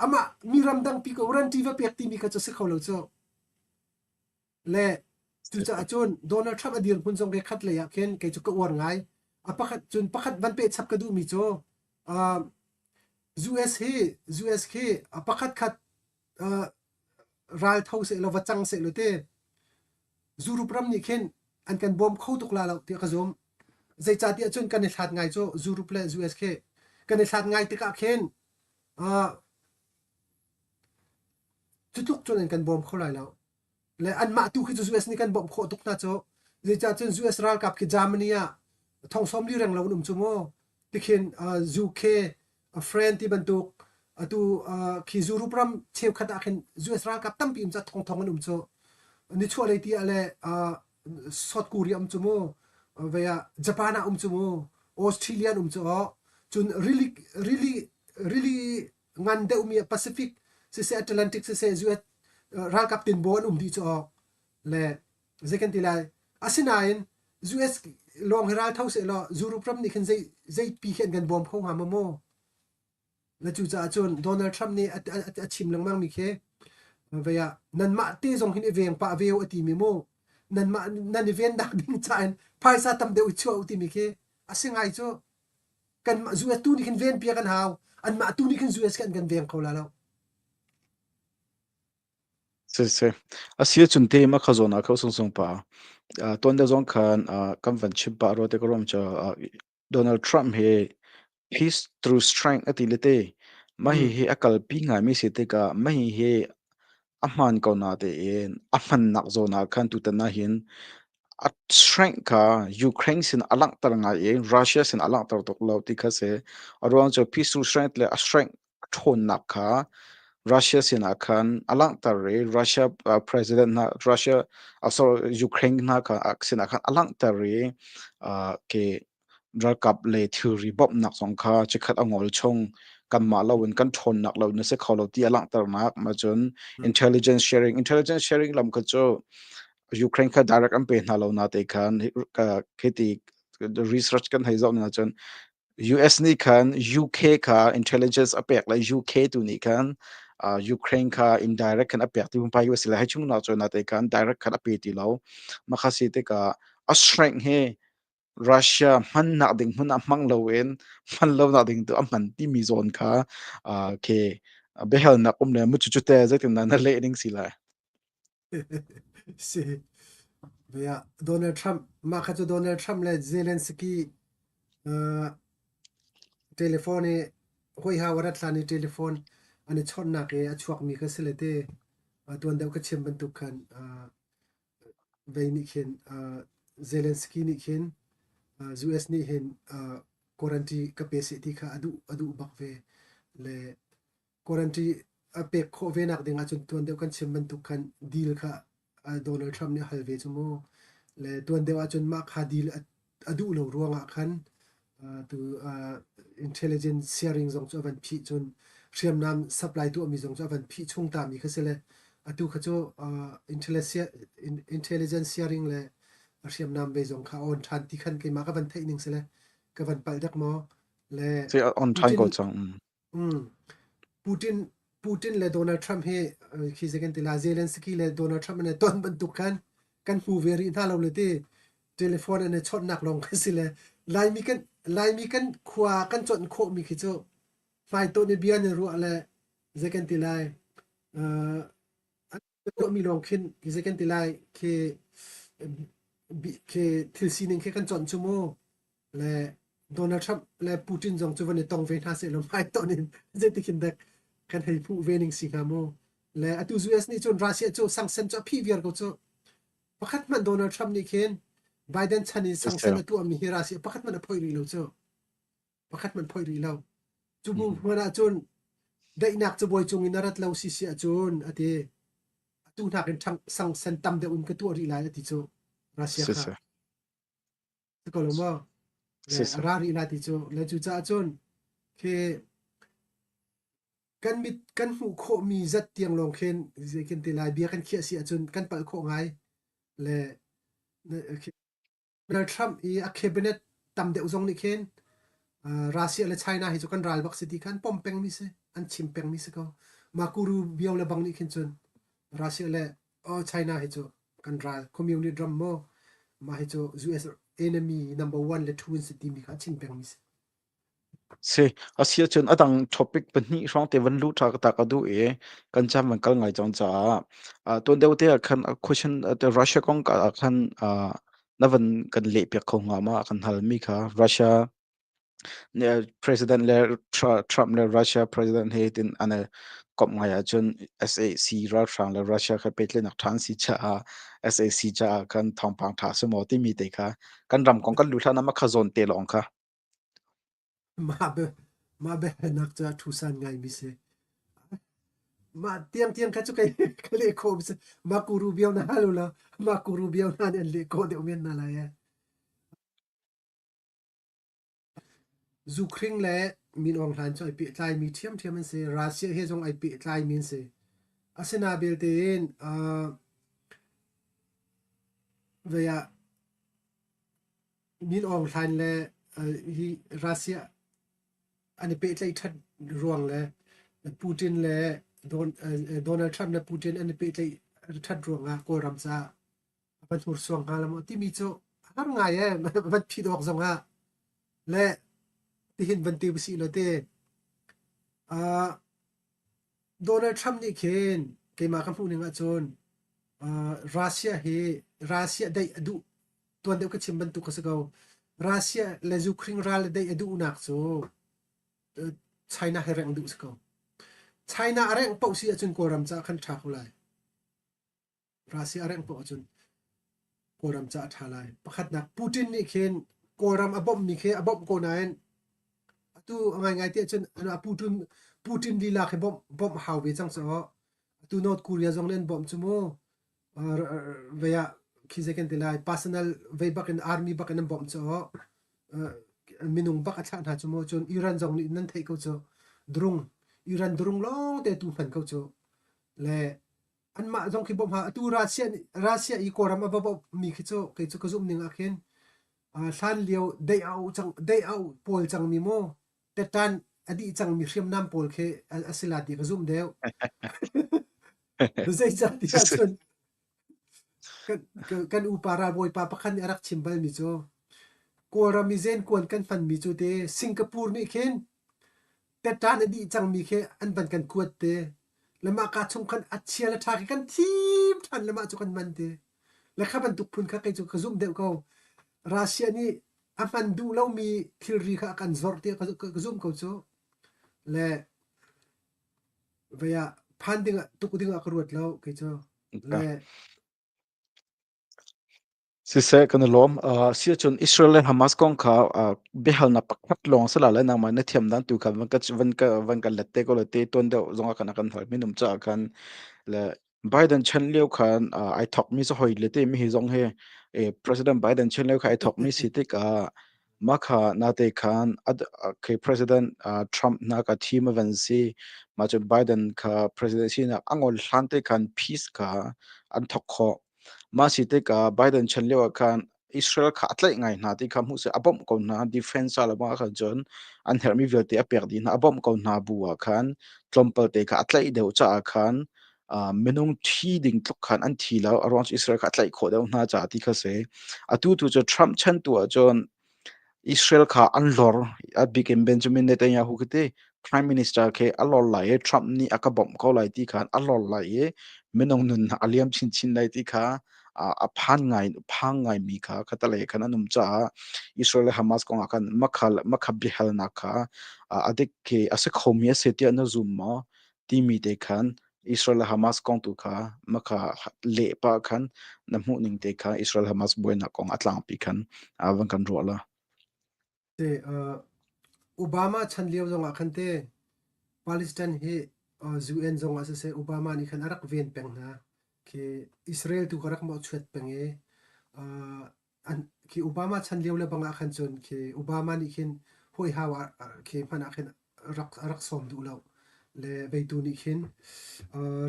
amah mi ram dang pi ko quarantine va pek timi kha cu si kho lo cu. Le cucaah cun Donald Trump a dirhmun zong ke khat lei ah khin kei cu ka uar ngai. A pakhat cun pakhat van peh chap ka duhmi cu uh, US hi US khi a pakhat khat uh, ral tho seh law va cang seh law te Zurup ram nih khin an kan bawm kho tuk la lo tiah ka zum. Zeicahtiah cun kan i hlat ngai cu Zurup le US khi kan i hlat ngai tikah khin uh, cu tluk cun an kan bawm kho lai lo. Le anmah tu khi cu US nih kan bawmh khawh tuk hna cu. Zeicah cun US ralkap khi Germany ah thong sawm li reng lo an um cu mu. Tikhin uh, UK, uh, France ti bantuk atu uh, khi Europe ram cheukhat ah khin US ralkap tampi um ca thong thong an um cu. Nichuahlei ti ah le uh, South Korea um cu mu. Vei ah Japan ah um cu mu. Australia an um cu oh. Cun rili rili rili ngan deuhmi Pacific siseh Atlantic siseh US ralkap tinbaw an um dih cu awk le zei kan ti lai asinain US lawng hi ral tho seh law Europe ram nih khin zei zeipi khi an kan bawm kho hnga maw maw le cucaah cun Donald Trump nih a, a, a chim lengmang mi khi vei ah nanmah te zong hin i veng pah ve u a ti mi mu nanmah nan i ven nak ding ca in phaisa tam deuh i chuah u timi khi a si ngai cu Kanmah US tu nih khin ven piak an hau. Anmah tu nih khin US kan kan veng kho la lo. Si si. A si ahcun te ma kha zawn ah kho sung sung pa. Tuan deuh zong khan kan van chim pah rua te ka rom cu Donald Trump hi peace through strength a ti le te. Mah hi hi a kalpi ngaimi si tikah mah hi hi a hmaan ko natein a hmannak zawn ah khan tutan ahhin a strength kha Ukraine sin a langhter ngai i Russia sin a langhter tuk lo ti kha si. A ruang cu peaceful strength le a strength a ṭhawnnak kha Russia sinah khan a langhter i Russia president hna Russia sorry Ukraine hna kha sinah khan a langhter i ke Ralkap le thilri bawmhnak zong kha chikkhat a ngol chung. Kanmah loin kan ṭhawnnak lo na si kho lo ti a langhternak. Mah cun intelligence sharing intelligence sharing lam kha cu Ukraine kha direct an pe hna lo na te khan khiti research kan hei zoh ning ahcun US nih khan UK kha intelligence a pek le UK tu nih khan Ukraine kha indirect khan a pek ti pumpak US le hai chung nak cu na te khan direct khan a pe ti lo. Mah kha si tikah a strength hi Russia hmannak ding hmun ah hmang loin hman lonak ding tu a hman timi zawn kha khi biahalnak um le mu cu te zeitindah na leh ning si lai? Si. Bia Donald Trump mah kha cu Donald Trump le Zelensky uh, telephone i hoi hau a rat hlan i telephone an i chawnhnak i a chuakmi kha si le te tuan deuh ka chim bantuk khan uh, Vei nih khin Zelensky nih khin US nih hin quarantine ka pe seh ti kha a duh a duh bak ve. Le quarantine a pek khawh ve nak ding ahcun tuan deuh kan chim bantuk khan deal kha Donald Trump nih a hal ve cu mu. Le tuan deuh ahcun mah kha deal a a duh lo ruangah khan tu intelligence sharing zong cu a van phih cun hriamnam supply tuahmi zong cu a van phih chung ta mi kha si le atu kha cu intelligence sharing le hriamnam ve zong kha on ṭhan ti khan keimah ka van theih ning si le ka van palh dek maw le Si on ṭhan Putin ko cang. Putin Putin le Donald Trump hi khi zei kan ti la Zelensky le Donald Trump an i ton bantuk khan kan hmu ve rih hna lo le ti telephone an i chawnhnak lawng kha si le Laimi kan Laimi kan khua kan chawnh khawhmi khi cu hmaitonh i bia ni ruah le zei kan ti lai uh, an tuahmi lawng khin zei kan ti lai khi khi thil sining khi kan chawnh cu mu le Donald Trump le Putin zong cu van i tong ve hna seh law hmaitonh in zeitikhin dek kan hei hmuh ve ning si hnga mu le atu US nih cun Russia cu sanction cu a phih viar ko cu Pakhat hmanh Donald Trump nih khin Biden chan in sanction a tuahmi hi Russia pakhat hmanh a phoih rih lo cu. Pakhat hmanh phoih rih lo. Cu bu hmanh ahcun daihnak cabuai cung in a rat lo si si ahcun a ti. Atu nakin sanction tam deuh in ka tuah rih lai a ti cu. Russia kha. Si ko lo maw? Le a ra rih lai ti cu. Le cucaah cun khi kan mit kan hmuh khawhmi zat tiang lawng khin zei kan ti lai bia kan khiah si ahcun kan palh khawh ngai le Donald Trump i a cabinet tam deuh zong nih khin Russia le China hi cu kan ral bak si ti kha an pom pengmi si an chim pengmi si ko Marco Rubio le bang nih khin cun Russia le China hi cu. Kan ral communist ram maw mah hi cu US enemy number one le two an si timi kha a chim pengmi si. Si, a si ahcun a dang topic pahnih hrawng te van luh ṭha ta ka duh i kan caan van kal ngai cang caah tuan deuh te ah khan question Russia kong ka ah khan na van kan leh piak kho hnga ma kan halmi kha Russia President le Trump le Russia President he tin an i komh ngai ahcun SAC ralhrang le Russia kha pehtlaihnak ṭha an si caah SAC caah khan thawngpang ṭha a si maw timi te kha kan ram kong kan luh hlan ah mah kha zawn te lawng kha. Mah be mah biahalnak cu a ṭhusan ngaimi si. Mah tiangtiang kha cu kei ka leh khawh mi si. Mah kuru bio na hal u law mah kuru bio hna nih an leh khawh deuh men hna lai ee. Zukhring le Min Aung Hlaing cu ai pehtlaimi ṭhiamṭhiam an si. Russia he zong ai pehtlaimi an si. Asinain belte in vei ah Min Aung Hlaing le hi Russia an i pehtlaih ṭhat ruang le Putin le Donald Trump le Putin an i pehtlaih ṭhat ruangah Kawlram caah a van hnursuang hnga lo maw timi cu a har ngai ee van phit awk zong ah le tihin van ti usih law te uh, Donald Trump nih khin keimah ka hmuh ning ahcun uh, Russia hi Russia daih a duh tuan deuh ka chim bantuk ka si ko Russia le Ukraine ral daih a duhnak cu China he reng duh si ko. China a rengh paoh si ahcun Kawlram caah khan ṭha ko lai. Russia a rengh poah ahcun Kawlram caah a ṭha lai. Pakhatnak Putin nih khin Kawlram a bawmhmi khi a bawmh ko nain atu a ngaingai ti ahcun Putin Putin lila khi bawmh bawmh hau ve cang sawh. Atu North Korea zong nih an bawmh cu mu. Vei ah khi zei kan ti lai personal vei bak in army bak in an bawmh cu. Minung bak a thlah hna cu mu. Cun Iran zong nih nan theih ko cu. Drung Iran drung lawng te tu hman ko cu. Le anmah zong khi bawmh atu Russia Russia i Kawlram a va bawmhmi khi cu kei cu ka zumh ning ah khin hlan lio dei au cang dei au pawl cangmi mu tetan a dih cangmi hriamnam pawl khi a si la ti ka zumh deuh. Zeicahtiah cun kan kan upa ralbawipa pakhat nih a rak chim balmi cu Kawlram i zenkuan kan hmanmi cu te Singapore nih khin Teṭan a dih cangmi khi an van kan kuat te. Le mah kaa chung khan a chia le ṭha khi kan thim ṭhan le mah cu kan man te. Le kha bantuk phun kha kei cu ka zumh deuh ko. Russia nih a hman duh lomi thilri kha a kan zorh tiah ka, ka zumh ko cu. Le vei ah phan ding ah tuk ding ah ka ruat lo kei cu. Le Siseh, kan i lawm. Si ahcun Israel le Hamas kong kha biahalnak pakhat lawng si la lai nangmah na thiam dan tu kha van ka van ka van kan let te ko law te tuan deuh zongah khan a kan hal minum caah khan le Biden chan lio khan ai thawkmi cu hoi le te mi hi zong hi President Biden chan lio kha ai thawkmi si tikah mah kha nate khan khi President Trump hna ka thim a van si mah cu Biden kha President sinak a ngol hlan te khan peace kha an thawk khawh. Mah si tikah Biden chan lio ah khan Israel kha a tlaih ngai hna ti kha hmuh seh a bawmh ko hna defense ah le bang ah khan cun an herhmi vialte a pek dih hna a bawmh ko hna bu ah khan tlawmpal te kha a tlaih deuh caah khan minung thi ding tluk khan an thi lo a ruang cu Israel kha a tlaih khawh deuh hna caah ti kha si atu tu cu Trump chan tu ah cun Israel kha an lor. A bik in Benjamin Netanyahu khi ti Prime Minister khi a lor lai i Trump nih a ka bawmh ko lai ti khan a lor lai i minung nun a liam chinchin lai ti kha a phan ngai phang ngaimi kha khatalei khan an um caah Israel le Hamas kong ah khan makha makha biahalnak kha a dik khi a si khomi a si tiah na zum maw timi te khan Israel le Hamas kong tu kha makha leh pah khan na hmuh ning te kha Israel Hamas buainak kong a tlangpi khan van kan ruah la. Te Obama chan lio zongah khan te Palestine hi UN zongah siseh Obama nih khan a rak ven peng hna. Khi Israel tu ka rak mawhchuat peng i an khi Obama chan lio le bang ah khan cun khi Obama nih khin hawi hau ah khi hmanh ah khin rak a rak sawm duh lo le veitu nih khin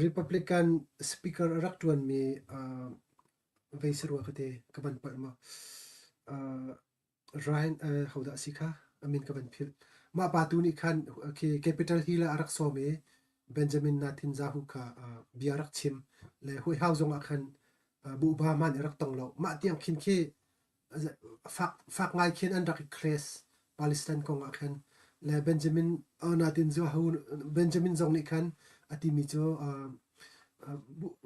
Republican speaker a rak ṭuanmi vei si rua ka ti ka van palh maw Ryan hodah a si kha a min ka van philh mah pa tu nih khan khi Capitol Hill ah a rak sawm i Benjamin Netanyahu kha bia rak chim le hawi hau zong ah khan. Obama nih a rak tong lo. Mah tiang khin khi fak fak ngai khin an rak i clash Palestine kong ah khan. Le Benjamin Netanyahu Benjamin zong nih khan a timi cu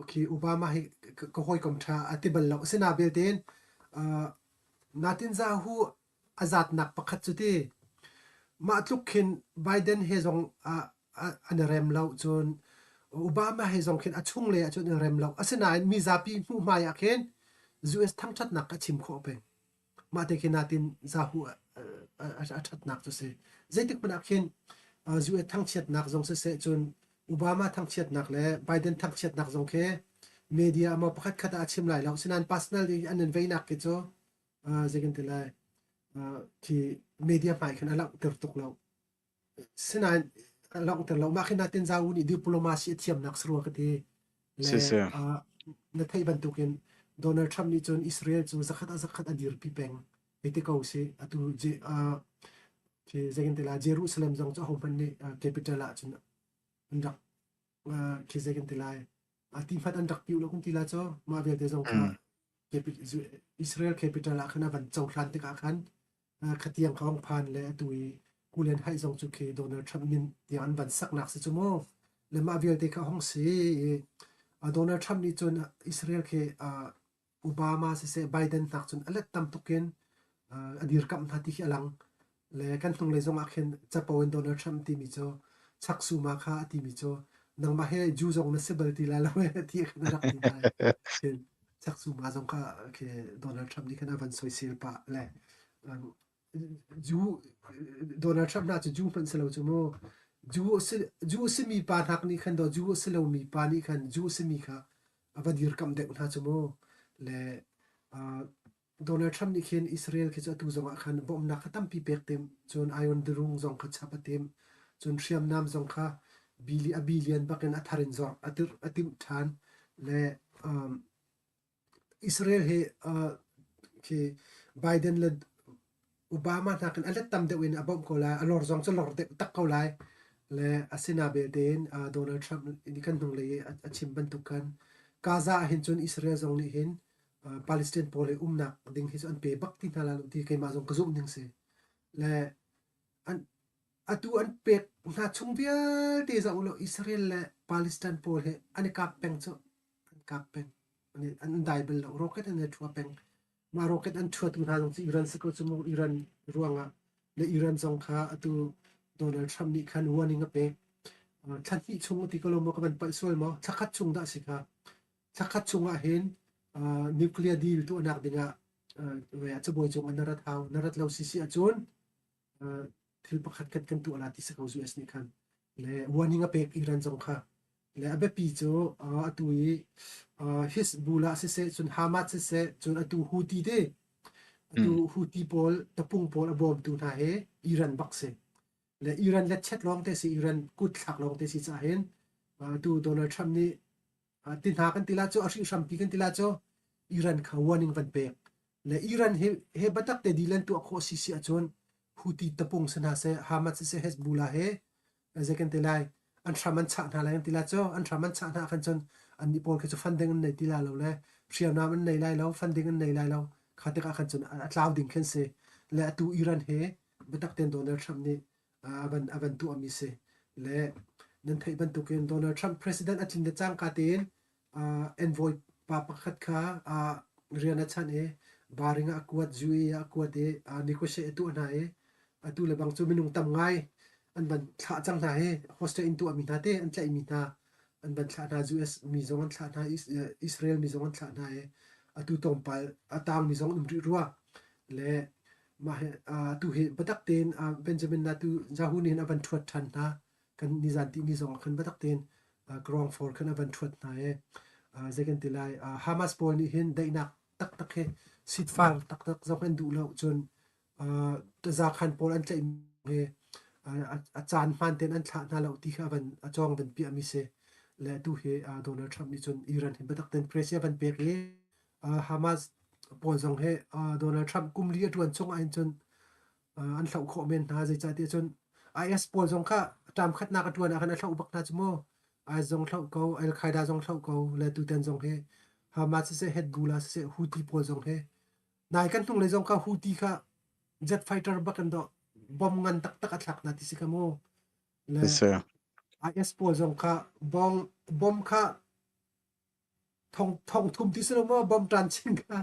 khi Obama hi ka hawikom ṭha a ti bal lo. Asinain belte in Netanyahu a zatnak pakhat cu ti mah tluk khin Biden he zong an i rem lo cun Obama he zong khin a chunglei ah cun an i rem lo. Asinain mizapi hmuhhmai ah khin US thangṭhatnak a chim khawh peng. Mah te khi natin zahu a ṭhatnak cu si. Zeitik hmanh ah khin US thangchiatnak zong siseh cun Obama thangchiatnak le Biden thangchiatnak zong khi media maw pakhat khat ah a chim lai lo. Asinain personal i an in veinak khi cu zei kan ti lai khi media hmai khan a langhter tuk lo. Sinain a langhter lo. Mah khi natin Zawu nih diplomacy a thiamnak si rua ka ti. Le Si si. Na theih bantukin Donald Trump nih cun Israel cu zakhat ah zakhat a dirpi peng. Hei ti ko sih. Atu khi zei kan ti lai Jerusalem zong cu ahohmanh nih capital ah cun an rak khi zei kan ti lai ti hmanh an rak piu lo kan ti lai cu mah vialte zong kha Israel capital ah khan a van cohlan tikah khan khatiang ka hong phan le atu i Kulen Haih zong cu khi Donald Trump min tiang an van saknak si cu mu le mah vialte kha hong si i Donald Trump nih cun Israel khi Obama siseh Biden hnak cun a let tam tuk in a dirkamh hna ti khi a lang. Le kan hnunglei zong ah khin capo in Donald Trump timi cu Chuck Schumer kha a timi cu nangmah he Jew zong na si bal ti lai lo ti khan a rak ti hna. Chuck Schumer zong kha khi Donald Trump nih khan a van soisel pah le Jew Donald Trump hna cu Jew hmanh si lo cu mu. Jew si Jew simi pa hnak nih khan do Jew si lomi pa nih khan Jew simi kha a va dirkamh deuh hna cu mu. Le Donald Trump nih khin Israel khi cu atu zong ah khan bawmhnak kha tampi pek tim cun Iron Dome zong kha chap a tim cun hriamnam zong kha bili a billion bakin a thar in zawr a tirh a timh ṭhan le Israel hi khi Biden le Obama nakin a let tam deuh in a bawmh ko lai. A lor zong cu lor deuh tak ko lai. Le asina belte in Donald Trump nih kan hnunglei i a chim bantuk khan Gaza ah hin cun Israel zong nih hin Palestine pawl hi umnak ding hi cu an pe bak ti hna lai lo ti keimah zong ka zumh ning si. Le an atu an pek hna chung vialte zoh law Israel le Palestine pawl hi an i kap peng cu an kap peng. An dai bal lo. Rocket an i ṭhua peng. Mah rocket an ṭhuatu hna zong cu Iran si ko cu mu. Iran ruangah le Iran zong kha atu Donald Trump nih khan warning a pek. Thla hnih chung ti ko lo maw ka van palh sual maw? Thla khat chung dah si kha. Thla khat chung ah hin nuclear deal tuahnak dingah cabuai cung ah na rat hau. Na rat lo si si ahcun thil pakhat khat kan tuah la ti si ko US nih khan. Le warning a pek Iran zong kha. Le a biapi cu atu i Hezbollah siseh, cun Hamas siseh, cun atu Houthi te, atu Houthi pawl, tapung pawl a bawmtu hna he Iran bak si. Le Iran let chet lawng te si, Iran kut thlak lawng te si caah hin atu Donald Trump nih ti hna kan ti la cu, a hrihhrampi kan ti la cu, Iran kha warning van pek. Le Iran he, he biatak te deal an tuah khawh si si ahcun Houthi tapung si hna seh, Hamas siseh, Hezbollah he zei kan ti lai an hram an chah hna lai an ti lai cu an hram an chah hna khan cun annih pawl khi cu funding an nei ti lai lo le hriamnam an nei lai lo funding an nei lai lo kha tikah khan cun a tlau ding khin si le atu Iran he biatak tein Donald Trump nih a van tuahmi si le nan theih bantukin Donald Trump president a tlin le cangka tein envoy pa pakhat kha rian a chanh i baring ah a kuat, UE ah a kuat i negotiate a tuah hna i atu le bang cu minung tam ngai an van thlah cang hna hi hostage in tuahmi hna te an tlaihmi hna an van thlah hna US mi zong an thlah hna Israel mi zong an thlah hna i atu tlawmpal a tangmi zong an um rih rua le mah hi atu hi biatak tein Benjamin Netanyahu nih hin a van ṭhuat ṭhan hna kan nizan tihni zong ah khan biatak tein ground floor khan a van ṭhuat hna i zei kan ti lai Hamas pawl nih hin daihnak taktak hi sitfar taktak zong an duh lo cun tazakhan pawl an tlaih hi a caan hmaan tein an thlah hna lo ti kha van a cawng van piahmi si le tu hi Donald Trump nih cun Iran hi biatak tein pressure van pek i Hamas pawl zong hi Donald Trump kum li a ṭuan chung ahhin cun an hloh khawh men hna zeicahtiah cun IS pawl zong kha ṭam khatnak a ṭuan ah khan a hloh bak hna cu mu IS zong hloh ko Al Qaeda zong hloh ko le tutan zong hi Hamas siseh, Hezbollah siseh, Houthi pawl zong he nai kan hnunglei zong kha Houthi kha jet fighter bak in dawh bom ngan taktak a thlak hna ti si kha mu. Le Siseh. IS pawl zong kha bong bom kha thong thong thum ti si lo maw bom tan chin kha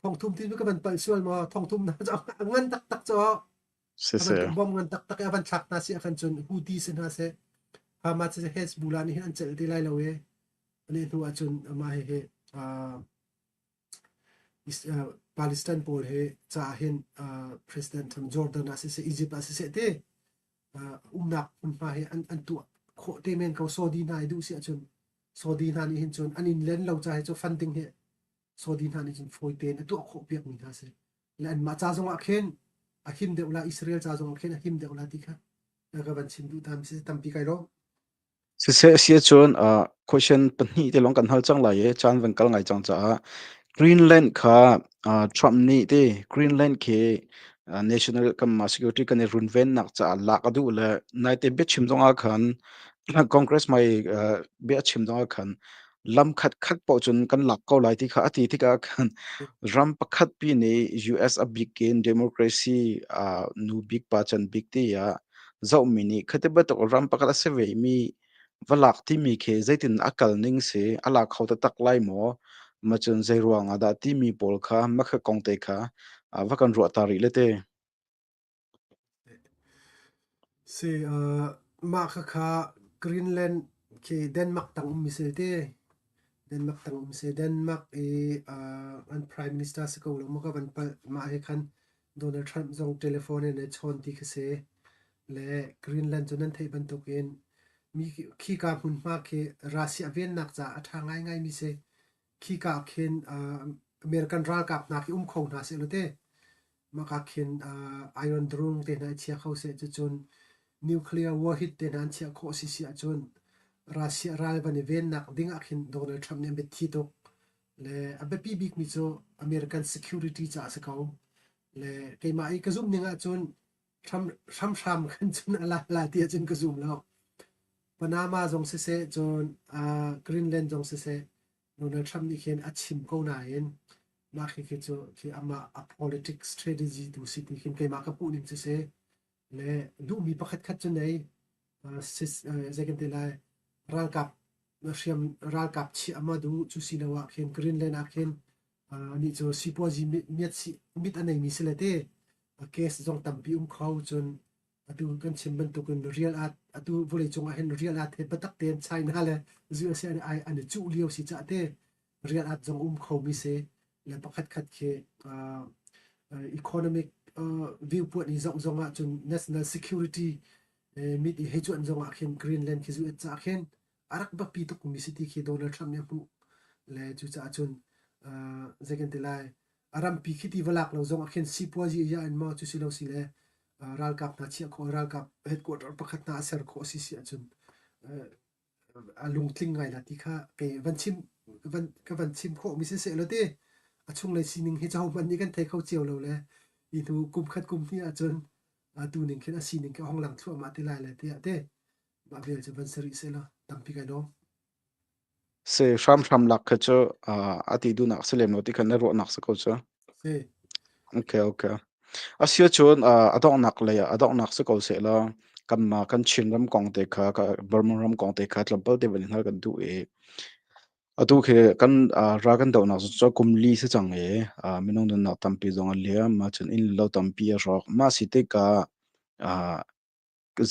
thong thum ti ka van palh sual maw thong thum na cu ngan taktak cu a Siseh. bantuk bom ngan taktak i a van thlak hna si ahkhan cun Houthi si hna seh Hamas si Hezbollah nih hin an celh ti lai lo i ani hnu ahcun amah hihi Palestine pawl he caah hin President Trump Jordan ah siseh Egypt ah siseh te umnak hmunhma hi an tuah khawh te men ko. Saudi hna i duh si ahcun Saudi hna nih hin cun an in len lo ca hi cu funding hi Saudi hna nih cun fawi tein a tuah khawh piak mi hna si. Le anmah ca zong ah khin a him deuh la, Israel ca zong ah khin a him deuh la ti kha ka van chim duh ta mi si. Tampi kai lawm. Siseh a si ahcun question pahnih te lawng kan hal cang lai i caan van kal ngai cang caah Greenland kha Trump nih ti Greenland khi national kanmah security kan i runvennak caah lak a duh le naite biachim zongah khan Congress hmai bia a chim zongah khan lam khat khat paoh cun kan lak ko lai ti kha a ti tikah khan ram pakhat pi nih US a bik in democracy nu bik pa can bik ti ah zohmi nih khati bantuk ram pakhat a si ve mi va lak timi khi zeitin a kal ning si, a lak kho taktak lai maw, ma cun zei ruang ah dah timi pawl kha makha kong te kha va kan ruah ta rih le te. Si, mah khakha Greenland khi Denmark tang ummi si te. Denmark tang um si. Denmark i an prime minister si ko lo maw ka van palh. Mah he khan Donald Trump zong telephone in ai chawn ti khi si. Le Greenland cu nan theih bantukin mi khika hmunhma khi Russia vennak caah a ṭha ngaingaimi si. Khika ah khin American ralkap hna khi um kho hna sehlaw teh mah ah khin Iron Dome te hna i chia kho seh. Cucun nuclear warhead te hna an chiah khawh si si ahcun Russia ral van i vennak ding ah khin Donald Trump nih a biathi tuk. Le a biapi bikmi cu American security caah a si ko. Le keimah i ka zumh ning ahcun hramhram khan cun a la la ti ahcun ka zum lo. Panama zong siseh cun Greenland zong siseh Donald Trump nih khin a chim ko nain mah khi khi cu khi amah a politics strategy tu si ti khin keimah ka hmuh ning cu si. Le duhmi pakhat khat cu nei zei kan ti lai, ralkap hriam ralkap chiah ma duh cu si lo ah khin Greenland ah khin anih cu sipuazi mit mit a neimi si le te case zong tampi um kho. Cun atu kan chim bantukin real art atu vawleicung ah hin real art he biatak tein China le USA an an i cuh lio si cah te real art zong um kho mi si le pakhat khat khi economic viewpoint i zoh zong ah cun national security mit i hei cuanh zong ah khin Greenland khi zu cah khin a rak biapi tuk mi si ti khi Donald Trump nih a hmuh le cucaah cun zei kan ti lai, a rampi khi ti va lak lo zong ah khin sipuazi ya in maw cu si lo si le ralkap hna chiah khawh, ralkap headquarter pakhat hna a ser khawh si si ahcun a lungtling ngai la ti kha kei van chim van ka van chim khawh mi siseh law ti a chunglei sining hi caho hmanh nih kan thei kho cio lo le hi hnu kum khat kum hnih ahcun atu ning khin a sining khi a hong lang thluahmah te lai le tiah te mah vial cu van si rih seh law tampi kai lawm. Si hramhram lak kha cu a ti duhnak si lem lo ti kha na ruahnak si ko cu. Si. Okay, okay. Asiahcun a donghnak lei ah a donghnak si ko sehlaw kanmah kan Chinram kong te kha Burma ram kong te kha tlawmpal te van in hal kan duh i atu khi kan ral kan dohnak cu kum li si cang i minung nunnak tampi zong a liam, cun inn lo tampi a rawk. Mah si tikah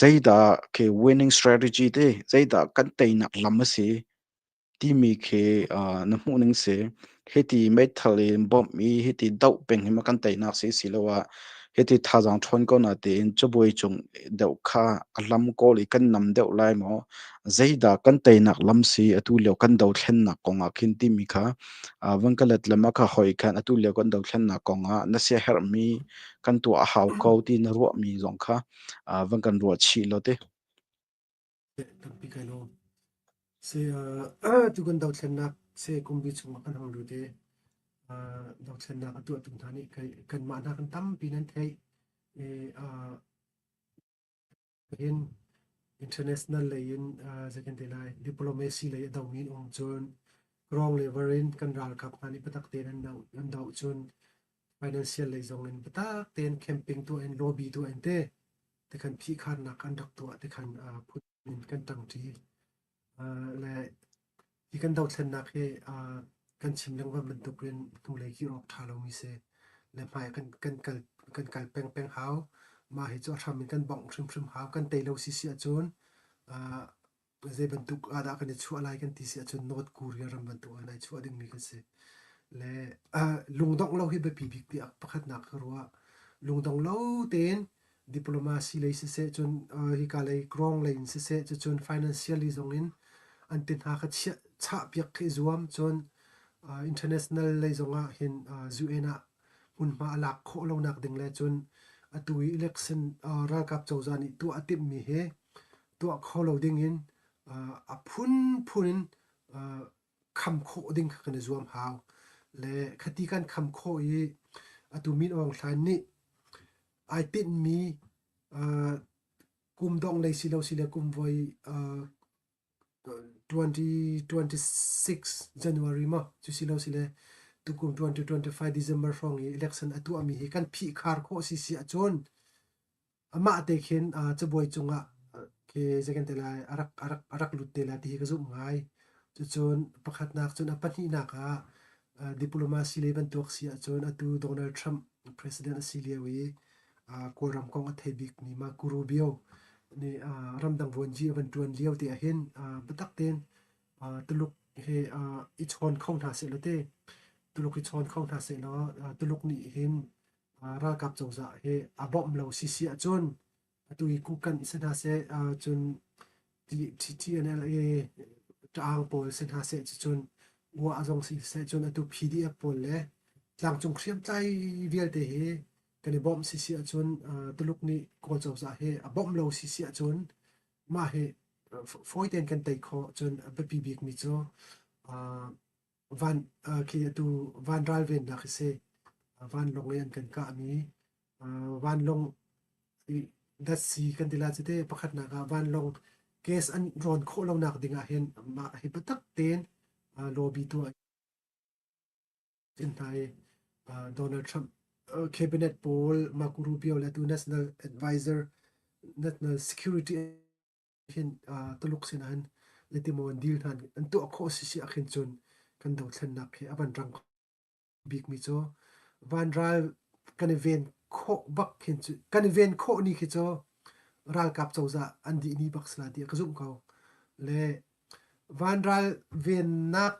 zeidah khi winning strategy te zeidah kan teinak lam a si timi khi na hmuhning si. Hiti meithal in bomh i hiti doh peng hi maw kan teinak si siloah hiti thazaang ṭhawn ko na tiin cabuai cung deuh kha a lam kawl i kan nam deuh lai maw? Zeidah kan teinak lam si atu lio kan dothlennak kong ah khin timi kha van ka let lam ah ka hoi khan atu lio kan dothlennak kong ah na siaherhmi kan tuah a hau ko ti na ruahmi zong kha van kan ruah chih law ti. Tampi kai lawm. Si tu kan dothlennak se kumbi chung ah kan hong lut i dothlennak a tuahtu hna nih kanmah hna kan tampi nan theih i hin international lei in zei kan ti lai, diplomacy lei a domi an um cun. Ground level in kan ralkap hna nih biatak tein an doh cun financial lei zong in biatak tein camping tuah in, lobby tuah in te tikhan phihkharnak an rak tuah tikhan phun in kan ṭangṭi. Le hi kan dothlennak hi kan chim lengmang bantukin hnulei kir awk ṭha lomi si le hmai kan kal peng peng hau. Mah hi cu a hram in kan bongh hrimhrim hau. Kan tei lo sisi ahcun zei bantuk ah dah kan i chuah lai kan ti si ahcun North Korea ram bantuk ah nai chuah dingmi kan si. Le lungdongh lo hi biapi bik tiah pakhatnak ka ruah. Lungdong lo tein diplomacy lei siseh, cun hika lei ground lei in siseh, cucun financially zong in an ti hna kha chiah chah piak khi i zuam, cun international lei zong ah hin UN ah hmunhma a lak khawh lonak ding le cun atu i election ralkap cozah nih tuah a timhmi hi tuah kho lo ding in a phunphun in kham khawh ding kha kan i zuam hau. Le khati kan kham khawh i atu Min Aung Hlaing nih ai tinhmi kum dongh lei si lo si le kum voi 2026 January maw cu si lo si le tukum 2025 December hrawng i election a tuahmi hi kan phihkhar khawh si si ahcun amah te khin cabuai cungah khi zei kan ti lai, a rak lut te lai ti hi ka zumh ngai. Cucun pakhatnak, cun a pahnihnak ah diplomacy lei bantuk si ahcun atu Donald Trump president a si lio i Kawlram kong a thei bikmi Marco Rubio nih ramdang vuanci a van ṭuan lio te ahhin biatak tein Tuluk he i chawn kho hna sehlaw te, Tuluk i chawn kho hna sehlaw, Tuluk nih hin ralkap cozah hi a bawmh lo sisi ahcun atu i Kukan si hna seh, cun TNLA ṭaang pawl si hna seh, cucun Wa zong si seh, cun atu PDF pawl le tlangcung hriamtlai vialte hi kan i bawmh sisi ahcun, Tuluk nih Kawl cozah hi a bawmh lo sisi ahcun mah hi fawi tein kan tei khawh. Cun a biapi bikmi cu van khi atu van ralvennak hi si, vanlawng i an kan kahmi vanlawng datsi kan ti lai cu te. Pakhatnak ah vanlawng gas an rawn khawh lonak ding ah hin mah hi biatak tein lobby tuah in hna i Donald Trump cabinet pawl, Marco Rubio le atu national advisor, national security hin Tuluk sinah hin zeitimaw deal hna an tuah khawh si si ahkhin cun kan dothlennak hi a van rang bikmi cu vanral kan i ven khawh bak khin cu, kan i ven khawh ni khi cu ralkap cozah an dih ni bak sila tiah ka zumh ko. Le vanral vennak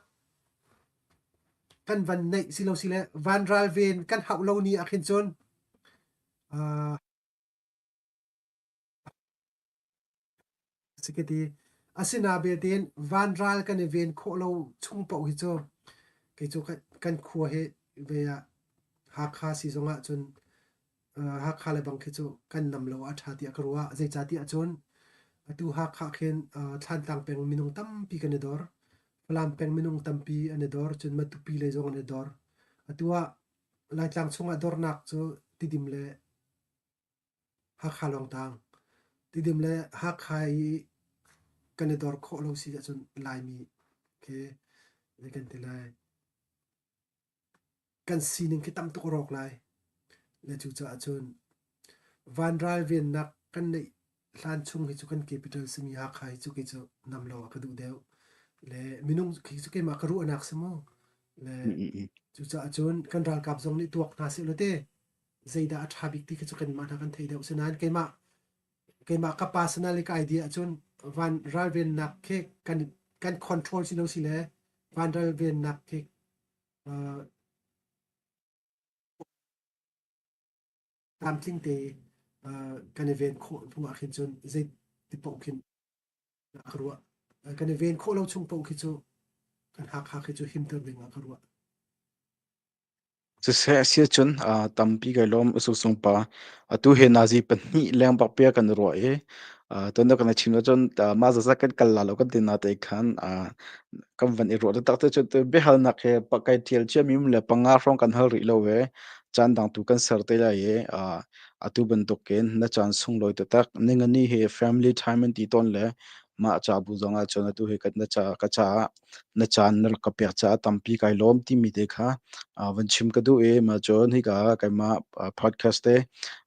kan van neih si lo si le vanral ven kan hauh lo ni ahkhin cun Si ka ti. Asina belte in vanral kan i ven khawh lo chung paoh hi cu kei cu kan khua hi ve ah Hakha si zong ah cun Hakha le bang khi cu kan nam lo a ṭha tiah ka ruah. Zeicahtiah cun atu Hakha khin Thlantlang peng minung tampi kan i dor. Falam peng minung tampi an i dor. Cun Matupi lei zong an i dor. Atu ah Laitlang chungah dornak cu Tidim le Hakha lawng tang. Tidim le Hakha i kan i dor khawh lo si ahcun Laimi khi zei kan ti lai, kan sining khi tam tuk a rawk lai. Le cucaah cun vanral vennak kan neih hlan chung hi cu kan capital simi Hakha hi cu kei cu nam lo ah ka duh deuh. Le minung khi cu keimah ka ruahnak si mu. Le cucaah cun kan ralkap zong nih tuak hna seh law te zeidah a ṭha bik ti khi cu kanmah hna kan theih deuh. Sinain keimah ka personal i ka idea ahcun van ralvennak khi kan control si lo si le van ralvennak khi tlamtling te kan i ven khawh hnu ah khin cun zei ti paoh khin ka ruah. Kan i ven khawh lo chung paoh khi cu kan Hakha khi cu himter ding ah ka ruah. Siseh a si ahcun tampi kai lawm Usungsung pa. Atu hi nazi pahnih leng bak bia kan i ruah i tuan kan i chim ahcun mah zatzat kan kal la lo kan ti na te khan kan van i ruah taktak te cu biahalnak he kai ṭial ciami um le panga hrawng kan hal rih lo e. Caan dang tu kan ser te lai i atu bantukin na caan sunglawi taktak ningani hi family time an ti tawn le. Mah ca bu zong ah cun atu hi ka na ca ka caah na caan na rak ka pek caah tampi kai lawm timi te kha van chim ka duh i mah cun hika keimah podcast te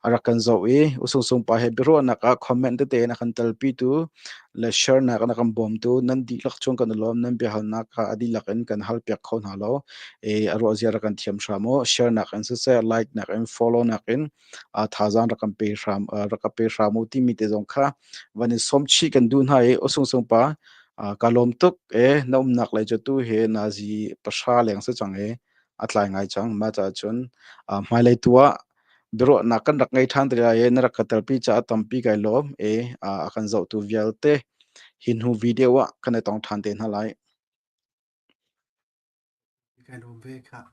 a rak kan zoh i Usung Sung pa he biaruahnak ah comment tete na kan telpitu le share nak na kan bawmtu nan dihlak chung kan i lawm. Nan biahalnak kha a dihlak in kan hal piak kho hna lo e a ruah zia rak kan thiam hram u. Share nak in siseh, like nak in, follow nak in thazaang rak kan pe hram rak ka pe hram u timi te zong kha van in sawm chih kan duh hna i Usung Sung pa, ka lawm tuk e. Na umnak lei cu tu hi nazi 3 leng si cang i a tlai ngai cang. Mah caah cun hmailei tu ah biaruahnak kan rak ngei ṭhan te lai i na rak ka telpi caah tampi kai lawm i a kan zohtu vialte hi hnu video ah kan i tong ṭhan te hna lai. Kai lawm ve khah.